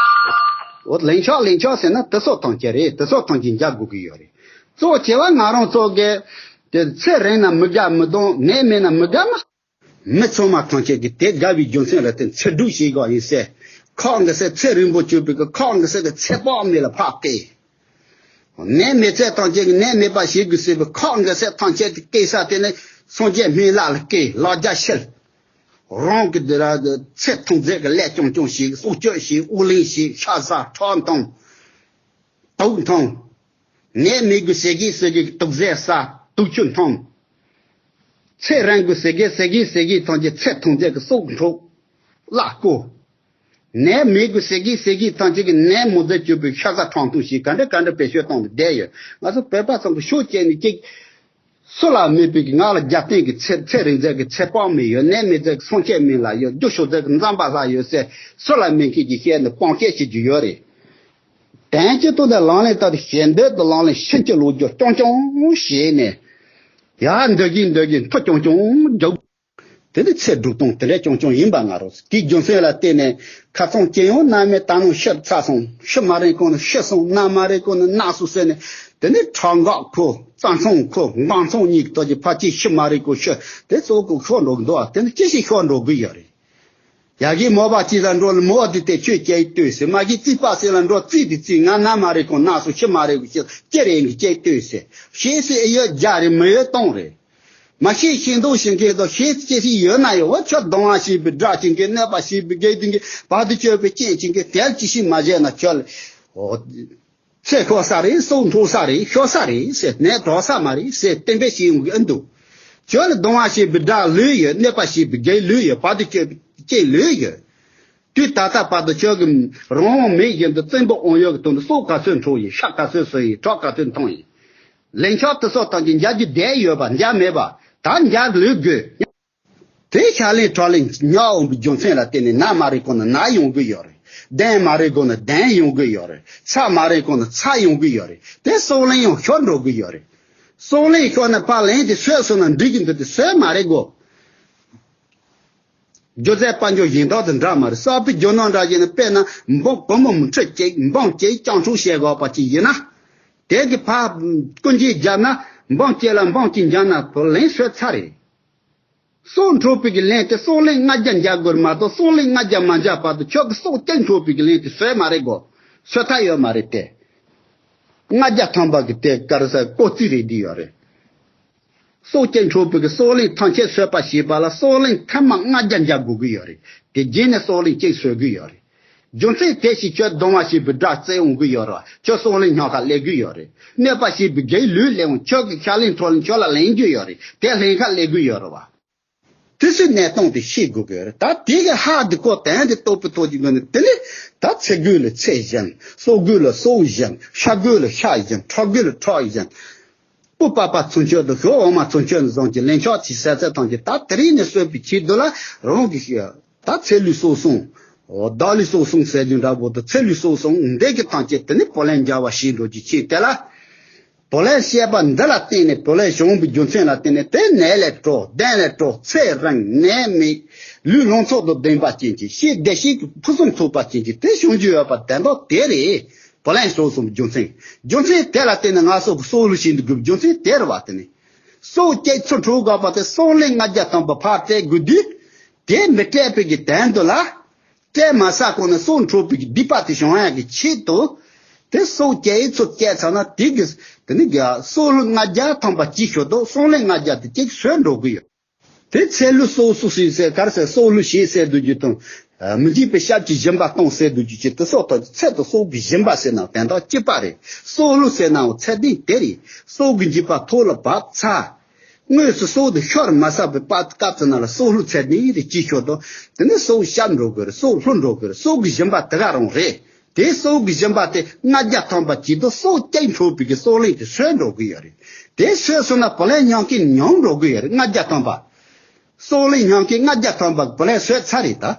འོ་ལན་ཆགས་ལན་ཆགས་ཟེར་ན་དེ་སོགས་ཐམས་ཅད་རེད། དེ་སོགས་ཐམས་ཅད་འཇལ་དགོས་ཀྱི་ཡོད་རེད། གཙོ་ཆེ་བ་ང་རང་ཚོ་གི་དེ་ཚེ་རིང་ན་མི་དགའ་མི་གདོང་། ནད་མེད་ན་མི་དགའ་མ། མི་ཚང་མ་ཐམས་ཅད་ཀྱིས་དེ་དགའ་བའི་རྒྱུ་མཚན་ལ་བརྟེན་ཚེ་སྒྲུབ་བྱེད་དགོས་ཡིན་ཟེར། ཁག་འགའ་ཟེར་ཚེ་རིང་པོ་གྱུར་པའི་གི། ཁག་འགའ་ཟེར་གི་ཚེ་དཔག་མེད་ལ་ཕར་སྐྱེལ། ནད་མེད་ཚད་ཐམས་ཅད་ཀྱི་ནད་མེད་པ་བྱེད་དགོས་ཟེར་བའི་ཁག་འགའ་ཟེར་ཐམས་ཅད་དེ་སྐྱེལ་ས་དེ་ནི་སངས་རྒྱས་སྨན་བླ་ལ་སྐྱེལ། ལག་རྒྱ་ཤེལ། རང་གི་འདི་ར་ཚེ་ཐུང་ཚད་ཀྱི་ལས་རྐྱང་རྐྱང་བྱེད། སྲོག་གཅོད་བྱེད། དབུགས་ལེན་བྱེད། ཤ་ཟ། ཁྲག་འཐུང་། དུག་འཐུང་། ནད་མེད་དགོས་ཟེར་གི་ཟེར་གི་དུག་རྫས་ཟ། དུག་ཆུ་འཐུང་། ཚེ་རིང་དགོས་ཟེར་གི་ཟེར་གི་ཟེར་གི་ཐམས་ཅད་ཚེ་ཐུང་ཚད་ཀྱི་སྲོག་འཕྲོག། གླགས་རྐུ། ནད་མེད་དགོས་ཟེར་གི་ཟེར་གི་ཐམས་ཅད་ཀྱི་ནད་མི་བཟོད་གྱུར་པའི་ཤ་ཟ་ཁྲག་འཐུང་བྱེད། ག་འདྲ་ག་འདྲ་བེད་སྤྱོད་གཏོང་དུ་བསྡད་ཡོད། ང་ཚོ་བོད་པ་ཚང་གི་ཤུགས་བསྐྱེད་ནས་གཅིག་སུ་ལ་མེད་པའི་གི་ང་ལ་རྒྱབ་རྟེན་གྱི་ཚེ་ཚེ་རིང་མཛད་ཀྱི་ཚེ་དཔག་མེད་ཡོད། ནད་མེད་མཛད་ཀྱི་སངས་རྒྱས་མིན་ལ་ཡོད། རྒྱུ་ཤོར་མཛད་ཀྱི་འཛམ་བུ་གླིང་ལ་ཡོད་ཟེར། སུ་ལ་མེད་མཁན་གྱི་བཤད་ནས་སྤོང་བཤད་བྱེད་རྒྱུ་ཡོད་རེད། དོན་གྱི་དོན་དུ་ལག་ལེན་བསྟར་ཏེ་ཞེ་འདོད་དུ་ལག་ལེན་ཕྱིན་ཅི་ལོག་རྒྱུ་རྐྱང་རྐྱང་བྱས་ནས། ཡར་འདོད་ཀྱིན་འདོད་ཀྱིན་མཐོ་རྐྱང་རྐྱང་རྒྱུག་དེ་ནི་ཚེ་སྒྲུབ་སྟངས་དེ་འདྲ་རྐྱང་རྐྱང་ཡིན་པ་ང་རོ། དེའི་རྒྱུ་མཚན་ལ་བརྟེན་ནས་ཁ་ཚང་སྐྱེ་ཡོང་ན་མེད། ད་ནང་ཤི་ཚར་སོང་། ཤི་མ་རན་གོང་ནས་ཤི་སོང་། ན་མ་རན་གོང་ནས་ན་སོང་ཟེར་ནས། དེ་ནི་ཁྲག་འགག་ཁོ་རྩ་མཚུངས་ཁོ་འགག་མཚུངས་གཉིས་ཀྱི་ཐོག་གི་ཕལ་ཆེར་ཤི་མ་རན་གོང་ཤི་དེ་གཙོ་བོ་ཤོར་འགྲོ་གི་འདུག་ཨ། དེ་ནི་ཅི་ཞིག་ཤོར་འགྲོ་གི་ཡོད་རེད། ཡ་གི་མོ་པ་ཅི་ལ་འགྲོ་ལ་མོ་བ་དེ་དེ་ཁྱོད་སྐྱེ་ལྟོས་ཟེར། མ་གི་རྩིས་པ་ཟེར་ལ་འགྲོ་རྩིས་དེ་རྩིས། ང་ན་མ་རེད་ཁོང་ན་སོང་། ཤི་མ་རེད་གོ་ཤི་ཅི་རེད་གི་སྐྱེ་ལྟོས་ཟེར། ཤེས་ཟེར་ཡོད་རྒྱ་རེད་མི་ཡོད་སྟོང་རེད། མ་ཤེས་ཤེས་མདོག་བྱེད་མཁན་དང་ཤེས་ཅི་ཞིག་ཡོད་ན་ཡོད། འོ་ཁྱོད་གདོང་བ་ཞེས་པའི་སྒྲ་ཅན་གི་གནོད་པ་ཞེས་པའི་དགེ་འདུན་གི་བར་དུ་གཅོད་པའི་རྐྱེན་ཅན་གི་དལ་ཅི་ཞིག་མ་བྱས་ན་ཁྱོད་ལ། འོ། ཚེ་ཤོར་ས་རེད། སྲོག་འཕྲོག་ས་རེད། ཤོར་ས་རེད་ཟེར། ནད་དྲག་ས་མ་རེད་ཟེར། གཏན་འབེབས་བྱེད་ཡོང་གི་ཨེ་འདུག་ཁྱོད་ལ་གདོང་བ་ཞེས་པའི་སྒྲ་ལོས་ཡོད། གནོད་པ་ཞེས་པའི་དགེ་ལོས་ཡོད། བར་དུ་གཅོད་པའི་རྐྱེན་ལོས་ཡོད། དུས་ད་ལྟ་བར་དུ་ཁྱོད་ཀྱི་རང་དབང་མེད་བཞིན་དུ་བཙན་པོ་དབང་ཡོད་ཀྱི་དོན་དུ་སྲོག་ག་ཚོད་འཕྲོག་ཡིན། ཤ་ག་ཚོད་ཟོས་ཡིན། ཁྲག་ག་ཚོད་འཐུང་ཡིན། ལན་ཆགས་དེ་སོགས་དང་གི་འཇལ་རྒྱུ་བསྡད་ཡོད་པ་འཇལ་མེད་པ་ད་འཇལ་ལོས་དགོས། དེ་ཤ་ལན་ཁྲག་ལན་ཉག་འོང་བའི་རྒྱུ་མཚན་ལ་བརྟེན་ནས་ན་མ་རེད་གོང་ན་ན་ཡོང་གི་ཡོད་རེད། གདོན་མ་རེད་གོང་ན་གདོན་ཡོང་གི་ཡོད་རེད། ཚ་མ་རེད་གོང་ན་ཚ་ཡོང་གི་ཡོད་རེད། དེ་སྲོག་ལན་ཡང་ཤོར་འགྲོ་གི་ཡོད་རེད། སྲོག་ལན་ཤོར་ན་ཕར་ལན་དེ་ཟོས་སོང་ན་འགྲིག་གི་འདུག་དེ་ཟོས་མ་རེད་གོ། སྒྱུ་རྩལ་དཔལ་འབྱོར་གཞན་དག་དང་འདྲ་མ་རེད། གསར་པའི་རྒྱུ་ནོར་འདྲ་བྱས་ན་དཔེར་ན་འབངས་བུ་མོ་མི་ཁྲི་གཅིག་འབངས་གཅིག་སྤྱང་གྲུང་བྱེད་དགོས་པ་ཅིག་ཡིན་ན། དེ་གི་ཕར་སྐུ་འགྱེད་བརྒྱབ་ན་འབངས་གཅིག་ལ་འབངས་གཅིག་འཇགས་ན་ལན་ཟོས་ཚར་རེད། སྲོག་འཕྲོག་པའི་གི་ལན་དེ་སྲོག་ལན་ལྔ་བརྒྱ་འཇལ་དགོས་མ་གཏོགས་སྲོག་ལན་ལྔ་བརྒྱ་མ་འཇལ་བར་དུ་ཁྱོད་ཀྱི་སྲོག་གཅིག་འཕྲོག་པའི་གི་ལན་དེ་ཟོས་མ་རེད་གོ། ཟོས་ཐབས་ཡོད་མ་རེད་དེ། ལྔ་བརྒྱ་ཐམ་པ་གི་དེ་ག་རེ་ཟེར་ཀོ་རྩིས་རེད་འདི་ཡོད་རེད། སྲོག་གཅིག་འཕྲོག་པའི་གི་སྲོག་ལན་ཐམས་ཅད་ཟོས་པ་ཞེས་པ་ལ་སྲོག་ལན་ཐེངས་མ་ལྔ་བརྒྱ་འཇལ་དགོས་ཀྱི་ཡོད་རེད། དེ་རྗེས་ནས་སྲོག་ལན་གཅིག་ཟོས་ཀྱི་ཡོད་རེད། རྒྱུ་མཚན་དེ་ཞིག་ཁྱོད་གདོང་བ་ཞེས་པའི་སྒྲ་བཙལ་འོང་གི་ཡོད་རེད་བ། ཁྱོད་སྲོག་ལན་སྙིང་ཁ་སླེབས་ཀྱི་ཡོད་རེད། གནོད་པ་ཞེས་པའི་དགེ་ལུས་སླེབས་འོང་། ཁྱོད་ཀྱི་ཤ་ལན་ཁྲག་ལན་ཁྱོད་ལ་ལེན་རྒྱུ་ཡོད་རེད། དེ་ལེན་ཁ་སླེབས་ཀྱི་ཡོད་རེད་བ། དེ་ཚོའི་གནས་སྟངས་དེ་ཤེས་དགོས་ཀྱི་ཡོད་རེད། ད་དེ་གི་ཧ་དེ་གོ་དོན་དེ་རྟོགས་པའི་ཐོག་གི་ངོས་ནས་དེ་ནི་ད་ཚེ་རྒོད་ལ་ཚེ་བཞིན། སྲོག་རྒོད་ལ་སྲོག་བཞིན། ཤ་རྒོད་ལ་ཤ་བཞིན། ཁྲག་རྒོད་ལ་ཁྲག་བཞིན། སྤུ་པ་པ་ཚུན་ཆོད་དུ་ཞོ་འོ་མ་ཚུན་ཆོད་ནས་བཟུང་གི་ལན་ཆགས་ཀྱི་ཟས་ཚད་ཐམས་ཅད་ད་དེ་རིང་ནས་གསོད་པའི་ཆེད་དུ་ལ་རང་གི་ཤི་ད་ཚེ་ལུས་སྲོག་ཟུངས། འོ་བདག་ལུས་སྲོག་ཟུངས་ཟེར་རྒྱུ་འདྲ་པོ་དང་ཚེ་ལུས་སྲོག་ཟུངས་འདི་གི་ཐམས་ཅད་དེ་ནི་བུ་ལོན་འཇལ་བ་ཞིག་འགྲོ་རྒྱུ་ཆེད་དེ་ལ། བུ་ལོན་བཤད་པ་འདི་ལ་བརྟེན་ནས་བུ་ལོན་བྱུང་བའི་རྒྱུ་མཚན་ལ་བརྟེན་ནས་དེ་ནད་ལས་གྲོལ། གདོན་ལས་གྲོལ། ཚེ་རིང་ནད་མེད། ལུས་ལོངས་སྤྱོད་དང་ལྡན་པ་ཅན་གྱི་ཤེས་བདེ་གཤེགས་ཀྱི་ཕུན་སུམ་ཚོགས་པ་ཅན་གྱི་དེ་བྱུང་རྒྱུ་ཡོད་པ་དོན་དག་དེ་རེད། བུ་ལོན་སྲོག་ཟུངས་རྒྱུ་མཚན། རྒྱུ་མཚན་དེ་ལ་བརྟེན་ནས་ང་སོགས་ཀྱི་སྲོག་ལུས་ཤིག་འདི་དགོས་རྒྱུ་མཚན་དེ་རེད་བ། དེ་ནི་སྲོག་གཅིག་ཚུར་འཕྲོག་དགོས་པ་དེ་སྲོག་ལན་ལྔ་བརྒྱ་ཐམ་པ་ཕར་སྤྲད་དགོས་དུས། དེ་མི་སྤྲད་པའི་གི་དོན་དུ་ལ། སྤྲད་མ་ཟ་གོང་ནས་སྲོག་འཕྲོག་པའི་གི་སྡིག་པ་དེ་བྱུང་ཡག་གི་ཆེད་དུ། དེ་སྲོག་གཅིག་ཚུར་སྤྲད་ཚར་ན་དེ་གི་དེ་ནི་གི་སྲོག་ལུས་ལྔ་བརྒྱ་ཐམ་པ་གཅིག་ཤོར་དུས་སྲོག་ལན་ལྔ་བརྒྱ་དེ་གཅིག་ཟོས་འགྲོ་གི་ཡོད། དེ་ཚེ་ལུས་སྲོག་སྲོག་ཟེར་ཟེར་ག་རེ་ཟེར་སྲོག་ལུས་ཞེས་ཟེར་སྡོད་རྒྱུ་དང་། མི་འཇིགས་པའི་ཞབས་ཀྱིས་སྦྱིན་པ་གཏོང་ཟེར་སྡོད་རྒྱུ་ཅིག་དེ་སོགས་དང་ཚེ་དང་སྲོག་གི་སྦྱིན་པ་ཟེར་ན་དོན་དག་གཅིག་པ་རེད། སྲོག་ལུས་ཟེར་ནའང་ཚད་ལྡན་དེ་རེད། སྲོག་གི་འཇིགས་པ་ཐོག་ལ་བབས་ཚར། དངོས་སུ་སྲོག་དེ་ཤོར་མ་ཟ་བའི་བར་སྐབས་ཙམ་ན་ལ་སྲོག་ལུས་ཚད་ལྡན་རེ་གཅིག་ཤོར་དུས་དེ་ནི་སྲོག་བཤམ་འགྲོ་དགོས་རེད། སྲོག་བླུ་འགྲོ་དགོས་རེད། སྲོག་གི་སྦྱིན་པ་དེ་ག་རང་རེད། དེ་སྲོག་གི་སྦྱིན་པ་དེ་ལྔ་བརྒྱ་ཐམ་པ་གཅིག་དང་སྲོག་གཅིག་འཕྲོག་པའི་གི་སྲོག་ལན་དེ་ཟོས་འགྲོ་གི་ཡོད་རེད། དེ་ཟོས་སོང་ན་བུ་ལོན་ཉམས་མཁན་ཉམས་འགྲོ་གི་ཡོད་རེད། ལྔ་བརྒྱ་ཐམ་པ། སྲོག་ལན་ཉམས་མཁན་ལྔ་བརྒྱ་ཐམ་པ་བུ་ལོན་ཟོས་ཚར་རེད་ད།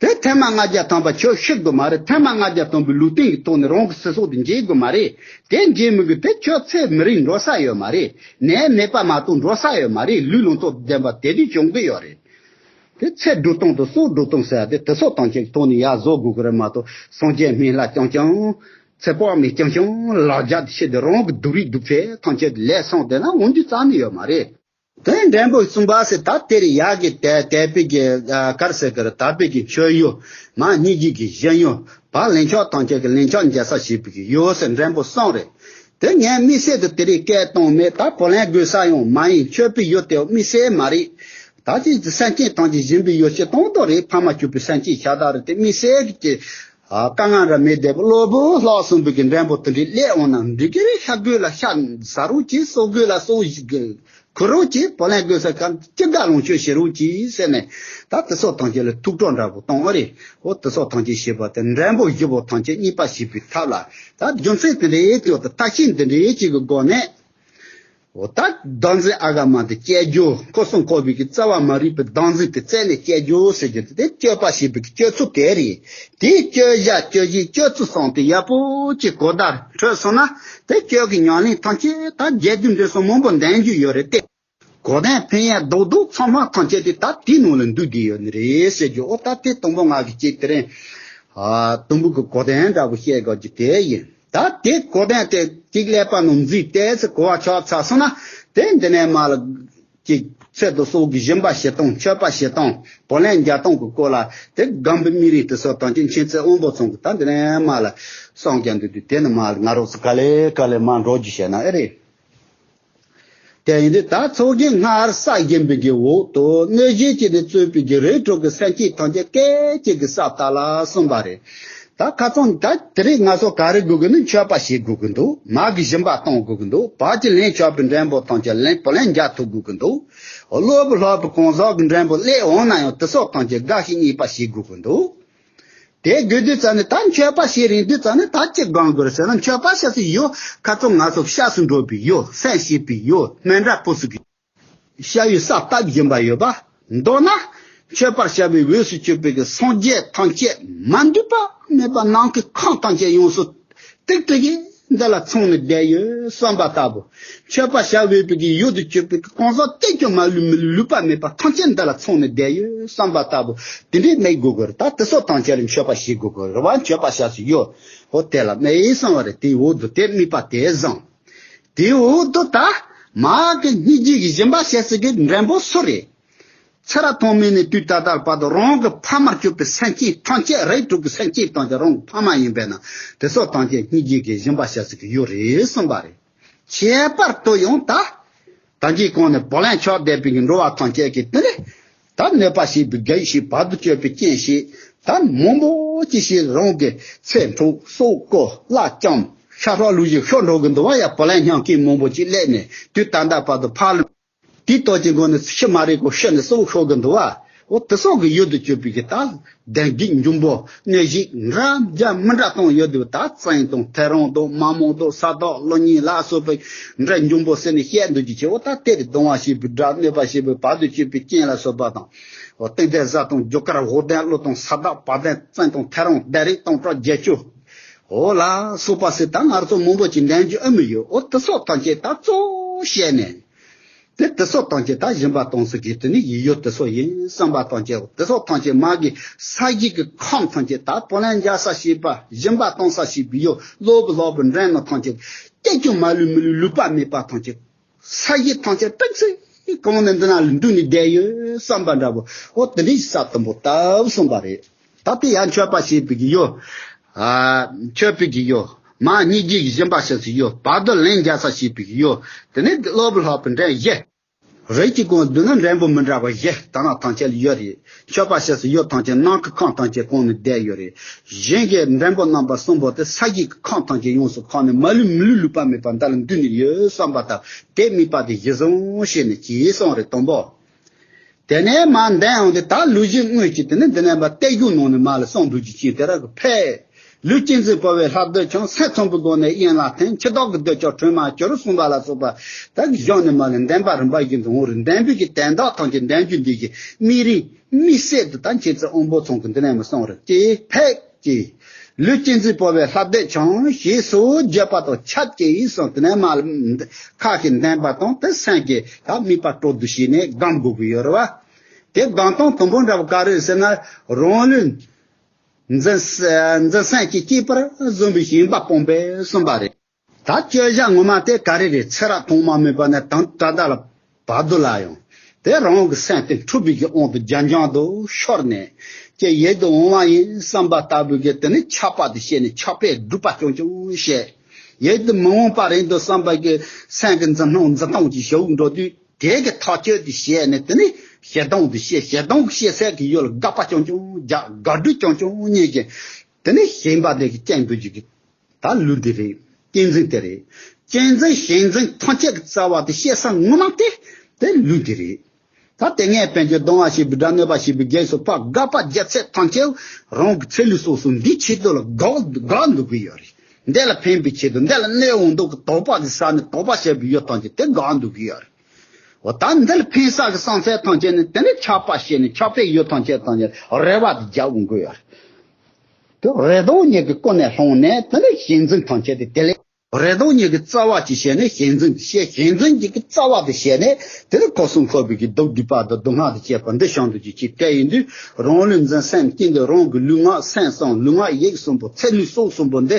དེ་ཐེངས་མ་ལྔ་བརྒྱ་ཐམ་པ་ཁྱོད་ཤི་དགོས་མ་རེད། ཐེངས་མ་ལྔ་བརྒྱ་ཐམ་པའི་ལུས་རྟེན་གྱི་ཐོག་ནས་རང་གི་ཚེ་སྲོག་དེ་འཇལ་དགོས་མ་རེད། དེ་འཇལ་མི་དགོས། དེ་ཁྱོད་ཚེ་མི་རིང་འགྲོ་ས་ཡོད་མ་རེད། ནད་མེད་པ་མ་གཏོགས་འགྲོ་ས་ཡོད་མ་རེད། ལུས་ལོངས་སྤྱོད་ལྡན་པ་དེ་འདྲ་བྱུང་གི་ཡོད་རེད། དེ་ཚེ་སྒྲུབ་སྟངས་དང་སྲོག་སྒྲུབ་སྟངས་ཟེར་ཡ་དེ་དེ་སོགས་དང་ཁྱེད་ཐོག་ནས་ཡར་བཟོ་དགོས་ཀྱི་རེད་མ་གཏོགས་སངས་རྒྱས་སྨན་བླ་རྐྱང་རྐྱང་། ཚེ་དཔག་མེད་རྐྱང་རྐྱང་ལག་རྒྱག་དེ་བྱས་ཏེ་རང་གི་སྡུག་རུས་སྡུག་ཚད་ཐམས་ཅད་ལས་སངས་བསྡད་ན་འོང་རྒྱུ་རྩ་ནས་ཡོད་མ་རེད། དེ་འགྲེང་བུ་གསུམ་པ་ཟེར་ད་དེ་རེད། ཡ་གི་དད་དད་པའི་གི་ཨ་ག་རེ་ཟེར་གི་རེད། དད་པའི་གི་མཆོད་ཡུལ། མ་སྙིང་རྗེ་གི་བཞེངས་ཡུལ། བ་ལན་ཆགས་ཐམས་ཅད་ཀྱི་ལན་ཆགས་འཇལ་ས་བྱེད་པའི་གི་ཡུལ་ཟེར་འགྲེང་བུ་གསུམ་རེད། དེ་ངས་དམིགས་བསལ་དུ་དེ་རིང་སྐད་བཏང་མེད། ད་བུ་ལོན་དགོས་ས་ཡང་མ་ཡིན། མཆོད་པའི་ཡུལ་དེ་དམིགས་བསལ་མ་རེད། ད་ཅི་སེམས་ཅན་ཐམས་ཅད་སྦྱིན་པའི་ཡུལ་ཞིག་གཏོང་དོ་རེད། ཕ་མ་གཅུགས་པའི་སེམས་ཅན་ཤ་སྟག་རེད། དེ་དམིགས་བསལ་གྱི་ཨ་དཀའ་ངལ་ར་མེད་བསྡད་པ་གློ་བུར་ལྷག་སོང་བའི་གི་འགྲེང་བུ་དེ་འདྲའི་སླེབས་འོང་ན་འགྲིག་གི་རེད། ཤ་རྒོད་ལ་ཤ་ཟ་རོགས་གྱིས། སྲོག་རྒོད་ལ་སྲོག་ཞིག་གི་ཁུར་རོགས་གྱིས། བུ་ལོན་དགོས་ས་གམ་ཅི་དགའ་ལོངས་སྤྱོད་བྱེད་རོགས་གྱིས་ཟེར་ནས་ད་དེ་སོགས་ཐམས་ཅད་ལ་ཐུགས་སྤྲོ་འདྲ་པོ་གཏོང་ཨ་རེད། འོ་དེ་སོགས་ཐམས་ཅད་བྱེད་པ་དེ་འགྲེང་བུ་བཞི་པོ་ཐམས་ཅད་རྙེད་པ་བྱེད་པའི་ཐབས་ལ་ད་རྒྱུ་མཚན་དེ་འདྲའི་སྐྱོ་དང་ཐབས་ཤེས་འདི་འདྲའི་གཅིག་གི་སྒོ་ནས། འོ་ད་བདག་འཛིན་ཨ་ག་མ་དེ་སྤྱད་རྒྱུ། འཁོར་གསུམ་འཁོར་བའི་གི་རྩ་བ་མ་རིག་པའི་བདག་འཛིན་དེ་རྩད་ནས་སྤྱད་རྒྱུ་ཟེར་རྒྱུ་དེ་སྤྱོད་པ་ཞེས་པའི་གི་སྤྱོད་ཚུལ་དེ་རེད། དེའི་སྤྱོད་བྱ་སྤྱོད་བཞིན་སྤྱོད་ཚུལ་སོང་སྟེ་ཡག་པོ་ཅིག་གོ་བརྡ་འཕྲོད་སོང་ན། དེ་སྤྱོད་ཀྱི་ཉམས་ལེན་ཐམས་ཅད་ད་རྒྱས་བསྡུས་འགྲེལ་ཚུལ་མང་པོ་འདོན་རྒྱུ་ཡོད་རེད་དེ། གོ་དོན་ཕན་ཡག་རྡོག་རྡོག་ཚང་མ་ཐམས་ཅད་དེ་ད་དེའི་ནང་ལ་འདུས་བསྡད་ཡོད་ནི་རེད་ཟེར་རྒྱུ། འོ་ད་དེ་དང་པོ་ང་གི་ཅིག་དེ་རིང་ཨ་དུམ་བུ་གི་གོ་དོན་འདྲ་པོ་བཤད་དགོས་རྒྱུ་དེ་ཡིན། ད་དེ་གོ་དོན་དེ་ཅིག་ཀླད་པ་ནང་འཛུལ་ཏེ་ཚེ་གོ་བ་ཆགས་ཚར་སོང་ན། དེ་འདི་ནས་མར་ལ་ཅིག་ཚེ་སྟོང་སོགས་ཀྱི་སྦྱིན་པ་བྱེད་སྟངས། མཆོད་པ་བྱེད་སྟངས། བག་ལེབ་རྒྱག་སྟངས་ཀྱི་སྐོར་ལ་དེ་སྒམ་པོའི་སྨན་རིགས་དེ་ཚོ་དང་ཅིག་མཁྱེན་བརྩེ་དབང་པོ་ཚང་གིས་ད་འདི་ནས་མར་ལ་གསུང་རྒྱུ་འདུག་དུས། དེ་ནས་མར་ལ་ང་རོགས་ཚོ་ག་ལེ་ག་ལེ་མར་འགྲོ་རྒྱུ་བྱས་ན་ཨེ་རེད། དེ་ཡིན་དུས་ད་ཚོགས་ཀྱི་སྔར་བསགས་བཞིན་པའི་གི་འོག་ཏུ་གནོད་བྱེད་ཀྱི་ནི་གཙོས་པའི་གི་རིགས་དྲུག་གི་སེམས་ཅན་ཐམས་ཅད་སྐད་ཅིག་གིས་ས་བཏགས་ལ་གསུངས་པ་རེད། ད་ཁ་སང་ད་དེ་རིང་ང་ཚོ་ག་རེ་དགོས་ཀྱི་ནི། མཆོད་པ་བྱེད་དགོས་ཀྱི་འདུག་མ་གི་སྦྱིན་པ་གཏོང་དགོས་ཀྱི་འདུག་བག་གི་ལེན་ཆོག་པའི་འགྲེམས་པོ་ཐམས་ཅད་ལེན་བག་ལེན་རྒྱག་ཐུབ་དགོས་ཀྱི་འདུག་སློབ་བུ་སློབ་བུ་གང་ཟག་གི་འགྲེམས་པོ་སླེབས་འོང་ན་ཡང་དེ་ཚོ་ཐམས་ཅད་དགའ་ཞིང་མཉེས་པ་བྱེད་དགོས་ཀྱི་འདུག་དེ་དགོས་དུས་ཙམ་ནས་ད་མཆོད་པ་བྱེད་རན་དུས་ཙམ་ནས་ད་ཅི་སྒོམ་དགོས་རེད་ཟེར་ན། མཆོད་པ་བྱ་སའི་ཡུལ་ཁ་ཚོ་ང་ཚོ་སྐྱབས་སུ་འགྲོ་བའི་ཡུལ། སེམས་བསྐྱེད་པའི་ཡུལ། མཎྜལ་ཕུལ་སའི་ཡུལ། བྱ་བའི་ས་བཏབ་བཞིན་པ་ཡོད་པ། མདོར་ན་མཆོད་པར་བྱ་བའི་འོས་སུ་གྱུར་པའི་གི་སངས་རྒྱས་ཐམས་ཅད་མ་འདུས་པ་མེད་པ་ནམ་མཁའི་ཁམས་ཐམས་ཅད་ཡོངས་སུ་ཏིག་ཏིག་གིས་འདི་ལ་ཚང་ནས་བསྡད་ཡོད་བསམ་པ་ལྟ་བུ། མཆོད་པ་བྱ་འོས་པའི་གི་ཡུལ་དུ་གྱུར་པའི་གི་གང་ཟག་གཏན་ཀྱང་མ་ལུས་མི་ལུས་ལུས་པ་མེད་པ་ཐམས་ཅད་འདི་ལ་ཚང་ནས་བསྡད་ཡོད་བསམ་པ་ལྟ་བུ། དེ་འདྲའི་གནས་དགོས་དགོས་རེད། ད་དེ་ཚོ་ཐམས་ཅད་ལ་མཆོད་པ་བྱེད་དགོས་དགོས་རེད་བ། མཆོད་པ་བྱ་སའི་ཡུལ་འོ་དེ་ལ་གནས་ཡིན་གསུངས་པ་རེད། དེའི་འོག་ཏུ་དེ་དམིགས་པ་དེ་བཟང་། དེའི་འོག་ཏུ་ད་མ་གི་སྙིང་རྗེ་གི་སྦྱིན་པ་བྱ་སའི་གི་འགྲེམས་པོ་སུ་རེད། ཚེ་རབས་ཐོག་མེད་ནས་དུས་ད་ལྟ་བར་དུ་རང་གི་ཕ་མར་གྱུར་པའི་སེམས་ཅན་ཐམས་ཅད། རིགས་དྲུག་གི་སེམས་ཅན་ཐམས་ཅད་རང་གི་ཕ་མ་ཡིན་པས་ན། དེ་ཚོ་ཐམས་ཅད་སྙིང་རྗེ་གི་སྦྱིན་པ་བྱ་སའི་གི་ཡུལ་རེད་གསུངས་པ་རེད། ཁྱད་པར་དུ་ཡང་ད་ད་གིན་གོང་ནས་བག་ལེབ་ཆགས་བསྡད་པའི་གི་འགྲོ་བ་ཐམས་ཅད་ཀྱིས་དེ་ནས་ད་གནོད་པ་བྱེད་པའི་གེགས་བྱེད། བར་དུ་གཅོད་པའི་རྐྱེན་བྱེད། ད་མང་པོ་ཅིག་བྱེད། རང་གི་ཚེ་འཕྲོག། སྲོག་བཀོལ། བརླག་བཅོམ། ཤ་ཁྲག་ལུས་ཀྱི་ཤོར་འགྲོ་གི་འདུག་བ། ཡ་བག་ལེབ་མཉམ་མཁན་མང་པོ་ཅིག་སླེབས་ནས་དུས་ད་ལྟ་བར་དུ་ཕར་ལ། དེའི་སྟོབས་ཀྱི་སྒོ་ནས་ཤི་མ་རེད་གོ་ཤི་ནས་སྲོག་ཤོར་གི་འདུག་བ། འོ་དེ་སོགས་ཀྱི་ཡུལ་དུ་གྱུར་པའི་གི་ད་བདེན་རྒྱུ་འབྱུང་པོ་གནོད་གཞི་འདྲ་འདྲ་མི་འདྲ་གཏོང་ཡོད་དུས། ད་བཙན་དང་ཐེ་རང་དང་མ་རྨོངས་དང་ས་བདག་བློ་ངན་ལ་སོགས་པའི་འདྲ་འབྱུང་པོ་ཟེར་ནས་བཤད་འདུག་ཅི་ཆེ། འོ་ད་དེ་རེད། སྡང་བ་བྱེད་པའི་དགྲ། གནོད་པ་བྱེད་པའི་བར་དུ་གཅོད་པའི་རྐྱེན་ལ་སོགས་པ་དང་། འོ་སྟེང་གཏེར་བཟའ་དང་རྒྱུ་སྐར་འོག་གཏེར་ཀླུ་དང་ས་བདག་བ་དན་བཙན་དང་ཐེ་རང་སྡེ་རིགས་སྟོང་ཕྲག་བརྒྱད་ཅུ། འོ་ལ་སོགས་པ་ཟེར་ད་ང་ཚོ་མང་པོ་ཅིག་འདོན་རྒྱུ་ཨེ་མི་ཡོད། འོ་དེ་སོགས་ཐམས་ཅད་ད་གཙོ་བོ་བཤད་ནས། དེ་དེ་སོགས་ཐམས་ཅད་ད་སྦྱིན་པ་གཏོང་ས་གི་དེ་ནི་ཡུལ་དེ་སོགས་ཡིན་བསམ་པ་ཐམས་ཅད། དེ་སོགས་ཐམས་ཅད་མ་གི་ས་གཞི་གི་ཁམས་ཐམས་ཅད། ད་བག་ལེབ་རྒྱག་ས་བྱེད་པ། སྦྱིན་པ་གཏོང་ས་བྱེད་པའི་ཡུལ། སློབ་བུ་སློབ་བུ་འདྲེན་ནོ་ཐམས་ཅད། སྐད་ཅིག་མ་ལུས་མི་ལུས་ལུས་པ་མེད་པ་ཐམས་ཅད། ས་གཞི་ཐམས་ཅད་ཏིག་ཙི་གང་ནས་འདི་ན་ལ་འདུས་ནས་བསྡད་ཡོད་བསམ་པ་འདྲ་པོ། འོ་དེ་འདྲའི་ས་དུམ་བུ་ལྟ་བུ་གསུངས་པ་རེད། ད་དེ་ཡང་མཆོད་པ་བྱེད་པའི་གི་ཡུལ། ཨ་མཆོད་པའི་གི་ཡུལ། མ་སྙིང་རྗེ་གི་སྦྱིན་པ་བྱེད་སའི་ཡུལ། བར་དུ་ལན་རྒྱག་ས་བྱེད་པའི་གི་ཡུལ། དེ་ནས་སློབ་བུ་སློབ་བུ་འདྲེན་བཞི། རིགས་ཀྱི་གོང་བསྡུས་ན་འགྲེམས་པོ་མི་འདྲ་བ་བཞི་དག་ན་ཐམས་ཅད་ལ་ཡོད་རེད། མཆོད་པ་བྱེད་སའི་ཡུལ་ཐམས་ཅད་ནམ་མཁའི་ཁམས་ཐམས་ཅད་གང་ནས་བསྡད་ཡོད་རེད། གཞན་གྱི་འགྲེམས་པོ་རྣམ་པ་གསུམ་པོ་དེ་ས་གཞི་གི་ཁམས་ཐམས་ཅད་ཡོངས་སུ་གང་ནས་མ་ལུས་མི་ལུས་ལུས་པ་མེད་པ་འདི་ལ་འདུས་ནས་ཡོད་བསམ་པ་དང་། དེ་དམིགས་པ་དེ་གཞི་བཟུང་བྱས་ནས་ཅེས་གསུངས་རེད། དང་པོ། དེ་ནས་མར་འདོན་འོང་དུས་ད་ལུགས་གཞི་དངོས་ཀྱི་དེ་ནི་འདི་ནས་མར་གཏེར་གཞུང་ནང་ནས་མར་ལ་གསུངས་འདུག་ཅི་ཆེ། དེ་ར་གི་ཕས། ལུས་གཅན་གཟན་ཕོ་བའི་ལྷ་བདུད་ཀྱང་། སེམས་ཚངས་པའི་སྒོ་ནས་གཡེང་ལ་འཐེན། འཆི་བདག་གི་འདོད་ཆགས་དྲོད་མ་གྱུར་གསུངས་པ་ལ་སོགས་པ། ད་གི་གཞུང་ནས་མར་ལ་འདོན་པ་རིམ་པ་བཞིན་དུ་འོང་རེད། འདོན་པའི་གི་དོན་དག་ཐམས་ཅད་འདོན་རྒྱུ་འདི་གི་དམིགས་རིམ་དམིགས་བསལ་དུ་ད་མཁྱེན་བརྩེ་དབང་པོ་ཚང་གིས་འདི་ནས་མར་གསུངས་རེད། ཅེས་ཕས་ཀྱིས། ལུས་གཅན་གཟན་ཕོ་བའི་ལྷ་བདུད་ཀྱང་། ཞེས་སོགས་བརྗོད་པ་དང་ཆབས་ཅིག་གསུངས། དེ་ནས་མར་ལ་ཁ་ཞིག་འདོན་པ་དང་དེ་སེམས་ཀྱི་ད་དམིགས་པ་སྤྲོ་བསྡུ་བྱས་ནས་སྒོམ་དགོས་ཀྱི་ཡོད་རེད་བ། དེ་སྒོམ་སྟངས་དང་པོ་འདྲ་བ་ག་རེ་ཟེར་ན། རང་ལུས་འཛིན་འཛིན་སེམས་ཀྱིས་གཅིག་པར་བཟུང་བའི་ཞེན་པ་སྤངས་པས་གསུངས་པ་རེད། ད་བཅོས་བྱ་ངོ་མ་དེ་ག་རེ་རེད། ཚེ་རབས་ཐོག་མ་མེད་པ་ནས་ད་ད་ལྟ་ལ་བར་དུ་ལ་ཡང་དེ་རང་གི་སེམས་དེ་འཁྲུལ་པའི་གི་དབང་དུ་རྒྱབ་འབྱམས་དུ་ཤོར་ནས་ཀྱེ་ཡིད་དུ་འོང་བ་ཡིན་བསམ་པ་ལྟ་བུའི་གི་དེ་ནི་ཆགས་པ་དེ་བྱས་ནས་ཆགས་པས་སྒྲིབ་པ་རྐྱང་རྐྱང་བྱས། ཡིད་དུ་མི་འོང་པ་རེད་འདུག་བསམ་པ་གི་སེམས་ཀྱི་འཛིན་སྣང་འཛིན་སྟངས་ཀྱི་ཞབས་འགྲོ་དུས། དེ་གི་ཐག་གཅོད་དེ་བྱས་ནས་དེ་ནི་ཞེ་སྡང་དེ་བྱས། ཞེ་སྡང་གི་བྱེད་ཚད་ཀྱི་ཡུལ་ལ་དགག་པ་རྐྱང་རྐྱང་རྒྱག་དགག་སྒྲུབ་རྐྱང་རྐྱང་གཉིས་ཀྱི་དེ་ནི་ཞེན་པ་དེ་གི་རྐྱེན་དུ་གི་ད་ལུས་འདི་རེད། གཅན་གཟན་དེ་རེད། གཅན་གཟན་ཞེན་གཟན་ཐམས་ཅད་ཀྱི་རྩ་བ་དེ་བཤད་ས་ངོ་མ་དེ་དེ་ལུས་འདི་རེད། ད་དེ་སྔའི་བན་ཆོས་སྡང་བ་བྱེད་པའི་དགྲ། གནོད་པ་བྱེད་པའི་གེགས་སུ་ཕར་དགག་པ་རྒྱག་ཚད་ཐམས་ཅད་རང་གི་ཚེ་ལུས་སོ་སོ་འདིའི་ཆེད་དུ་ལ་དགག་དགག་འདུག་གི་ཡོད་རེད། འདི་ལ་ཕན་པའི་ཆེད་དུ་འདི་ལ་གནོད་འོང་མདོག་གི་དོགས་པ་གི་ས་ནས་དོགས་པ་བྱས་པའི་ཡུལ་ཐམས་ཅད་དེ་འགག་འདུག་གི་ཡོད་རེད། འོ་ད་འདི་ལ་ཕན་ས་གི་བསམ་ཚུལ་ཐམས་ཅད་ནི་དེ་ནས་ཆགས་པ་བྱས་ནས་ཆགས་པའི་ཡུལ་ཐམས་ཅད་ཐམས་ཅད་རེ་བ་དེ་རྒྱག་འོང་གི་ཡོད་རེད། དེ་རེ་དོགས་གཉིས་ཀྱི་ཀུན་ནས་བསླངས་ནས་དེ་ནས་ཞེན་འཛིན་ཐམས་ཅད་དེ་དེ་ལས། རེ་དོགས་གཉིས་ཀྱི་རྩ་བ་ཅིག་བྱས་ནས་ཞེན་འཛིན་བྱས། ཞེན་འཛིན་གྱི་རྩ་བ་དེ་བྱས་ནས་དེ་ནས་ཁོ་གསུམ་འཁོར་བའི་གི་སྡུག་སྡིག་པ་དང་སྡུག་བསྔལ་དང་བཅས་པ་འདི་བྱང་དུ་ཅིག་ཅིག་བསྐྲད་ཡིན་དུས། རང་ལུས་འཛིན་སེམས་ཀྱི་འདི་རང་གི་ལུས་ངག་སེམས་གསུམ་ལུས་ངག་ཡིད་གསུམ་པོ་ཚེ་ལུས་སྲོག་གསུམ་པོ་འདི་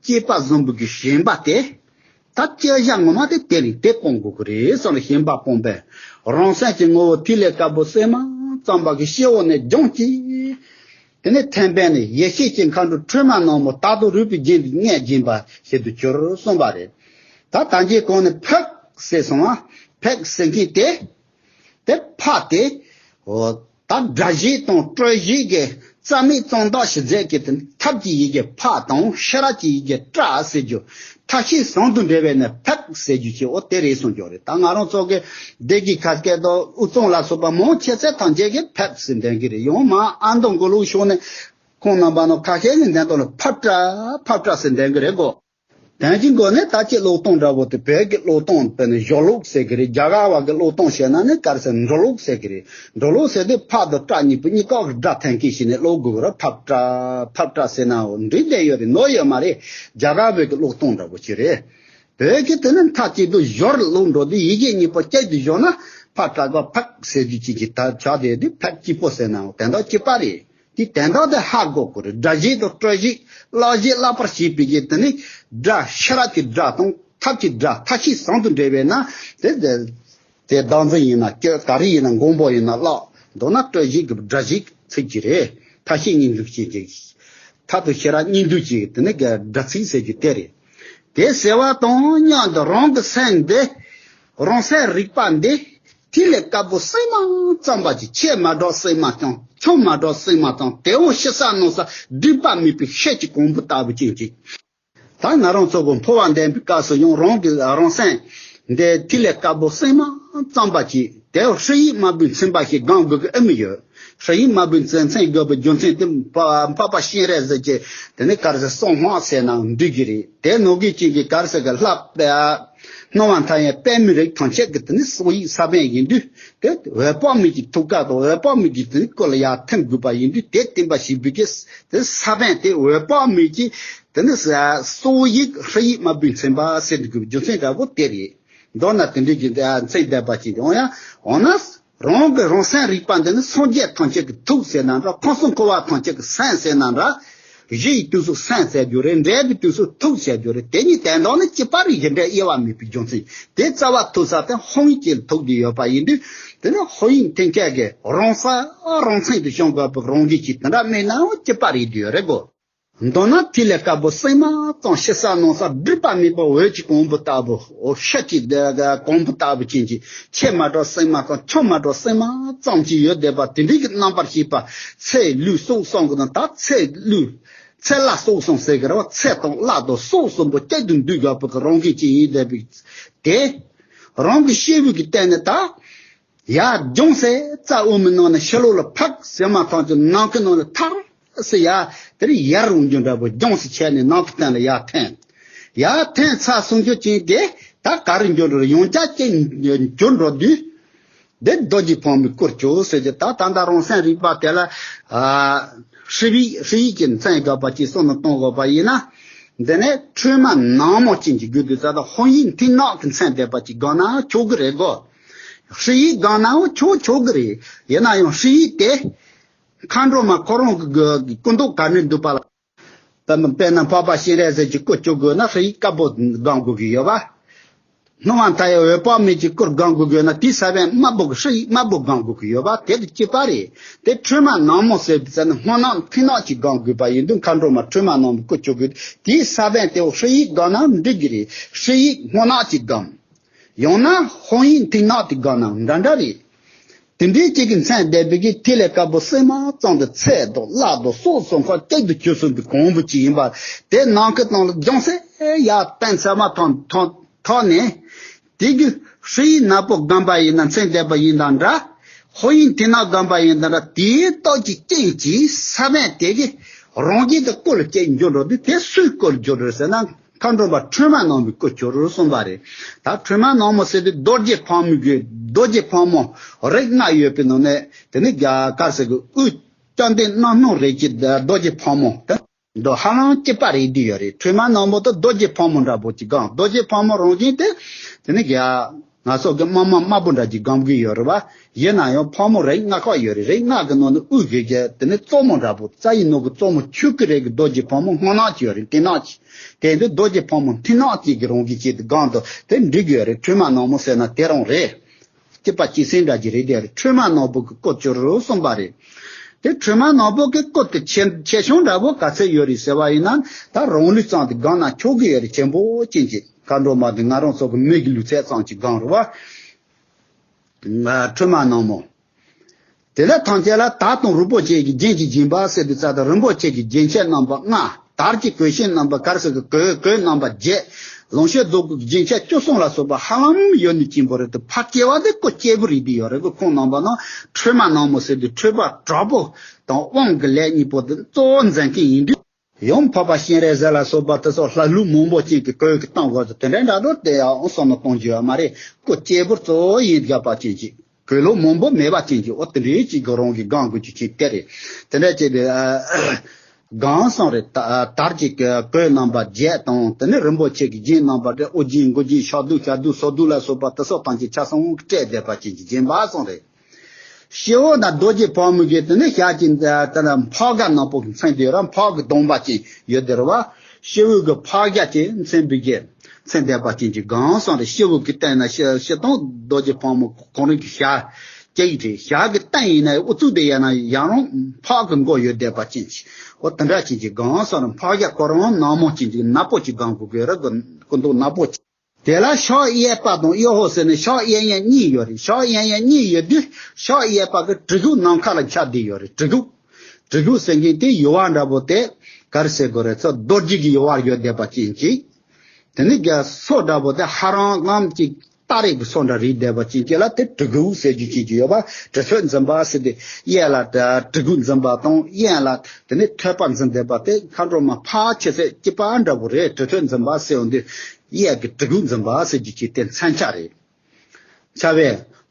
སྐྱེས་པ་བཟང་པོ་གི་ཞེན་པ་དེ། ད་སྐྱེ་བཞག་ངོ་མ་དེ་དེ་རིང་དེ་སྤོང་དགོས་ཀྱི་རེད་བསམ་ལ་ཞེན་པ་སྤོང་པས། རང་སེམས་ཀྱི་ངོ་བོ་ཐིག་ལེ་དཀར་པོ་སིལ་མ་ཙམ་པ་གི་སྤྱི་བོ་ནས་ལྗོངས་ཀྱི། དེ་ནས་ཐེམ་པས་ནི་ཡེ་ཤེས་ཀྱི་མཁའ་འགྲོ་སྤྲིན་མ་ནག་མོ་རྟག་ཏུ་རོལ་པའི་རྒྱན་དུ་མངོན་སྦྱིན་པ་ཞིག་ཏུ་གྱུར་གསུངས་པ་རེད། ད་ད་གིན་གོང་ནས་ཕག་ཟེར་སོང་ང་། ཕག་ཟེར་མཁན་དེ། དེ་ཕག་དེ། འོ། ད་སྒྲ་བཞི་དང་སྤྲོས་བཞི་གི་རྩ་མེད་གཙང་དག་ཞི་མཛད་ཀྱི་དེ་ཐབས་ཀྱི་ཡི་གེ་ཕག་དང་ཤེས་རབ་ཀྱི་ཡི་གེ་སྐྲ་ཟེར་རྒྱུ། མཐའ་བཤད་ཟུང་དུ་འབྲེལ་བས་ནི་ཕག་ཟེར་རྒྱུ་ཞིག་འོ་དེ་རེད་གསུངས་ཀྱང་རེད། ད་ང་རང་ཚོ་གི་སྡེ་དགེ་ཁ་སྐད་དང་དབུས་གཙང་ལ་སོགས་པ་མང་ཆེ་ཚད་ཐམས་ཅད་ཀྱིས་ཕག་ཟེར་འདོན་གྱི་རེད། ཡང་མ་ཨ་མདོ་མགོ་ལོག་ཕྱོགས་ནས་ཁོང་རྣམ་པ་ནང་ཁ་ཤས་ཀྱིས་འདོན་སྟངས་ལ་ཕག་སྐྲ་ཕག་སྐྲ་ཟེར་འདོན་གྱི་རེད་གོ། དོན་གྱི་སྒོ་ནས་ད་ཅི་ཀློག་སྟངས་འདྲ་བོ་དེ་བོད་ཀྱི་ཀློག་སྟངས་དཔེར་ན་ཞོར་ཀློག་ཟེར་གི་རེད། རྒྱ་གར་བ་གི་ཀློག་སྟངས་བཤད་ན་ནི་ག་རེ་ཟེར་འགྲོ་ཀློག་ཟེར་གི་རེད། འགྲོ་ཀློག་ཟེར་དུས་ཕག་དང་སྐྲ་གཉིས་པོ་གཉིས་ཀ་གི་སྒྲ་འཐེན་གི་བྱས་ནས་ཀློག་དགོས་ར། ཕག་སྐྲ་ཕག་སྐྲ་ཟེར་ནའང་འགྲིག་བསྡད་ཡོད་རེད། ནོར་ཡོད་མ་རེད། རྒྱ་གར་བོད་ཀྱི་ཀློག་སྟངས་འདྲ་བོ་ཅིག་རེད། བོད་ཀྱི་དེ་ནི་མཐའ་གཅིག་ཏུ་ཞོར་ཀློག་འགྲོ་དུས་ཡི་གེ་གཉིས་པོ་གཅིག་ཏུ་བཞག་ན་ཕག་སྐྲ་ག་ཕག་ཟེར་རྒྱུ་ཅིག་གི་ད་ཆགས་བསྡད་དུས་ཕག་གཅིག་པོ་ཟེར་ནའང་དོན་དག་གཅིག་པ་རེད། དེ་དོན་དག་དེ་ཧ་གོ་དགོས་རེད། སྒྲ་བཞི་དང་སྤྲོས་བཞི་བརླག་བཞི་བརླག་པར་བྱེད་པའི་གི་དེ་ནི་སྒྲ་ཤེས་རབ་ཀྱི་སྒྲ་དང་ཐབས་ཀྱི་སྒྲ་མཐའ་བཤད་ཟུང་དུ་འབྲེལ་བས་ན་དེ་དེ་དེ་བདག་འཛིན་ཡིན་ན་སྐྱོ་ག་རེ་ཡིན་ན་མགོན་པོ་ཡིན་ན་བརླག་མདོར་ན་སྤྲོས་བཞི་གི་སྒྲ་བཞི་ཚིག་གཅིག་རེད། མཐའ་བཤད་གཉིས་འདུས་བྱས་ཀྱི་མཐའ་དང་ཤེས་རབ་གཉིས་འདུས་ཀྱི་དེ་ནི་གི་སྒྲ་ཚིག་ཟེར་རྒྱུ་དེ་རེད། དེ་ཟེར་བ་དང་མཉམ་དུ་རང་གི་སེམས་འདི་རང་སེམས་རིག་པ་འདི་ཐིག་ལེ་དཀར་པོ་སིལ་མ་ཙམ་པ་ཅིག་ཆེས་མ་གྲགས་སིལ་མ་ཙམ་ཆུང་མ་གྲགས་སིལ་མ་ཙམ་དེ་འོ་ཕྱི་ས་ནང་ས་སྒྲིབ་པ་མེད་པའི་ཤེལ་གྱི་གོང་བུ་ལྟ་བུ་ཅན་ཅིག་ད་ང་རང་ཚོ་གི་འཕོ་བ་འདེམས་པའི་སྐབས་སུ་ཡང་རང་གི་རང་སེམས་འདི་ཐིག་ལེ་དཀར་པོ་སིལ་མ་ཙམ་པ་ཅིག་དེ་འོ་ཧྲཱིཿ་ཡིག་དམར་པོའི་མཚན་པ་ཞིག་སྒོམ་དགོས་ཀྱི་ཨེ་མི་ཡོད། ཧྲཱིཿ་ཡིག་དམར་པོའི་མཚན་མཚན་དགོས་པའི་རྒྱུ་མཚན་དེ་འཕགས་པ་སྤྱན་རས་གཟིགས་ཀྱི་དེ་ནི་ག་རེ་ཟེར་གསང་སྔགས་ཟེར་ནའང་འགྲིག་གི་རེད། དེ་ནང་གི་གཅིག་གི་ག་རེ་ཟེར་གི་ལྷ་སྣང་བ་མཐའ་ཡས་པད་མའི་རིགས་ཐམས་ཅད་ཀྱི་དེ་ནི་སྲོག་ཡིག་ས་བོན་ཡིན་དུས་དེ་འོད་དཔག་མེད་ཀྱི་ཐུགས་ཀ་དང་འོད་དཔག་མེད་ཀྱི་དེ་ནི་སྐུ་ལ་ཡར་ཐིམ་དགོས་པ་ཡིན་དུས་དེ་བསྟན་པ་ཞིག་བུ་གི་དེ་ས་བོན་དེ་འོད་དཔག་མེད་ཀྱི་དེ་ནི་སྲོག་ཡིག་ཧྲཱིཿ་ཡིག་དམར་པོའི་མཚན་པ་ཟེར་དགོས་པའི་རྒྱུ་མཚན་འདྲ་བོ་དེ་རེད། མདོར་ན་དེ་འདྲའི་གི་མཚན་བསྟན་པ་ཅིག་འོང་ཡ་འོང་ན། རང་གི་རང་སེམས་རིག་པ་འདི་ནི་སངས་རྒྱས་ཐམས་ཅད་ཀྱི་ཐུགས་ཟེར་ན་འདྲ། ཁམས་གསུམ་འཁོར་བ་ཐམས་ཅད་ཀྱི་སེམས་ཟེར་ན་འདྲ། གཞི་ཡི་དུས་སུ་སེམས་ཟེར་རྒྱུ་རེད། འབྲས་བུའི་དུས་སུ་ཐུགས་ཟེར་རྒྱུ་རེད། དེ་གཉིས་དོན་དག་ནི་གཅིག་པ་རེད། གཞན་འདྲ་དབྱེ་བ་མེད་པའི་རྒྱུ་མཚན་དེ་རྩ་བ་ཐུག་ས་དེ་དཔང་ཡིག་ཅིག་ལ་ཐུག་བསྡད་ཡོད་པ་ཡིན་དུས་དེ་ནི་དཔང་ཡིག་མཐུན་རྐྱེན་གྱི་རང་ས་རང་མཚན་དུ་བྱུང་དགོས་པའི་རང་བཞིན་གྱིས་དེ་འདྲ་མིན་ནའང་གཅིག་པ་རེད་འདོད་རེད་གོ། མདོར་ན་ཐིག་ལེ་དཀར་པོ་སིལ་མ་ཙམ་ཕྱི་ས་ནང་ས་སྒྲིབ་པ་མེད་པ་འོད་ཀྱི་གོང་བུ་ལྟ་བུ། འོ་ཤེལ་གྱི་གོང་བུ་ལྟ་བུ་ཅན་གྱི་ཆེས་མ་གྲགས་སིལ་མ་ཙམ་ཆུང་མ་གྲགས་སིལ་མ་ཙམ་གྱི་ཡོད་བསྡད་པ་དེ་འདྲའི་གི་རྣམ་པར་ཤེས་པ་ཚེ་ལུས་སྲོག་གསུམ་གྱི་ནང་ད་ཚེ་ལུས་ཚེ་བླ་སྲོག་གསུམ་ཟེར་གི་རེད་བ། ཚེ་དང་བླ་དང་སྲོག་གསུམ་པོ་གཅིག་ཏུ་འདུས་དགོས་པའི་གི་རང་བཞིན་ཅན་ཡིན་བསྡད་པའི་དེ་རང་གི་སྐྱེས་བུ་གི་སྟེང་ནས་ད། ཡར་ལྗོངས་སེ་རྩ་དབུ་མའི་ནང་ནས་ཕྱི་ལོགས་ལ་ཕག་ཟེར་མ་ཐག་ཏུ་ནམ་མཁའི་ནང་ལ་ཐར་སེ་ཡར་དེར་ཡར་འོང་རྒྱུ་འདྲ་པོ་ལྗོངས་སེ་ཆད་ནས་ནམ་མཁའི་སྟེང་ལ་ཡར་ཐོན། ཡར་ཐོན་ཚར་སོང་རྒྱུ་ཅན་དེ་ད་ག་རེ་འགྱུར་འགྲོ་རེད། ཡང་བསྐྱར་སྐྱེ་འགྱུར་འགྲོ་དུས། དེ་རྡོ་རྗེ་ཕག་མོའི་སྐུར་གྱུར་ཟེར་གྱི་ད་ད་ལྟ་རང་སེམས་རིག་པ་དེ་ལ་ཧྲཱིཿ་ཡིག་ཧྲཱིཿ་ཡིག་གི་མཚན་དགོས་པ་ཅིག་བསམ་བློ་གཏོང་དགོས་པ་ཡིན་ན། འདི་ནས་ཁྲོས་མ་ནག་མོ་ཅན་གྱི་རྒྱུད་དུ་ཙ་ད་དཔང་ཡིག་མཐུན་ནག་གི་མཚན་བསྡད་པ་ཅིག་དགོས་ན་ཆོག་གི་རེད་གོ། ཧྲཱིཿ་ཡིག་དགོས་ནའང་ཆོག་ཆོག་གི་རེད། ཡིན་ན་ཡང་ཧྲཱིཿ་ཡིག་དེ་མཁའ་འགྲོ་མ་ཁོ་རང་གི་སྐུ་མདོག་ག་ནས་འདུག་པ་ལ། དཔེར་ན་འཕགས་པ་སྤྱན་རས་གཟིགས་ཀྱི་སྐུ་བཅུག་དགོས་ན་ཧྲཱིཿ་ཡིག་དཀར་པོ་སྒོམ་དགོས་ཀྱི་ཡོད་པ། སྣང་བ་མཐའ་ཡས་འོད་དཔག་མེད་ཀྱི་སྐུར་སྒོམ་དགོས་ཀྱི་ཡོད་ན་དེའི་ས་བོན་དམར་པོ་གི་ཧྲཱིཿ་ཡིག་དམར་པོ་སྒོམ་དགོས་ཀྱི་ཡོད་པ་དེ་དང་གཅིག་པ་རེད། དེ་ཁྲོས་མ་ནག་མོ་ཟེར་བའི་ས་ནི་སྔོ་ནག་མཐིང་ནག་ཅིག་སྒོམ་དགོས་པ་ཡིན་དུས་མཁའ་འགྲོ་མ་ཁྲོས་མ་ནག་མོའི་སྐུ་བཅུག་དགོས། དེའི་ས་བོན་དེ་ཧྲཱིཿ་ཡིག་སྒོམ་ན་འགྲིག་གི་རེད། ཧྲཱིཿ་ཡིག་སྔོ་ནག་ཅིག་སྒོམ། ཡང་ན་དཔང་ཡིག་མཐིང་ནག་དེ་སྒོམ་ན་འདྲ་འདྲ་རེད། དེ་འདྲའི་གཅིག་གི་མཚན་བསྡད་པའི་གི་ཐིག་ལེ་དཀར་པོ་སིལ་མ་ཙམ་དུ་ཚེ་དང་བླ་དང་སྲོག་གསུམ་ཀ་གཅིག་ཏུ་གྱུར་སོང་པའི་གོང་བུ་ཅིག་ཡིན་པ་དེ་ནམ་མཁའི་སྟེང་ལ་ལྗོངས་སེ་ཡར་བཏོན་ཚར་མ་ཐག་ཐག་ཐག་ནས་དེ་གི་ཧྲཱིཿ་ཡིག་ནག་པོ་སྒོམ་པ་ཡིན་ན་མཚན་བསྡད་པ་ཡིན་དང་འདྲ། དཔང་ཡིག་མཐིང་ནག་སྒོམ་པ་ཡིན་དང་འདྲ། དེའི་སྟོབས་ཀྱི་རྐྱེན་གྱིས་ས་བོན་དེ་གི་ རང་བཞིན་དུ་སྐུ་ལ་སྐྱེ་འགྱུར་འགྲོ་དུས་དེ་སུའི་སྐུ་ལ་འགྱུར་རེད་ཟེར་ན། མཁའ་འགྲོ་མ་ཁྲོས་མ་ནག་མོའི་སྐུ་གྱུར་གསུངས་པ་རེད། ད་ཁྲོས་མ་ནག་མོ་ཟེར་དུས་རྡོ་རྗེ་ཕག་མོའི་གི་རྡོ་རྗེ་ཕག་མོ་རིགས་ལྔ་ཡོད་པའི་ནང་ནས་དེ་ནི་རྒྱ་གར་ཟེར་གི་དབུས་བཅོམ་ལྡན་གནམ་སྣང་རིགས་ཀྱི་རྡོ་རྗེ་ཕག་མོ་དེ་འདི་ཧ་ལམ་གཅིག་པ་རེད་བསྡད་ཡོད་རེད། ཁྲོས་མ་ནག་མོ་དང་རྡོ་རྗེ་ཕག་མོ་འདྲ་པོ་ཅིག་སྒང་། རྡོ་རྗེ་ཕག་མོ་རང་བཞིན་དེ་དེ་ནི་རྒྱ་ང་ཚོ་གི་དམར་དམར་དམར་པོ་འདྲ་ཅིག་སྒང་གི་ཡོད་རེད་བ། ཡིན་ན་ཡང་ཕག་མོ་རིགས་ལྔ་ཁག་ཡོད་རེད། རིགས་ལྔ་གི་ནང་ནས་དབུས་གི་གི་དེ་ནི་གཙོ་མོ་འདྲ་པོ། རྩ་བའི་ནང་གི་གཙོ་མོ་ཆོས་སྐུ་རིགས་ཀྱི་རྡོ་རྗེ་ཕག་མོ་སྔོ་ནག་ཅིག་ཡོད་རེད། མཐིང་ནག་ཅིག་དེ་འདི་རྡོ་རྗེ་ཕག་མོ་མཐིང་ནག་ཅིག་གི་རང་བཞིན་ཅིག་དེ་སྒང་དུ་དེ་འགྲིག་གི་ཡོད་རེད། ཁྲོས་མ་ནག་མོ་ཟེར་ན་དེ་རང་རེད། སྐྱེས་པ་སྐྱེས་སེང་འདྲ་ཅིག་རེད་དེ་རེད། ཁྲོས་མ་ནག་པོ་གི་སྐུ་གྱུར་གསུངས་པ་རེད། དེ་ཁྲོས་མ་ནག་པོ་གི་སྐུ་དེ་ཆེ་ཆེ་ཆུང་འདྲ་པོ་ག་ཚད་ཡོད་རེད་ཟེར་བ་ཡིན་ན། ད་རང་ལུགས་ཙམ་དེ་སྒང་ན་ཆོག་གི་ཡོད་རེད། ཆེན་པོ་ཅན་ཅིག་མཁའ་འགྲོ་མ་དེ་ང་རང་ཚོ་གི་མི་གི་ལུས་ཚད་ཙམ་ཅིག་སྒང་རེད་བ། ཁྲོས་མ་ནག་མོ། དེ་ལ་ཐམས་ཅད་ལ་དར་དང་རིན་པོ་ཆེ་གི་རྒྱན་གྱིས་བརྒྱན་པ་ཟེར་དུས་ཙམ་དུ་རིན་པོ་ཆེ་གི་རྒྱན་ཆ་རྣམ་པ་ལྔ། དར་གྱི་གོས་ཆེན་རྣམ་པ་ག་རེ་ཟེར་གི་གོས་གོས་རྣམ་པ་བརྒྱད། ལོངས་སྤྱོད་རྫོགས་སྐུ་གི་རྒྱན་ཆ་བཅུ་གསུམ་ལ་སོགས་པ་ཧ་ལམ་ཡོད་ནི་ཅན་པོ་རེད་དེ། ཕ་སྐྱེ་བ་དེ་སྐུ་སྐྱེས་བུ་རེད་བསྡད་ཡོད་རེད་གི། ཁོང་རྣམ་པ་ན་ཁྲོས་མ་ནག་མོ་ཟེར་དུས་ཁྲོས་པ་དྲག་པོ་དང་དབང་གི་ལས་གཉིས་པོ་དེ་གཙོ་བོ་འཛིན་མཁན་ཡིན་དུས། ཡང་འཕགས་པ་སྤྱན་རས་གཟིགས་ལ་སོགས་པ་དེ་ཚོ་ལྷ་ལུས་མང་པོ་ཅན་གྱི་གོས་ཀྱི་སྟངས་བར་དུ་དེ་འདྲའི་འདྲ་འགྲོ་དེ་ཡང་བསམ་བློ་གཏོང་རྒྱུ་ཡོད་མ་རེད། སྐུ་སྐྱེས་བུ་གཙོ་བོ་ཡིན་དགོས་པ་ཅན་གྱི་གོས་ལུགས་མང་པོ་མེད་པ་ཅན་གྱི་འོ་དེ་འདྲའི་ཅིག་གི་རང་གི་སྒང་དགོས་རྒྱུ་ཅིག་དེ་རེད། དེ་འདྲ་བྱས་པའི་སྒང་གསུམ་རེད། དར་གྱི་གོས་རྣམ་པ་བརྒྱད་དང་དེ་ནས་རིན་པོ་ཆེ་གི་རྒྱན་རྣམ་པ་དེ་ཨོ་རྒྱན་དགུ་རྒྱན་ཞག་བདུན་ཞག་བདུན་སོ་བདུན་ལ་སོགས་པ་དེ་སོགས་དང་གི་ཆ་ཚང་སྤྲས་བསྡད་པ་ཅན་གྱི་རྒྱན་པ་གསུམ་རེད། སྤྱི་བོ་ན་རྡོ་རྗེ་ཕག་མོ་གི་དེ་ནི་ཞལ་གྱི་དེ་ན་འཕགས་རྒྱ་ནག་པོ་གི་མཚན་དེ་ར་འཕགས་ཀྱི་གདོང་པ་ཅན་ཡོད་དེ་ར་བ། སྤྱི་བོ་གི་འཕགས་རྒྱ་ཅན་མཚན་པའི་གི་མཚན་བསྡད་པ་ཅན་གྱི་སྒང་གསུམ་རེད། སྤྱི་བོ་གི་སྟེང་ན་སྤྱི་སྤྱི་སྟོང་རྡོ་རྗེ་ཕག་མོ་གང་རུང་གི་ཞལ་གཅིག་རེད། ཞལ་གི་སྟེང་ཡིན་ན་ཨུ་ཚུགས་དེ་ཡང་ན་ཡང་རུང་འཕགས་ཀྱི་མགོ་ཡོད་བསྡད་པ་ཅན་གྱི་འོ་དེ་འདྲ་ཅན་གྱི་སྒང་གསུམ་རེད། འཕགས་རྒྱ་ཁོ་རང་ནག་མོ་ཅན་གྱི་ནག་པོ་ཅིག་སྒང་གོ་གི་ར་གོ་མདོག་ནག་པོ་ཅིག་དེ་ལ་ཕྱག་གཡས་པ་དང་གཡོན་ཕྱོགས་ཟེར་ནས་ཕྱག་གཡས་གཡོན་གཉིས་ཡོད་རེད། ཕྱག་གཡས་གཡོན་གཉིས་ཡོད་དུས་ཕྱག་གཡས་པ་གི་གྲི་གུག་ནམ་མཁའ་ལ་ཁྱབ་བསྡད་ཡོད་རེད། གྲི་གུག་གྲི་གུག་ཟེར་མཁན་དེ་ཡུ་བ་འདྲ་པོ་དེ་ག་རེ་ཟེར་དགོས་རེད། ཚོ་རྡོ་རྗེ་གི་ཡུ་བ་ཡོད་བསྡད་པ་ཅན་གཅིག་དེ་ནི་རྒྱ་སོ་འདྲ་པོ་དེ་ཧ་རང་ངམ་གཅིག་སྟ་རེ་གི་སོ་འདྲ་རེད་བསྡད་པ་ཅན་གཅིག་ལ་དེ་གྲི་གུག་ཟེར་རྒྱུ་ཅན་གཅིག་ཡོད་པ། གྲི་ཐོད་འཛིན་པ་ཟེར་ཏེ་གཡས་ལ་གྲི་གུག་འཛིན་པ་དང་གཡོན་ལ་དེ་ནི་ཐོད་པ་འཛིན་བསྡད་པ་དེ་མཁའ་འགྲོ་མ་ཕལ་ཆེར་ཚད་སྐྱིད་པ་འདྲ་པོ་རེད། གྲི་ཐོད་འཛིན་པ་ཟེར་འོང་དུས། གཡས་ཀྱི་གྲི་གུག་འཛིན་པ་ཟེར་རྒྱུ་ཅིག་དེ་མཚོན་ཆ་རེད། བྱ་བའི་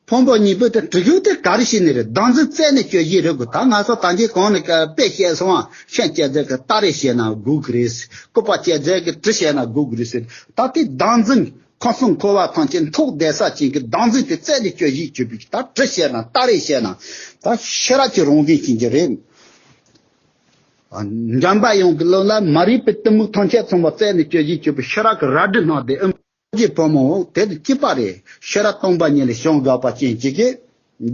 ཕུང་པོ་གཉིས་པོ་དེ་གྲི་གུག་དེ་ག་རེ་བྱས་ནས་རེད། བདག་འཛིན་རྩད་ནས་གཅོད་བྱེད་རེད་གོ། ད་ང་ཚོ་ད་གིན་གོང་ནས་དཔེ་བཤད་སོང་ང་། ཤིང་བཅད་རྫས་ཀྱི་སྟ་རེ་བྱས་ན་དགོས་ཀྱི་རེད། སྐུད་པ་བཅད་རྫས་ཀྱི་གྲི་བྱས་ན་དགོས་ཀྱི་རེད་ཟེར། ད་དེ་བདག་འཛིན་ཁམས་གསུམ་འཁོར་བ་ཐམས་ཅད་འཐོར་བསྡད་ས་ཅན་གྱི་བདག་འཛིན་དེ་རྩད་ནས་གཅོད་བྱེད་བྱེད་པའི་ད་གྲི་བྱས་ན་སྟ་རེ་བྱས་ན་ད་ཤེས་རབ་ཀྱི་རང་བཞིན་ཅན་གྱི་རེད། འཇམ་པའི་དབྱངས་ཀྱི་ལུང་ལ་མ་རིག་པའི་གཏི་མུག་ཐམས་ཅད་ཚང་མ་རྩད་ནས་གཅོད་བྱེད་བྱེད་པའི་ཤེས་རབ་ཀྱི་རལ་གྲི་སྣ་དེ་ཨེ། རྗེ་ཕོ་མོ་དེ་དང་གཅིག་པ་རེད། ཤེས་རབ་སྟོང་པ་ཉིད་ལ་བྱང་དགའ་བ་ཅན་གཅིག་གིས།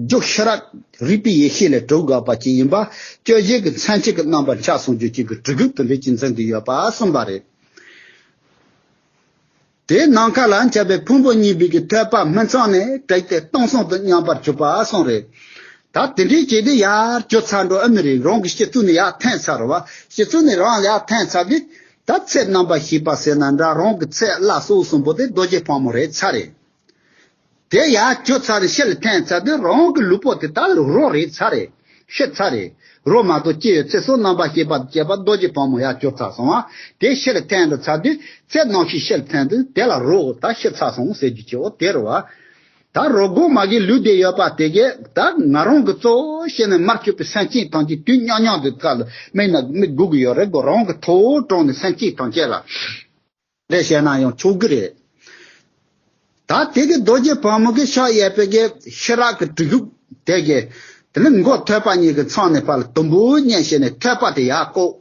རྒྱུ་ཤེས་རབ་རིག་པའི་ཡེ་ཤེས་ལས་གྲུབ་དགའ་བ་ཅན་ཡིན་པ། གཅོད་བྱེད་ཀྱི་མཚོན་ཆ་གི་རྣམ་པར་ཆ་སོང་རྒྱུ་གཅིག་གི་གྲི་གུག་དེ་འདྲ་ཅིག་འཛིན་དུ་ཡོད་པ་གསུངས་པ་རེད། དེའི་ནམ་མཁའ་ལ་ཁྱབ་པའི་ཕུང་པོ་གཉིས་པའི་གི་ཐོད་པ་སྨིན་མཚམས་ནས་བྲལ་ཏེ་སྟོང་གསུམ་དུ་མཉམ་པར་གྱུར་པ་གསུངས་རེད། ད་དེ་འདྲའི་བྱས་ཏེ་ཡར་གྱུར་ཚར་འགྲོ་ཨེ་མི་རེད། རང་གི་སྤྱི་གཙུག་ནས་ཡར་འཐོན་ཚར་རེད་བ། སྤྱི་གཙུག་ནས་རང་ཡར་འཐོན་ཚར་དུས། ད་ཚེ་རྣམ་པར་ཤེས་པ་ཟེར་ན་འདྲ། རང་གི་ཚེ་བླ་སྲོག་གསུམ་པོ་དེ་རྡོ་རྗེ་ཕག་མོ་རེད་ཚར་རེད། དེ་ཡར་གྱུར་ཚར་ནས་ཕྱི་ལ་འཐོན་ཚར་དུས་རང་གི་ལུས་པོ་དེ་ད་རོ་རེད་ཚར་རེད། ཤི་ཚར་རེད། རོ་མ་གཏོགས་ཅི་ཡོད། ཚེ་སྲོག་རྣམ་པར་ཤེས་པ་དང་བཅས་པ་རྡོ་རྗེ་ཕག་མོ་ཡར་གྱུར་ཚར་སོང་བ། དེ་ཕྱི་ལ་འཐོན་དུ་ཚར་དུས་ཚེ་རྣམ་ཤེས་ཕྱི་ལ་འཐོན་དུས་དེ་ལ་རོ་ད་ཤི་ཚར་སོང་ཟེར་རྒྱུ་ཅིག་འོ་དེ་རེད་བ། ད་རོ་སྒོ་མ་གི་ལུས་བསྡད་ཡོད་པ་དེ་གས་ད་ང་རང་གི་གཙོ་བོ་བཤད་ན་མར་གྱུར་པའི་སེམས་ཅན་ཐམས་ཅད་དུས་མཉམ་མཉམ་དུ་ཁ་ལ་སྨིན་ན་སྨིན་དགོས་ཀྱི་ཡོད་རེད་གོ། རང་གི་ཐོག་དྲངས་ནས་སེམས་ཅན་ཐམས་ཅད་ལ་རེ་བཤད་ན་ཡང་ཆོག་གི་རེད། ད་དེ་གི་རྡོ་རྗེ་ཕག་མོ་གི་ཕྱག་གཡས་པའི་གི་ཤེས་རབ་ཀྱི་གྲི་གུག་དེ་གི་དེ་ནི་མགོ་ཐོད་པ་གཉིས་ཀྱི་མཚམས་ནས་ཕར་ལ་དུམ་བུ་བརྙེས་བྱས་ནས་ཐོད་པ་དེ་ཡར་བཀོག་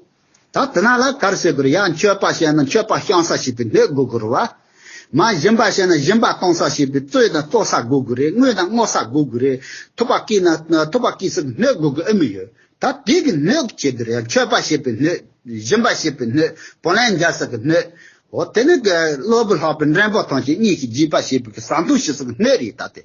ད་དེ་ན་ལ་ག་རེ་ཟེར་དགོས་རེད། ཡར་མཆོད་པ་བཤད་ན་མཆོད་པ་བཤམས་ས་ཞིག་ཏུ་སྣོད་དགོས་དགོས་རེད་བ། མར་སྦྱིན་པ་བཤད་ན་སྦྱིན་པ་གཏོང་ས་ཞིག་ཏུ་བཙོས་ན་བཙོ་ས་དགོས་དགོས་རེད། བརྔོས་ན་བརྔོ་ས་དགོས་དགོས་རེད། ཐུབ་པ་བསྐྱེད་ན་ཐུབ་པ་བསྐྱེད་ས་གི་སྣོད་དགོས་དགོས་ཨེ་མི་ཡོད། ད་དེ་གི་སྣོད་ཀྱི་ཆེད་དུ་རེད། མཆོད་པ་བྱེད་པའི་སྣོད། སྦྱིན་པ་བྱེད་པའི་སྣོད། བུ་ལོན་འཇལ་ས་གི་སྣོད། འོ་དེ་ནི་གི་སློབ་བུ་ལྷག་པའི་འདྲེན་པ་ཐམས་ཅད་གཉིས་ཀྱིས་བགྱིས་པ་བྱེད་པའི་གི་ཟ་འཐུང་བྱེད་ས་གི་སྣོད་རེད། ད་དེ་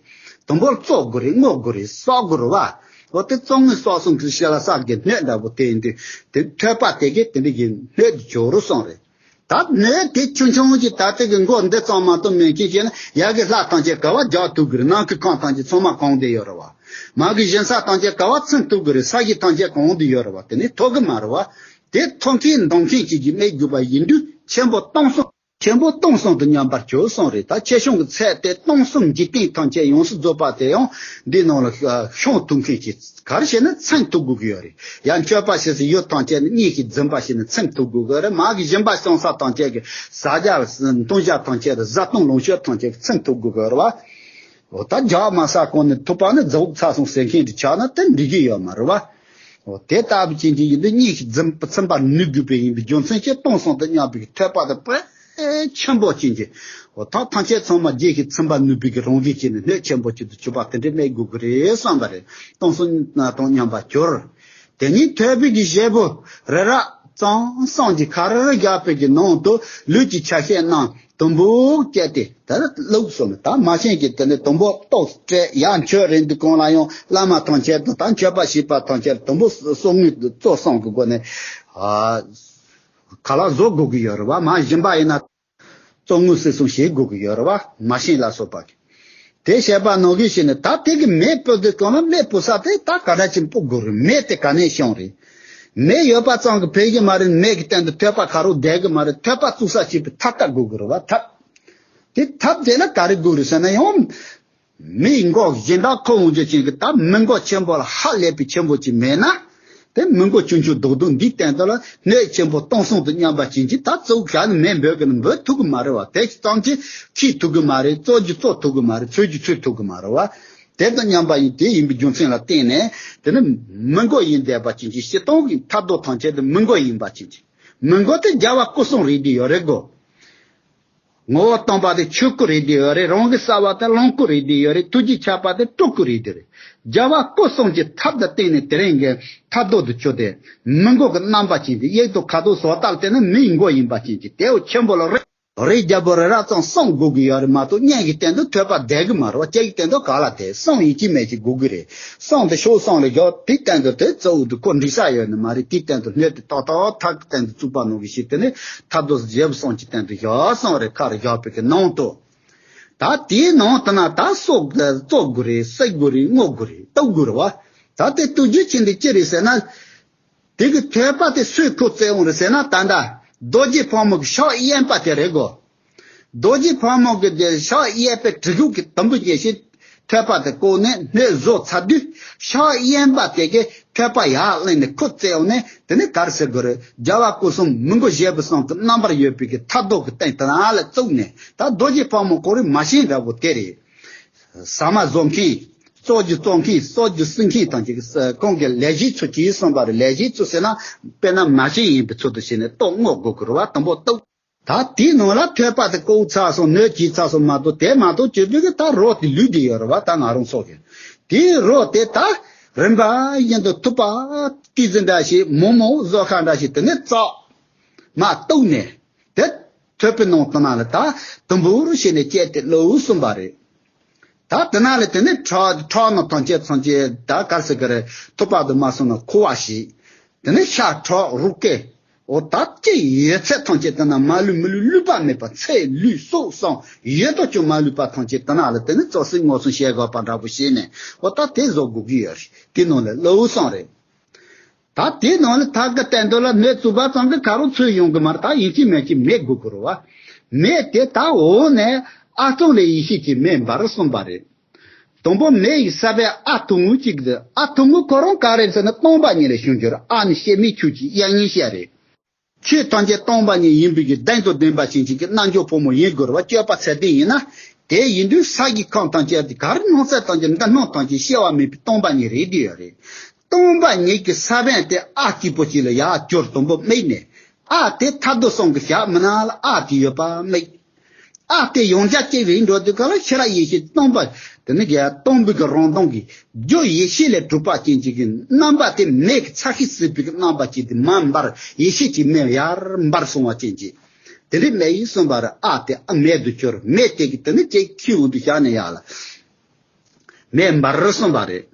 དུམ་བུར་བཙོ་དགོས་རེད། བརྔོ་དགོས་རེད། བསྲེག་དགོས་རེད་བ། འོ་དེ་བཙོ་བརྔོས་བསྲེག་གསུམ་གྱི་ཤ་ལ་ཟ་གི་སྣོད་འདྲ་པོ་དེ་ཡིན་དུས་དེ་ཐོད་པ་དེ་གས་དེ་འདྲ་གི་སྣོད་དུ་གྱུར་རོ་གསུངས་རེད། ད་སྣོད་དེ་ཆུང་ཆུང་གི་ད་ལྟ་གི་མགོ་འདི་ཙམ་མ་གཏོགས་མེད་མཁན་བྱས་ན་ཡར་གི་ལྷ་ཐམས་ཅད་ག་བ་རྒྱག་ཐུབ་གི་རེད། ནང་གི་ཁམས་ཐམས་ཅད་ཚང་མ་གང་བསྡད་ཡོད་རེད་བ། མར་གི་ཞིང་ས་ཐམས་ཅད་ག་བ་ཚིམ་ཐུབ་གི་རེད། ས་གཞི་ཐམས་ཅད་གང་བསྡད་ཡོད་རེད་བ། དེ་ནི་ཐུབ་གི་མ་རེད་བ། དེ་ཐོབ་མཁན་འདོད་མཁན་གཅིག་གིས་སྨྲས་དགོས་པ་ཡིན་དུས་ཆེན་པོ་སྟོང་གསུམ། ཆེན་པོ་སྟོང་གསུམ་དུ་མཉམ་པར་གྱུར་གསུངས་རེད། ད་ཆེ་ཆུང་གི་ཚད་དེ་སྟོང་གསུམ་འཇིག་རྟེན་ཐམས་ཅད་ཡོངས་སུ་རྫོགས་པ་དེ་ཡང་འདི་ནང་ལ་ཤོང་ཐུབ་མཁན་གྱི་ག་རེ་བྱས་ན་ཚིམ་ཐུབ་དགོས་ཀྱི་ཡོད་རེད། ཡང་མཆོད་པ་ཞེས་སུ་ཡུལ་ཐམས་ཅད་ནི་གཉིད་ཀྱིས་འཛིན་པ་ཞིག་ནི་ཚིམ་ཐུབ་དགོས་ཀྱི་རེད། མ་གི་སྦྱིན་པ་བཏང་ས་ཐམས་ཅད་ཀྱི་ཟ་རྒྱ་འཐུང་རྒྱ་ཐམས་ཅད་ལ་བཟའ་བཏུང་ལོངས་སྤྱོད་ཐམས་ཅད་ཀྱི་ཚིམ་ཐུབ་དགོས་ཀྱི་རེད་བ། འོ་ད་རྒྱག་མ་ས་གོང་ནས་ཐུབ་པ་ནི་རྫ་འུག་ཚ་སོང་ཟེར་མཁན་དེ་ཆགས་ན་དེ་འགྲིག་གི་ཡོད་མ་རེད་བ། འོ་དེ་ལྟ་བུ་ཅན་གྱི་ཡིན་དུས་གཉིད་ཀྱིས་འཛིན་པ་ཚིམ་པར་ནུས་དགོས་པའི་ཡིན་པའི་རྒྱུ་མཚན་གྱིས་སྟོང་གསུམ་དུ་མཉམ་པའི་ཐོས་པ་དེ་དཔེ་ཆེན་པོ་ཅན་གྱི། འོ་ཐོག་ཐམས་ཅད་ཚང་མ་རྗེས་ཀྱི་ཚིམ་པར་ནུས་པའི་གི་རང་བཞིན་གྱི་ནི་སྣོད་ཆེན་པོ་ཅན་དུ་གྱུར་པ་དེ་འདྲའི་སྨྲས་དགོས་ཀྱི་རེད་བསམ་པ་རེད། སྟོང་གསུམ་དང་མཉམ་པར་གྱུར། དེ་ཉིད་ཐོས་པའི་གི་བྱེད་པོ་རི་རབ་གཙང་གསུམ་གྱི་ཁ་རུ་བཞག་པའི་གི་ནང་དུ་ལུས་ཀྱི་ཆ་ཤས་རྣམས་དུམ་བུར་བཅད་དེ་ད་ལུགས་སོ་མེ་ད་མ་ཤེས་ཀྱི་དེ་ནི་དུམ་བུ་ཏོག་སྤྲད། ཡང་མཆོད་རེད་འདི་གང་ལ་ཡང་བླ་མ་ཐམས་ཅད་དང་ད་མཆོད་པ་བྱེད་པ་ཐམས་ཅད་དུམ་བུ་གསུམ་ངོས་གཙོ་གསུམ་གྱི་སྒོ་ནས་ཨ་ག་ལ་བཟོ་དགོས་ཀྱི་ཡོད་རེད་བ། མ་སྦྱིན་པ་ཡིན་ན་གཙོ་ངོས་སྲིད་གསུམ་བྱེད་དགོས་ཀྱི་ཡོད་རེད་བ། མ་ཤེས་ལ་སོགས་པ་གི་དེ་བྱས་པ་ནང་གི་ཞིག་ནི་ད་དེ་གི་མེ་སྤོ་དུས་གང་ལ་མེ་སྤོ་ས་དེ་ད་ག་འདྲ་ཅིག་སྤོ་དགོས་རེད། མེ་དེ་ག་ནས་བྱུང་རེད། མེ་ཡོད་པ་ཙམ་གྱིས་ཕན་གྱི་མ་རེད། མེ་གི་སྟེང་དུ་ཐོས་པ་ཁ་རོག་བསྡད་གི་མ་རེད། ཐོས་པ་བཙུགས་ས་བྱེད་པའི་ཐབས་ལྟ་དགོས་གི་རེད་བ། ཐབས། དེ་ཐབས་དེ་ལ་ག་རེ་དགོས་རེད་ཟེར་ན་ཡང་། མིའི་མགོ་གཞན་དག་ཁོ་འོང་རྒྱུ་ཅན་གྱི་ད་མི་མགོ་ཆེན་པོ་ལ་ཧ་ལས་པའི་ཆེན་པོ་ཅིག་མེད་ན། དེ་མི་མགོ་ཆུང་ཆུང་རྡོག་རྡོག་འདིའི་སྟེང་དུ་ལ་སྣོད་ཆེན་པོ་སྟོང་གསུམ་དུ་མཉམ་པ་ཅན་གྱི་ད་གཙོ་བོ་ག་ནི་མེ་འབོད་གི་ནི་འབོད་ཐུབ་གི་མ་རེད་བ། དེ་ཙམ་གྱིས་ཁྱི་ཐུབ་གི་མ་རེད། བཙོ་རྒྱུ་བཙོ་ཐུབ་གི་མ་རེད། འཚོལ་རྒྱུ་འཚོལ་ཐུབ་གི་མ་རེད་བ། དེ་དང་མཉམ་པ་ཡིན་དེ་ཡིན་པའི་རྒྱུ་མཚན་ལ་བརྟེན་ནས་དེ་ནི་མི་མགོ་ཡིན་བསྡད་པ་ཅན་གྱི་སྤྱིར་བཏང་གི་མཐར་ཐུག་ཐམས་ཅད་དེ་མི་མགོ་ཡིན་པ་ཅན་གྱི་མི་མགོ་དེ་རྒྱལ་བ་སྐུ་གསུམ་རེད་དེ་ཡོད་རེད་གོ། ངོ་བོ་སྟོང་པ་དེ་ཆོས་སྐུ་རེད་དེ་ཡོད་རེད། རང་གི་གསལ་བ་དེ་ལོངས་སྐུ་རེད་དེ་ཡོད་རེད། ཐུགས་རྗེ་ཆགས་པ་དེ་སྤྲུལ་སྐུ་རེད་དེ་རེད། རྒྱལ་བ་སྐུ་གསུམ་གྱི་ཐབས་དང་བསྟེན་ནས་དེ་རིང་གི་མཐར་ཐུག་ཏུ་གྱུར་ཏེ་མི་མགོ་གི་རྣམ་པ་ཅན་དེ་གཡས་དང་ཁ་དོག་བཟོ་ལྟར་བལྟས་ན་མིའི་མགོ་ཡིན་པ་ཅན་གྱི་དེའོ་ཆེན་པོ་ལ་རེད། རེད། རྒྱལ་པོ་རི་རབ་ཙམ་གསུམ་དགོས་ཀྱི་ཡོད་རེད་མ་གཏོགས་སྙན་གྱི་སྟེང་དུ་ཐོས་པ་བསྡད་གི་མ་རེད་བ། ལྕེ་གི་སྟེང་དུ་ག་ལ་བསྡད། གསུམ་ཡིན་གཅིག་མིན་གཅིག་དགོས་ཀྱི་རེད། གསུམ་དེ་ཕྱོགས་གསུམ་ལ་བཞག་དེའི་སྟེང་དུ་དེ་གཙོ་བོ་དེ་ཁོ་འགྲིག་ས་ཡོད་ནི་མ་རེད། དེའི་སྟེང་དུ་སྣོད་དེ་ཏག་ཏག་ཐག་གི་སྟེང་དུ་བཙུགས་པ་ནང་གི་ཞིག་དེ་ནི་མཐར་ཐུག་རྒྱལ་པོ་གསུམ་གྱི་སྟེང་དུ་བཞག་གསུམ་རེ་ཁ་རུ་བཞག་པའི་གི་ནང་དུ། ད་དེའི་ནང་དུ་ན་ད་སྲོག་གི་བཙོ་དགོས་རེད། བསྲེག་དགོས་རེད། རྔོ་དགོས་རེད། གཏུབ་དགོས་རེད་བ། ད་དེ་གཏུབ་རྒྱུ་ཅི་འདི་ཅི་རེད་ཟེར་ན། དེ་གི་ཐོས་པ་དེ་སུས་ཁོ་བཙལ་འོང་རེད་ཟེར་ན། ད་ལྟ་རྡོ་རྗེ་ཕག་མོ་གི་ཕྱག་གཡས་པ་དེ་རེད་གོ། རྡོ་རྗེ་ཕག་མོ་གི་དེ་ཕྱག་གཡས་པའི་གྲི་གུག་གི་དུམ་བུ་ཉེ་ཞིག་ཐོས་པ་དེ་བཀོག་ནས་སྣོད་བཟོ་ཚར་དུས་ཕྱག་གཡོན་པ་དེ་གིས་ཐོས་པ་ཡར་བླངས་ནས་ཁོ་བཙལ་འོང་ནས། དེ་ནས་ག་རེ་ཟེར་དགོས་རེད། རྒྱལ་བ་སྐུ་གསུམ་མི་མགོ་བཞི་པོ་གསུམ་གྱི་རྣམ་པར་ཡོད་པའི་གི་མཐའ་ལྡོག་གི་སྟེང་དེ་ན་ལ་བཙུགས་ནས། ད་རྡོ་རྗེ་ཕག་མོ་ཁོ་རེ་མ་ཤེས་འདྲ་བོ་དེ་རེད། ཟ་མ་བཟོ་མཁན། བཙོ་རྒྱུ་བཙོ་མཁན། གསོ་རྒྱུ་གསོ་མཁན་དང་གཅིག་གི་ཁོང་གི་ལས་བྱེད་ཚོ་གིས་གསུངས་པ་རེད། ལས་བྱེད་ཚོ་ཟེར་ན་དཔེར་ན་མ་བྱན་ཡིན་པའི་ཚུལ་དུ་བྱས་ནས་གཏུབ་རྔོ་དགོས་ཀྱི་རེད་བ། དང་པོ་གཏུབ། ད་དེའི་ནང་ལ་ཐོས་པ་དེ་བཀོག་ཚར་སོང་། སྣོད་བྱས་ཚར་སོང་མ་གཏོགས། དེ་མ་གཏོགས་བཅོས་པའི་གི་ད་རོ་དེ་ལུས་དེ་ཡོད་རེད་བ། ད་ང་རང་ཚོ་གི་དེའི་རོ་དེ་ད་རིམ་པ་བཞིན་དུ་ཐུག་པ་ཏི་ཙི་འདྲ་ཞིག་མོག་མོག་བཟོ་ཁ་འདྲ་ཞིག་དེ་ནས་བཙགས། མ་གཏུབ་ནས་དེ་ཐོད་པའི་ནང་དུ་ན་ལ་ད་དུམ་བུར་བྱས་ནས་བཅད་དེ་ལོག་གསུངས་པ་རེད། ད་དེ་ན་ལ་དེ་ནས་ཁྲག་ཁྲག་ནང་ཐམས་ཅད་ཐམས་ཅད་ད་ག་རེ་ཟེར་གི་རེད། ཐུབ་པ་དུ་མ་སོང་ན་ཁུ་བ་ཞིག་དེ་ནས་ཤ་ཁྲག་རུས་སྐལ། འོ་ད་ཅི་ཡོད་ཚད་ཐམས་ཅད་དེ་ན་མ་ལུས་མི་ལུས་ལུས་པ་མེད་པ། ཚེ་ལུས་སྲོག་གསུམ་ཡོད་དོ་ཅོག་མ་ལུས་པ་ཐམས་ཅད་དེ་ན་ལ་དེ་ནས་བཙོ་བསྲེག་རྔོ་གསུམ་བྱེད་དགོས་པ་འདྲ་པོ་བྱས་ནས། འོ་ད་དེ་བཟོ་དགོས་ཀྱི་ཡོད་རེད། དེ་ནང་ལ་ལོག་གསུངས་རེད། ད་དེའི་ནང་ལ་ཐག་གི་སྟེང་དུ་ལ་སྣོད་བཙུགས་པ་ཙམ་གྱིས་ག་རུ་ཚུད་ཡོང་གི་མ་རེད། ད་ཡིན་གཅིག་མིན་གཅིག་མེ་དགོས་ཀྱི་རེད་བ། མེ་དེ་ད་འོག་ནས་ཨ་ཙོང་ལས་ཡེ་ཤེས་ཀྱི་མེ་འབར་གསུངས་པ་རེད། དང་པོ་མེ་ཡི་ས་བོན་ཨ་ཐུང་ངུ་གཅིག་དེ། ཨ་ཐུང་ངུ་ཁོ་རང་ག་རེ་ཟེར་ན་སྟོང་པ་ཉིད་ལས་བྱུང་རྒྱུ་རེད། ཨ་ནི་ཤེལ་མིག་ཆུ་གཅིག་དབྱིབས་གཉིས་བཤད་རེད། ཆོས་ཐམས་ཅད་སྟོང་པ་ཉིད་ཡིན་པའི་གི་བདེན་དང་ལྡན་པ་ཅན་གཅིག་གི་རྣལ་འབྱོར་ཕོ་མོ་ཡིན་དགོས་རེད་བ། སྤྱོད་པ་ཚད་ལྡན་ཡིན་ན། དེ་ཡིན་དུས་ས་གི་ཁམས་ཐམས་ཅད་དེ་ག་རེ་སྣང་ཚད་ཐམས་ཅད་འདི་སྣང་ཐམས་ཅད་སྐྱེ་བ་མེད་པའི་སྟོང་པ་ཉིད་རེད་དེ་ཡོད་རེད། སྟོང་པ་ཉིད་ཀྱི་ས་བོན་དེ་ཨ་གཅིག་པོ་གཅིག་ལ་ཡར་གྱུར་དང་པོ་དམིགས་ནས། ཨ་དེ་མཐར་ཐུག་གསུམ་གྱི་ཞག་མི་ནང་ལ་ཨ་དེ་ཡོད་པ་དམིགས། ཨ་དེ་ཡང་བསྐྱར་སྐྱེ་བའི་འགྲོ་དུས་ག་ལ་ཤེས་རབ་ཡེ་ཤེས་སྟོང་པ། དེ་ནི་རྒྱ་སྟོང་པའི་གི་རང་སྟོང་གི་རྒྱུ་ཡེ་ཤེས་ལས་གྲུབ་པ་ཅན་གཅིག་གི་རྣམ་པ་དེ་མེ་གི་ཚ་ཤིང་བསྲེགས་པའི་གི་རྣམ་པ་ཅིག་དེ་མར་འབར། ཡེ་ཤེས་ཀྱི་མེ་ཡར་འབར་སོང་བ་ཅན་གཅིག་དེ་འདྲའི་མེ་ཡིས་གསུངས་པ་རེད། ཨ་དེ་ཨ་མེ་དུ་གྱུར། མེ་དེ་གི་དེ་ནི་ཅིག་ཁྱི་འོང་དུ་བཞག་ནས་ཡར་ལ་མེ་འབར་གསུངས་པ་རེད།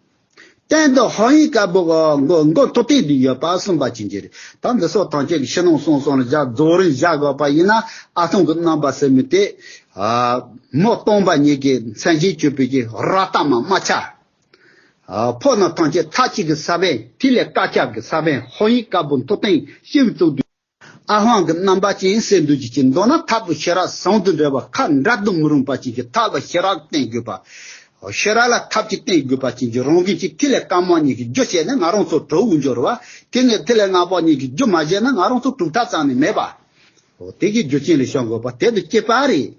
སྟེང་དུ་ཧོ་ཡིན་དཀར་པོ་མགོ་མགོ་ཐོག་སྟེང་དུ་ཡོད་པ་གསུངས་པ་ཅན་གྱི་རེད། ད་འདི་སོགས་ཐམས་ཅད་ཀྱི་ཕྱི་ནང་གསང་གསུམ་ལ་བཞག་རྫོགས་རིམ་བཞག་དགོས་པ་ཡིན་ན། ཨ་ཐུང་གི་རྣམ་པ་ཟེར་མི་དེ་མོ་སྟོང་པ་ཉིད་ཀྱི་མཚན་གཞི་གྱུར་པའི་གི་ར་ཏ་མ་རྨ་བྱ། ཕོ་རྣམས་ཐམས་ཅད་ཐབས་གཅིག་གི་ས་བོན། ཐིག་ལེ་དཀར་ཆ་གི་ས་བོན། ཧོ་ཡིག་དཀར་པོ་མཐོ་སྟེང་སྤྱི་བོའི་གཙུག་ཏུ། ཨ་ཧོང་གི་རྣམ་པ་ཅན་གསེར་འདུས་ཀྱི་ཅན། མདོར་ན་ཐབ་ཏུ་ཤེས་རབ་ཟུང་དུ་འབྲེལ་བ། ཁ་འབྲལ་དུ་མི་རུང་བ་ཅན་གྱི་ཐབ་ལ་ཤེས་རབ་བསྟེན་དགོས་པ། ཤེས་རབ་ལ་ཐབས་ཀྱིས་བསྟེན་དགོས་པ་ཅན་གྱི་རང་བཞིན་གྱི་ཐིག་ལེ་དཀར་དམར་གཉིས་ཀྱི་རྒྱུ་བྱས་ནས་ང་རང་ཚོ་གྲོལ་འོང་འགྱུར་བ། དེ་ནས་ཐིག་ལེ་ལྔ་པོ་གཉིས་ཀྱི་རྒྱུ་མ་བྱས་ན་ང་རང་ཚོ་གྲུབ་མཐའ་རྩ་ནས་མེད་པ། འོ་དེ་གི་རྒྱུ་རྐྱེན་ལ་བྱང་དགོས་པ་དེ་དང་གཅིག་པ་རེད།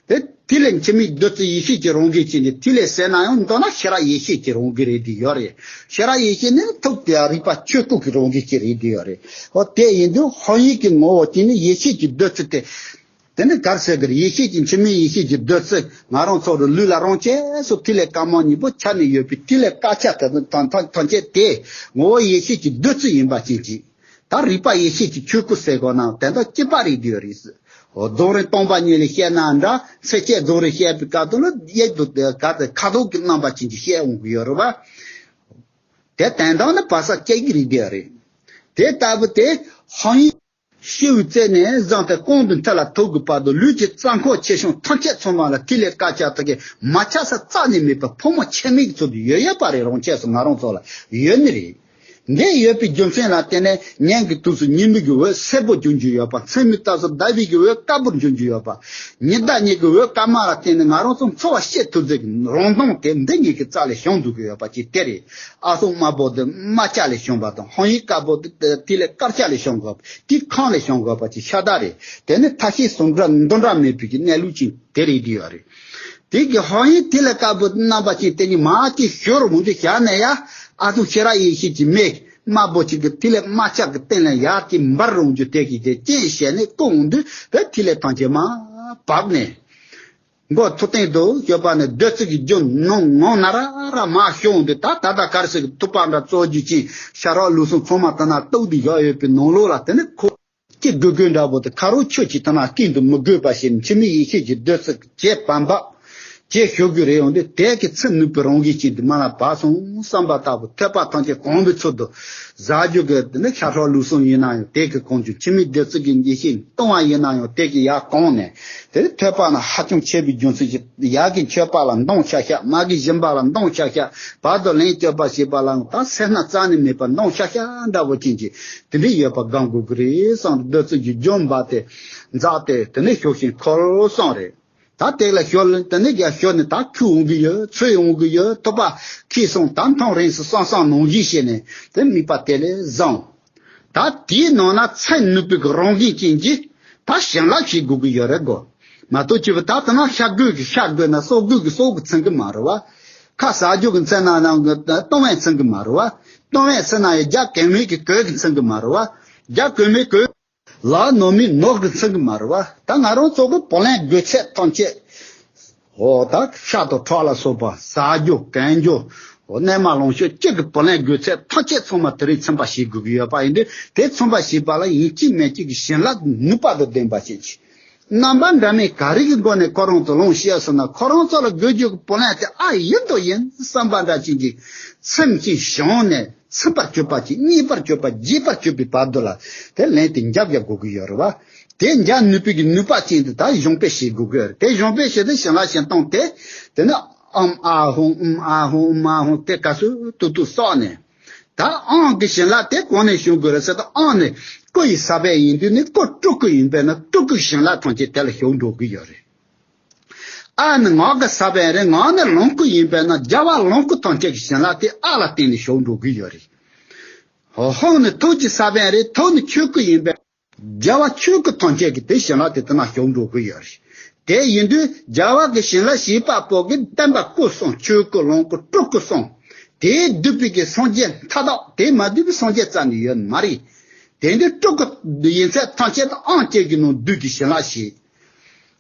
དེ་ཐིག་ལེ་འཆི་མེད་བདུད་རྩི་ཡེ་ཤེས་ཀྱི་རང་བཞིན་ཅན་གྱི་ཐིག་ལེ་ཟེར་ན་ཡང་མདོར་ན་ཤེས་རབ་ཡེ་ཤེས་ཀྱི་རང་བཞིན་རེད་དེ་ཡོད་རེད། ཤེས་རབ་ཡེ་ཤེས་ནི་ཐུགས་དེ་རིག་པ་ཆོས་སྐུ་གི་རང་བཞིན་ཅན་རེད་དེ་ཡོད་རེད། འོ་དེ་ཡིན་དུས་ཧོ་ཡིག་གི་ངོ་བོ་ཅན་ནི་ཡེ་ཤེས་ཀྱི་བདུད་རྩི་དེ། དེ་ནི་གར་ཟེར་གི་རེད། ཡེ་ཤེས་ཀྱི་འཆི་མེད་ཡེ་ཤེས་ཀྱི་བདུད་རྩི་ང་རང་ཚོ་རུ་ལུས་ལ་རང་ཆས་སུ་ཐིག་ལེ་དཀར་དམར་གཉིས་པོ་ཆ་ནས་ཡོད་པའི་ཐིག་ལེ་དཀར་ཆ་དེ་ཐམས་ཅད་དེ་ངོ་བོ་ཡེ་ཤེས་ཀྱི་བདུད་རྩི་ཡིན་པ་ཅན་གྱི། ད་རིག་པ་ཡེ་ཤེས་ཀྱི་ཆོས་སྐུ་ཟེར་དགོས་ན་དེ་འདྲ་གཅིག་པ་རེད་དེ་ཡོད་རེད། འོ་རྫོགས་རིམ་སྟོང་པ་ཉིད་ལ་བཤད་ན་འདྲ། ཚིགས་བཅད་རྫོགས་རིམ་བཤད་པའི་སྐབས་དུ་ལ་གཡས་དུ་ག་དེ་ཁ་དོག་གི་རྣམ་པ་ཅན་གྱི་བཤད་འོང་གི་ཡོད་རེད་བ། དེ་དོན་དག་ནི་བར་ས་སྐྱེ་གི་རེད་དེ་རེད། དེ་ལྟ་བུ་དེ་ཧང་ཡིན། ཤི་བའི་རྩེ་ནས་བཟུང་སྟེ་གོང་དུ་མཐའ་ལ་ཐུག་གི་བར་དུ་ལུས་ཀྱི་རྩ་འཁོར་ཆེ་ཆུང་ཐམས་ཅད་ཚང་མ་ལ་ཐིག་ལེ་དཀར་ཆ་དག་གིས་མ་ཆགས་ས་རྩ་ནས་མེད་པ་ཕོ་མོ་ཁྱད་མེད་ཀྱི་ཚུལ་དུ་ཡོད་ཡོད་པ་རེད། རང་ཆས་སུ་ང་རང་ཚོ་ལ་ཡོད་ནི་རེད། འདི་ཡོད་པའི་རྒྱུ་མཚན་ལ་བརྟེན་ནས་ཉིན་གྱི་དུས་སུ་ཉི་མའི་གི་འོད་སེར་པོ་འབྱུང་རྒྱུ་ཡོད་པ། མཚན་མོའི་སྐབས་སུ་ཟླ་བའི་གི་འོད་དཀར་པོར་འབྱུང་རྒྱུ་ཡོད་པ། ཉི་ཟླ་གཉིས་ཀྱི་འོད་དཀར་དམར་ལ་བརྟེན་ནས་ང་རང་ཚོ་འཚོ་བ་སྐྱེལ་ཐུབ་ཚད་ཀྱི་རང་མདངས་དེ་འདི་གཉིས་ཀྱི་རྩ་ལས་བྱུང་འདུག་གི་ཡོད་པ་ཅིག་དེ་རེད། ཨ་སོགས་དམར་པོ་དེ་དམར་ཆ་ལས་བྱུང་བ་དང་། ཧོང་ཡིག་དཀར་པོ་དེ་ཐིག་ལེ་དཀར་ཆ་ལས་བྱུང་དགོས་པ། དེ་ཁམས་ལས་བྱུང་དགོས་པ་ཅིག་ཤ་སྟག་རེད། དེ་ནི་མཐའ་བཞི་ཟུང་འབྲེལ་འདུ་འབྲལ་མེད་པའི་གི་གནས་ལུགས་ཅིག་དེ་རེད་དེ་ཡོད་རེད། དེ་གི་ཧོང་ཡིག་ཐིག་ལེ་དཀར་པོ་རྣམ་པ་ཅན་དེ་གཉིས་མར་གྱི་ཞོར་འོང་དུ་བཞག་ནས་ཡ། ཨ་ཐུ་ཤེས་རབ་ཡེ་ཤེས་ཀྱི་མེ་དམར་པོ་གཅིག་གི་ཐིག་ལེ་དམར་ཆ་གི་སྟེང་ལ་ཡར་གྱི་འབར་འོང་རྒྱུ་དེ་གི་དེ་རྐྱེན་བྱས་ནས་བསྐུལ་འོང་དུས་བོད་ཐིག་ལེ་ཐམས་ཅད་མར་བབས་ནས། མགོ་ཐུག་སྟེང་དུ་ཡོད་པ་ནི་བདུད་རྩི་གི་རྒྱུན་ནང་ངང་ན་ར་ར་མར་ཤོར་འོང་དུས་ད་ད་ལྟ་གར་སོགས་ཀྱི་ཐུབ་པ་འདྲ་གཙོ་རྒྱུ་ཅན་ཤ་རག་ལུགས་གསུམ་ཚང་མ་དེ་ན་གཏུགས་ཏེ་བཞག་ཡོད་པའི་ནང་ལོགས་ལ་དེ་ནི་ཁོ། སྐྱེ་དགོས་དགོས་འདྲ་པོ་དེ་ཁ་རོག་ཆོས་ཀྱི་དེ་ན་སྐྱེ་འདུག་མི་དགོས་པ་ཞིག་འཆི་མེད་ཡེ་ཤེས་ཀྱི་བདུད་རྩི་བྱེད་པ་འབབ། བྱེད་ཤོར་རྒྱུ་རེད། འོང་དུས་དེ་གི་ཚེ་ནུས་པའི་རང་བཞིན་ཅན་དུ་མ་ལ་བབས་སོང་བསམ་པ་ལྟ་བུ་ཐོས་པ་ཐམས་ཅད་གོམས་པའི་ཚུལ་དུ་ཟ་རྒྱུ་གི་དེ་ནི་ཤ་ཁྲག་ལུས་གསུམ་ཡིན་ན་ཡང་དེ་གི་གོམས་རྒྱུ། འཆི་མེད་བདུད་རྩི་གི་ཡེ་ཤེས་གཏོང་བ་ཡིན་ན་ཡང་དེ་གི་ཡར་གོམས་ནས་དེ་ནི་ཐོས་པ་ན་ཧ་ཅང་ཆེ་བའི་རྒྱུ་མཚན་གྱིས་ཡར་གི་མཆོད་པ་ལ་འདང་ཤག་ཤག་མར་གི་སྦྱིན་པ་ལ་འདང་ཤག་ཤག་བར་དུ་ལན་སྤྱོད་པ་བྱེད་པ་ལའང་ད་སེར་སྣ་རྩ་ནས་མེད་པར་འདང་ཤག་ཤག་འདྲ་བོ་ཅན་གྱི་དེ་འདྲའི་ཡོད་པ་སྒོམ་དགོས་ཀྱི་རེད་བསམ། བདུད་རྩི་གི་རྒྱུན་འབབ་སྟེ་འཛག་སྟེ་དེ་ནས་ཤུགས་ཤིང་འཁོར་སོང་རེད། ད་དེ་ལ་ཞོར་ལ་དེ་ནས་རྒྱ་ཞོར་ནས་ད་ཁུ་འོང་གི་ཡོད། ཚོས་འོང་གི་ཡོད། ཐུབ་པ་ཁྱི་སོང་ད་མཐོང་རིང་སུ་སང་སང་ནང་བཞིན་བྱས་ནས་དེ་དམིགས་པ་དེ་ལས་བཟང་། ད་དེའི་ནང་ན་ཚད་ནུས་པའི་གི་རང་བཞིན་ཅན་གྱི་ད་བྱིན་རླབས་བྱེད་དགོས་ཀྱི་ཡོད་རེད་གོ། མ་གཏོགས་ཅི་བ་ད་ལྟ་ན་ཤ་དགོས་ཀྱི་ཤ་དགོས་ན་སོ་དགོས་ཀྱི་སོ་གི་ཚིམ་གི་མ་རེད་བ། ཁ་ཟ་རྒྱུ་གི་ཚིམ་ན་ནང་གི་ལྟོ་བས་ཚིམ་གི་མ་རེད་བ། ལྟོ་བས་ཚིམ་ན་ཡང་རྒྱ་གོས་མེད་ཀྱི་གོས་གི་ཚིམ་གི་མ་རེད་བ། རྒྱ་གོས་མེད་གོས། ལག་ནོར་མེད་ནོར་གི་ཚིམ་གི་མ་རེད་བ། ད་ང་རང་ཚོ་གི་བུ་ལོན་དགོས་ཚད་ཐམས་ཅད། འོ་ད་ཤ་དང་ཁྲག་ལ་སོགས་པ་ཟ་རྒྱུ་གོན་རྒྱུ། འོ་གནས་མལ་ལོངས་སྤྱོད་གཅིག་གི་བུ་ལོན་དགོས་ཚད་ཐམས་ཅད་ཚང་མ་དེ་རིང་ཚིམ་པ་བྱེད་དགོས་ཀྱི་ཡོད་པ་ཡིན་དུས་དེ་ཚིམ་པ་བྱེད་པ་ལ་ཡིན་གཅིག་མིན་གཅིག་གི་བྱིན་རླབས་ནུས་པ་དང་ལྡན་པ་བྱེད་ཅིག་རྣམ་པ་འདྲ་མིན་ག་རེ་གི་སྒོ་ནས་ཁོ་རང་ཚོ་ལོངས་སྤྱད་སོང་ན་ཁོ་རང་ཚོ་ལ་དགོས་རྒྱུ་གི་བུ་ལོན་དེ་ཨ་ཡིན་དང་ཡིན་བསམ་པ་འདྲ་ཅན་གྱི་ཚིམ་ཞིང་བྱང་ནས། ཚིམ་པར་གྱུར་པ་ཅིག་རྙེད་པར་གྱུར་པ་རྒྱས་པར་གྱུར་པའི་བར་དུ་ལ་དེ་ལན་དེ་འཇབ་རྒྱག་དགོས་ཀྱི་ཡོད་རེད་བ། དེ་འཇབ་ནུས་པའི་གི་ནུས་པ་ཅན་དེ་ད་གཞོང་པས་བྱེད་དགོས་ཀྱི་ཡོད་རེད། དེ་གཞོང་པས་བྱེད་དེ་བྱིན་རླབས་ཤིང་བཏང་སྟེ། དེ་ནི་ཨམ་ཨ་ཧོང་ཨུམ་ཨ་ཧོང་ཨུམ་ཨ་ཧོང་དེ་ག་སུ་ཏུ་ཏུ་བསགས་ནས། ད་ཨང་གི་བྱིན་རླབས་དེ་གང་ནས་བྱུང་དགོས་རེད་ཟེར་ད་ཨང་ནི་སྐུ་ཡི་ས་བོན་ཡིན་དུས་ནི་སྐུ་སྤྲུལ་སྐུ་ཡིན་པས་ན་སྤྲུལ་སྐུའི་བྱིན་རླབས་ཐམས་ཅད་དེ་ལ་ཞུགས་འགྲོ་གི་ཡོད་རེད། ཨ་ནི་ངག་གི་ས་བོན་རེད། ངག་ནི་ལོངས་སྐུ་ཡིན་པས་ན་རྒྱལ་བ་ལོངས་སྐུ་ཐམས་ཅད་ཀྱི་བྱིན་རླབས་དེ་ཨ་ལ་བརྟེན་ནས་ཞུགས་འགྲོ་གི་ཡོད་རེད། ཧོ་ཧོང་ནི་ཐུགས་ཀྱི་ས་བོན་རེད། ཐུགས་ནི་ཆོས་སྐུ་ཡིན་པས་རྒྱལ་བ་ཆོས་སྐུ་ཐམས་ཅད་ཀྱི་དེ་བྱིན་རླབས་དེ་དེ་ན་ཞུགས་འགྲོ་གི་ཡོད་རེད། དེ་ཡིན་དུས་རྒྱལ་བ་གི་བྱིན་རླབས་བྱེད་པ་པོ་གི་བསྟན་པ་སྐུ་གསུམ་ཆོས་སྐུ་ལོངས་སྐུ་སྤྲུལ་སྐུ་གསུམ། དེས་བསྡུས་པའི་གི་སངས་རྒྱས་མཐའ་དག་དེས་མ་བསྡུས་པའི་སངས་རྒྱས་རྩ་ནས་ཡོད་མ་རེད། དེ་འདི་སྤྲུལ་སྐུ་ཡིན་ཚད་ཐམས་ཅད་དུ་ཨང་གཅིག་གི་ནང་བསྡུས་ཀྱི་བྱིན་རླབས་བྱེད།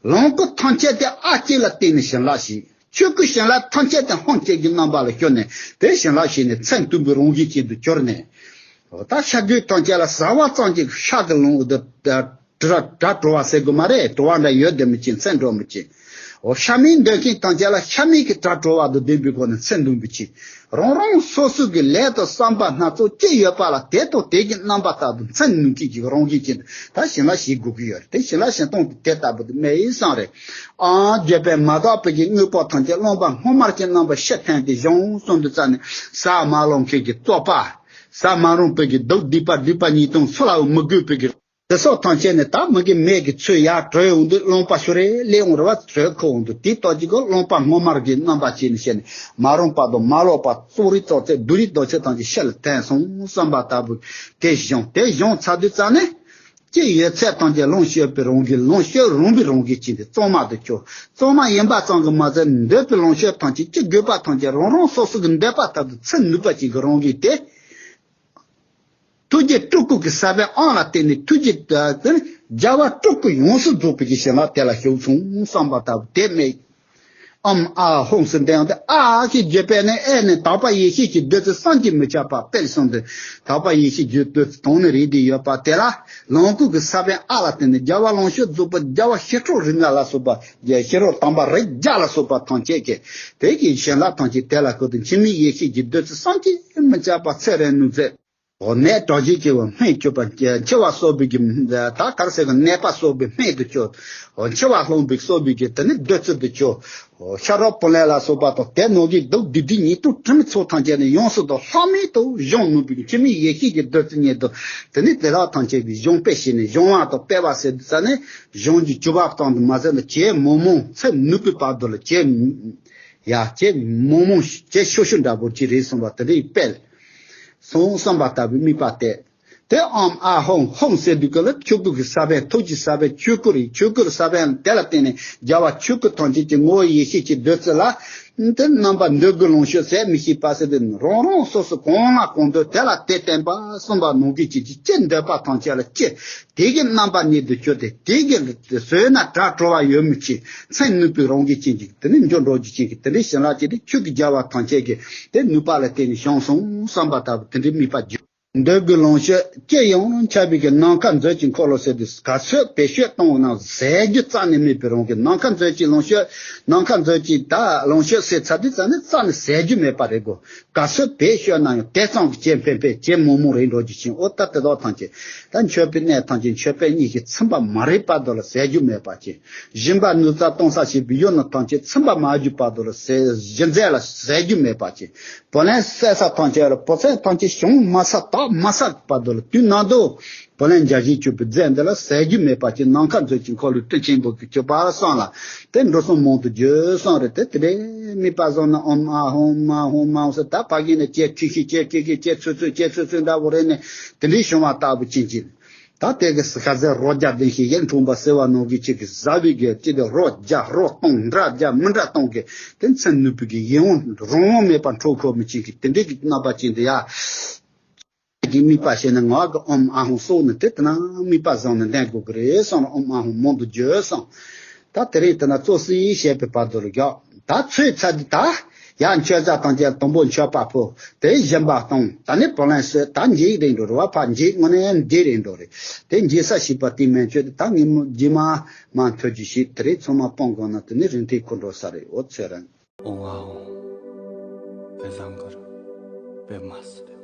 ལོངས་སྐུ་ཐམས་ཅད་དེ་ཨ་གཅིག་ལ་བརྟེན་ནས་བྱིན་རླབས་བྱེད། ཆོས་སྐུ་བྱིན་རླབས་ཐམས་ཅད་དེ་ཧོང་གཅིག་གི་རྣམ་པ་ལ་ཤོར་ནས་དེ་བྱིན་རླབས་བྱས་ནས་ཚེ་འདུན་པའི་རང་བཞིན་ཅན་དུ་གྱུར་ནས། ད་ཤ་དགོས་ཐམས་ཅད་ལ་ཟ་བ་ཙམ་གྱིས་ཤ་གི་ལོངས་དེ་དྲི་དྲི་བྲོ་བ་ཟེར་དགོས་མ་རེད། བྲོ་བ་འདྲ་ཡོད་དེ་མི་བྱེད། ཚེ་འགྲོ་མི་བྱེད། འོ། ཤ་མེད་འདོད་མཁན་ཐམས་ཅད་ལ་ཤ་མེད་ཀྱི་དགྲ་བྲོ་བ་དང་ལྡན་པའི་སྒོ་ནས་ཚེ་ནུབ་པའི་ཕྱིར། རང་རང་སོ་སོ་གི་ལས་དང་བསམ་པ་སྣ་ཚོགས་ཅི་ཡོད་པ་ལ་དེ་དང་དེ་གི་རྣམ་པ་ལྟ་བུ་ཚེ་ནུབ་མཁན་གྱི་རང་བཞིན་ཅན་དུ་ད་བྱིན་རླབས་ཞིག་དགོས་ཀྱི་ཡོད་རེད། དེ་བྱིན་རླབས་གཞན་སྟོང་དུ་དེ་ལྟ་བུ་དུ་མེད་ཡིན་བསམ་རེད། ཨང་། བརྗོད་པས་མ་དག་པའི་གི་དངོས་པོ་ཐམས་ཅད་རློམ་པ་སྔོ་དམར་གྱི་རྣམ་པ་ཤེས་ཐོན་ཏེ་བྱུང་སོང་དུས་ཙ་ནས། ཟ་མ་རུང་མཁན་གྱི་བཙོག་པ། ཟ་མ་རུང་པའི་གི་དུག་སྡིག་པ་སྡིག་པ་ཉེས་ལྟུང་ཚུ་ལའང་མི་དགོས་པའི་གི། དེ་སོགས་ཐམས་ཅད་ནི་ད་མི་དགེ་མེད་ཀྱི་ཚུལ་ཡར་བྲོས་འོང་དུས་རློམ་པ་ཤོར་རེ་ལས་འོང་རེ་བ་བྲོས་ཁོ་འོང་དུས་དེའི་སྟོབས་ཀྱིས་ཀོ་རློམ་པ་སྔོ་དམར་གྱི་རྣམ་པ་ཅན་ནི་ཤེས་ནས་མ་རུངས་པ་དང་མ་ལོག་པ་བཙོག་རིགས་བཙོག་ཚད་སྡུག་རིགས་སྡུག་ཚད་ཐམས་ཅད་ཤེས་ལ་ཐོན་སོང་བསམ་པ་ལྟ་བུ་དེ་བྱུང་། དེ་བྱུང་ཚར་དུས་ཙ་ནས། ཅི་ཡོད་ཚད་ཐམས་ཅད་ལོངས་སྤྱོད་པའི་རང་གི་ལོངས་སྤྱོད་རུང་བའི་རང་གི་ཅན་དེ་གཙང་མ་དུ་གྱུར། གཙང་མ་ཡིན་པ་ཙམ་གྱིས་མ་ཚད་འདོད་པའི་ལོངས་སྤྱོད་ཐམས་ཅད་ཅི་དགོས་པ་ཐམས་ཅད་རང་རང་སོ་སོ་གི་འདོད་པ་ལྟར་དུ་ཚེ་ནུབ་པ་ཅན་གྱི་རང་གི་དེ། ཐུགས་རྗེ་སྤྲུལ་སྐུ་གི་ས་བོན་ཨང་ལ་བརྟེན་ནས་ཐུགས་རྗེ་དེ་ནི་རྒྱལ་བ་སྤྲུལ་སྐུ་ཡོངས་སུ་རྫོགས་པའི་གི་ཞིང་ལ་དེ་ལ་ཞུགས་སོང་བསམ་པ་ལྟ་བུ་དེ་སྨྲས། ཨོཾ་ཨཱཿཧཱུྃ་ཟེར་འདི་ཡང་དེ་ཨཱཿ་ཞེས་བརྗོད་པས་ནི་ཨེ་ནི་དག་པ་ཡེ་ཤེས་ཀྱི་བདུད་རྩི་བསམ་གྱིས་མི་ཁྱབ་པ་སྤེལ་གསུངས་ཏེ། དག་པ་ཡེ་ཤེས་ཀྱི་བདུད་རྩི་དོན་ནི་རིག་སྟེ་ཡོད་པ་དེ་ལ་ལོངས་སྐུ་གི་ས་བོན་ཨ་ལ་བརྟེན་ནས་རྒྱལ་བ་ལོངས་སྤྱོད་རྫོགས་པའི་རྒྱལ་བ་ཞི་ཁྲོ་རིགས་ལྔ་ལ་སོགས་པ། ཤེས་རབ་དམ་པ་རིགས་བརྒྱ་ལ་སོགས་པ་ཐམས་ཅད་ཀྱིས་དེ་ཀྱི་བྱིན་རླབས་ཐམས་ཅད་དེ་ལ་བཀོད་དེ་འཆི་མེད་ཡེ་ཤེས་ཀྱི་བདུད་རྩི་བསམ་གྱིས་མི་ཁྱབ་པ་ཚེ་རིང་ནུས་ཚད། འོ་ནད་དྲག་ཅན་གྱི་སྨན་གྱུར་པ། འཆི་བ་གསོ་བའི་གི་ད་ག་རེ་ཟེར་གི་ནད་པ་གསོ་བའི་སྨན་དུ་གྱུར། འོ་འཆི་བ་སློང་བའི་གསོ་བའི་གི་དེ་ནི་བདུད་རྩི་དུ་གྱུར། འོ་ཤ་རོགས་བུ་ལོན་ལ་སོགས་པ་དང་དེ་ནང་གི་སྡུག་བདུད་སྡིག་ཉེས་ལྟུང་དྲི་མ་ཚོགས་ཐམས་ཅད་ནི་ཡོངས་སུ་དང་ལྷག་མེད་དུ་གཞོམ་ནུས་པའི་གི་འཆི་མེད་ཡེ་ཤེས་ཀྱི་བདུད་རྩི་ཉིད་དུ་དེ་ནི་དེ་དག་ཐམས་ཅད་ཀྱི་གཞོམ་སྤེལ་བྱས་ནས་གཞོམ་པ་དང་སྤེལ་བ་ཟེར་དུས་ཙ་ནས་གཞོམ་གྱི་བཅུ་པ་ཙམ་དུ་མ་ཟད་ན་བྱེད་མང་མང་ཚེ་ནུབ་པའི་བར་དུ་ལ་བྱེད། ཡ་ཁྱེད་མང་མང་ཁྱེད་ཤོ་ཤོ་འདྲ་པོ་ཅིག་རེད་གསུངས་པ་དེ་འདྲའི་དཔེ་སོང་བསམ་པ་ལྟ་བུའི་དམིགས་པ་སྟེ། དེ་ཨོཾ་ཨཱཿཧཱུྃ་ཧཱུྃ་ཟེར་དུས་ཀ་ལ་ཆོས་སྐུ་གི་ས་བོན་ཐུགས་ཀྱི་ས་བོན་ཆོས་སྐུ་རེད། ཆོས་སྐུ་རུ་ས་བོན་དེ་ལ་བརྟེན་ནས་རྒྱལ་བ་ཆོས་སྐུ་ཐམས་ཅད་ཀྱི་ངོ་བོ་ཡེ་ཤེས་ཀྱི་བདུད་རྩི་ལ་དེ་རྣམ་པ་འདོད་དགུ་ལོངས་སྤྱོད་ཟད་མི་ཤེས་པ་ཟེར་དུས་རང་རང་སོ་སོ་གང་ལ་གང་འདོད་དེ་ལ་དེ་བརྟེན་པ་གསུངས་པ་ནང་བཞིན་གྱི་ཅི་འདོད་པ་ཐམས་ཅད་ལ་ཅི། དེ་གི་རྣམ་པ་ཉིད་དུ་གྱུར་ཏེ་དེ་གི་ཟོས་ན་དགྲ་བྲོ་བ་ཡོད་མི་ཅིག་ཚེ་ནུབ་པའི་རང་གི་ཅན་གྱི་དེ་ནི་འགྱུར་འགྲོ་རྒྱུ་ཅན་གྱི་དེ་འདྲའི་བྱིན་རླབས་ཅན་དེ་ཆོས་ཀྱི་རྒྱལ་བ་ཐམས་ཅད་ཀྱི་དེ་ནུས་པ་ལ་བརྟེན་ནས་བྱུང་སོང་བསམ་པ་ལྟ་བུ་དེ་འདྲའི་དམིགས་པ་བརྗོད། འདོད་དགུའི་ལོངས་སྤྱོད་ཅི་ཡང་ཁྱབ་པའི་གི་ནམ་མཁའ་མཛོད་ཀྱི་འཁོར་ལོ་ཟེར་དུས་ག་ཚོད་བེད་སྤྱོད་གཏོང་བ་ན་ཟད་རྒྱུ་རྩ་ནས་མེད་པའི་རང་གི་ནམ་མཁའ་མཛོད་ཀྱི་ལོངས་སྤྱོད། ནམ་མཁའ་མཛོད་ཀྱི་ད་ལོངས་སྤྱོད་ཟེར་ཚར་དུས་རྩ་ནས་རྩ་ནས་ཟད་རྒྱུ་མེད་པ་རེད་གོ། ག་ཚོད་བེད་སྤྱོད་ན་ཡང་དེ་ཙམ་གྱི་ཇེ་ཕན་ཕན་ཇེ་མང་མང་རེད་འགྲོ་རྒྱུ་ཅན། འོ་ད་དེ་དག་ཐམས་ཅད་ད་མཆོད་པའི་གནས་ཐམས་ཅད་མཆོད་པའི་གཉིས་ཀྱིས་ཚིམ་པ་མ་རེད་བར་དུ་ལ་ཟད་རྒྱུ་མེད་པ་ཅན། སྦྱིན་པ་ནུས་རྩལ་གཏོང་ས་བྱེད་པའི་ཡུལ་ནི་ཐམས་ཅད་ཚིམ་པ་མ་བརྒྱུད་བར་དུ་ལ་ཟད་སྦྱིན་རྫས་ལ་ཟད་རྒྱུ་མེད་པ་ཅན། བུ་ལོན་བསད་ས་ཐམས་ཅད་ལ་བུ་ཚན་ཐམས་ཅད་བྱུང་མ་ས་དག་མ་ས་བར་དུ་ལ་དུས་ནམ་དུ། བུ་ལོན་འཇལ་བྱེད་གྱུར་པའི་རྫས་འདི་ལ་ཟད་རྒྱུ་མེད་པ་ཅན་ནམ་མཁའ་མཛོད་ཀྱི་འཁོར་ལོའི་སྤྲིན་ཆེན་པོ་གི་སྤྱོད་པ་བསམ་ལ་དེ་འགྲོ་སོང་མང་དུ་བརྗོད་བསམ་རེད་དེ་དེ་འདྲའི་དམིགས་པ་བཟང་ན་ཨོཾ་ཨཱཿཧཱུྃ་ཨཱཿཧཱུྃ་ཨཱཿཧཱུྃ་ཟེར་ད་ཕ་གི་ནས་ཅེ་ཁྲི་ཤི་ཅེ་ཁྲི་ཤི་ཅེ་ཚོད་ཚོད་ཅེ་ཚོད་ཚོད་འདྲ་བོ་རེད་ནས་དེ་འདྲའི་བྱུང་བ་ལྟ་བུ་ཅན་གྱི་ད་དེ་གི་ཁ་ཟས་རོ་བརྒྱ་ལྡན་ཞིང་ཡིད་འཕྲོག་པ་ཟེར་བ་ནང་གི་ཅིག་གི་ཟ་བའི་གི་ཅི་དེ་རོ་བརྒྱ་རོ་སྟོང་འདྲ་བརྒྱ་མི་འདྲ་སྟོང་གི་དེ་ཚེ་ནུབ་པའི་གི་ཡིད་འོང་རང་དབང་མེད་པར་འཕྲོག་ཁོ་མི་ཅན་གྱི་དེ་འདྲའི་གི་རྣམ་པ་ཅན་དེ་ཡ། གི་དམིགས་པ་བྱས་ནས་ངག་གི་ཨོཾ་ཨཱཿཧཱུྃ་སོགས་ནི་དེ་ལྟ་ན་དམིགས་པ་བཟང་ནས་ལྡན་དགོས་ཀྱི་རེད་གསུངས་ལ་ཨོཾ་ཨཱཿཧཱུྃ་མང་དུ་བརྗོད་གསུངས། ད་དེ་རིང་དེ་ན་གཙོ་བསྲིས་བྱས་པའི་བར་དུ་ལ་རྒྱག་ད་ཚོས་ཚར་དུས་ད་ཡར་མཆོད་རྫས་དང་བཅས་དང་པོ་མཆོད་པ་ཕུལ་དེ་སྦྱིན་པ་གཏོང་ད་ནི་བུ་ལོན་གསོས་ད་འཇིག་རིང་འགྲོ་རེད་བ་ཕ་འཇིག་དངོས་གནས་འདི་རིང་འགྲོ་རེད། དེ་འཇིག་ས་ཞིག་པ་དེ་མན་ཆོད་དེ་ད་ངས་མོ་རྗེས་མ་མ་མཐོ་རྒྱུ་ཞིག་དེ་རིང་ཚང་མ་སྤོང་དགོས་ན་དེ་ནི་རིང་ཐེངས་ཁོ་འགྲོ་ས་རེད་འོ་ཚོད་རང་། ཨོཾ་ཨཱཿཧཱུྃ་བཛྲ་གུ་རུ་པདྨ་སིདྡྷི།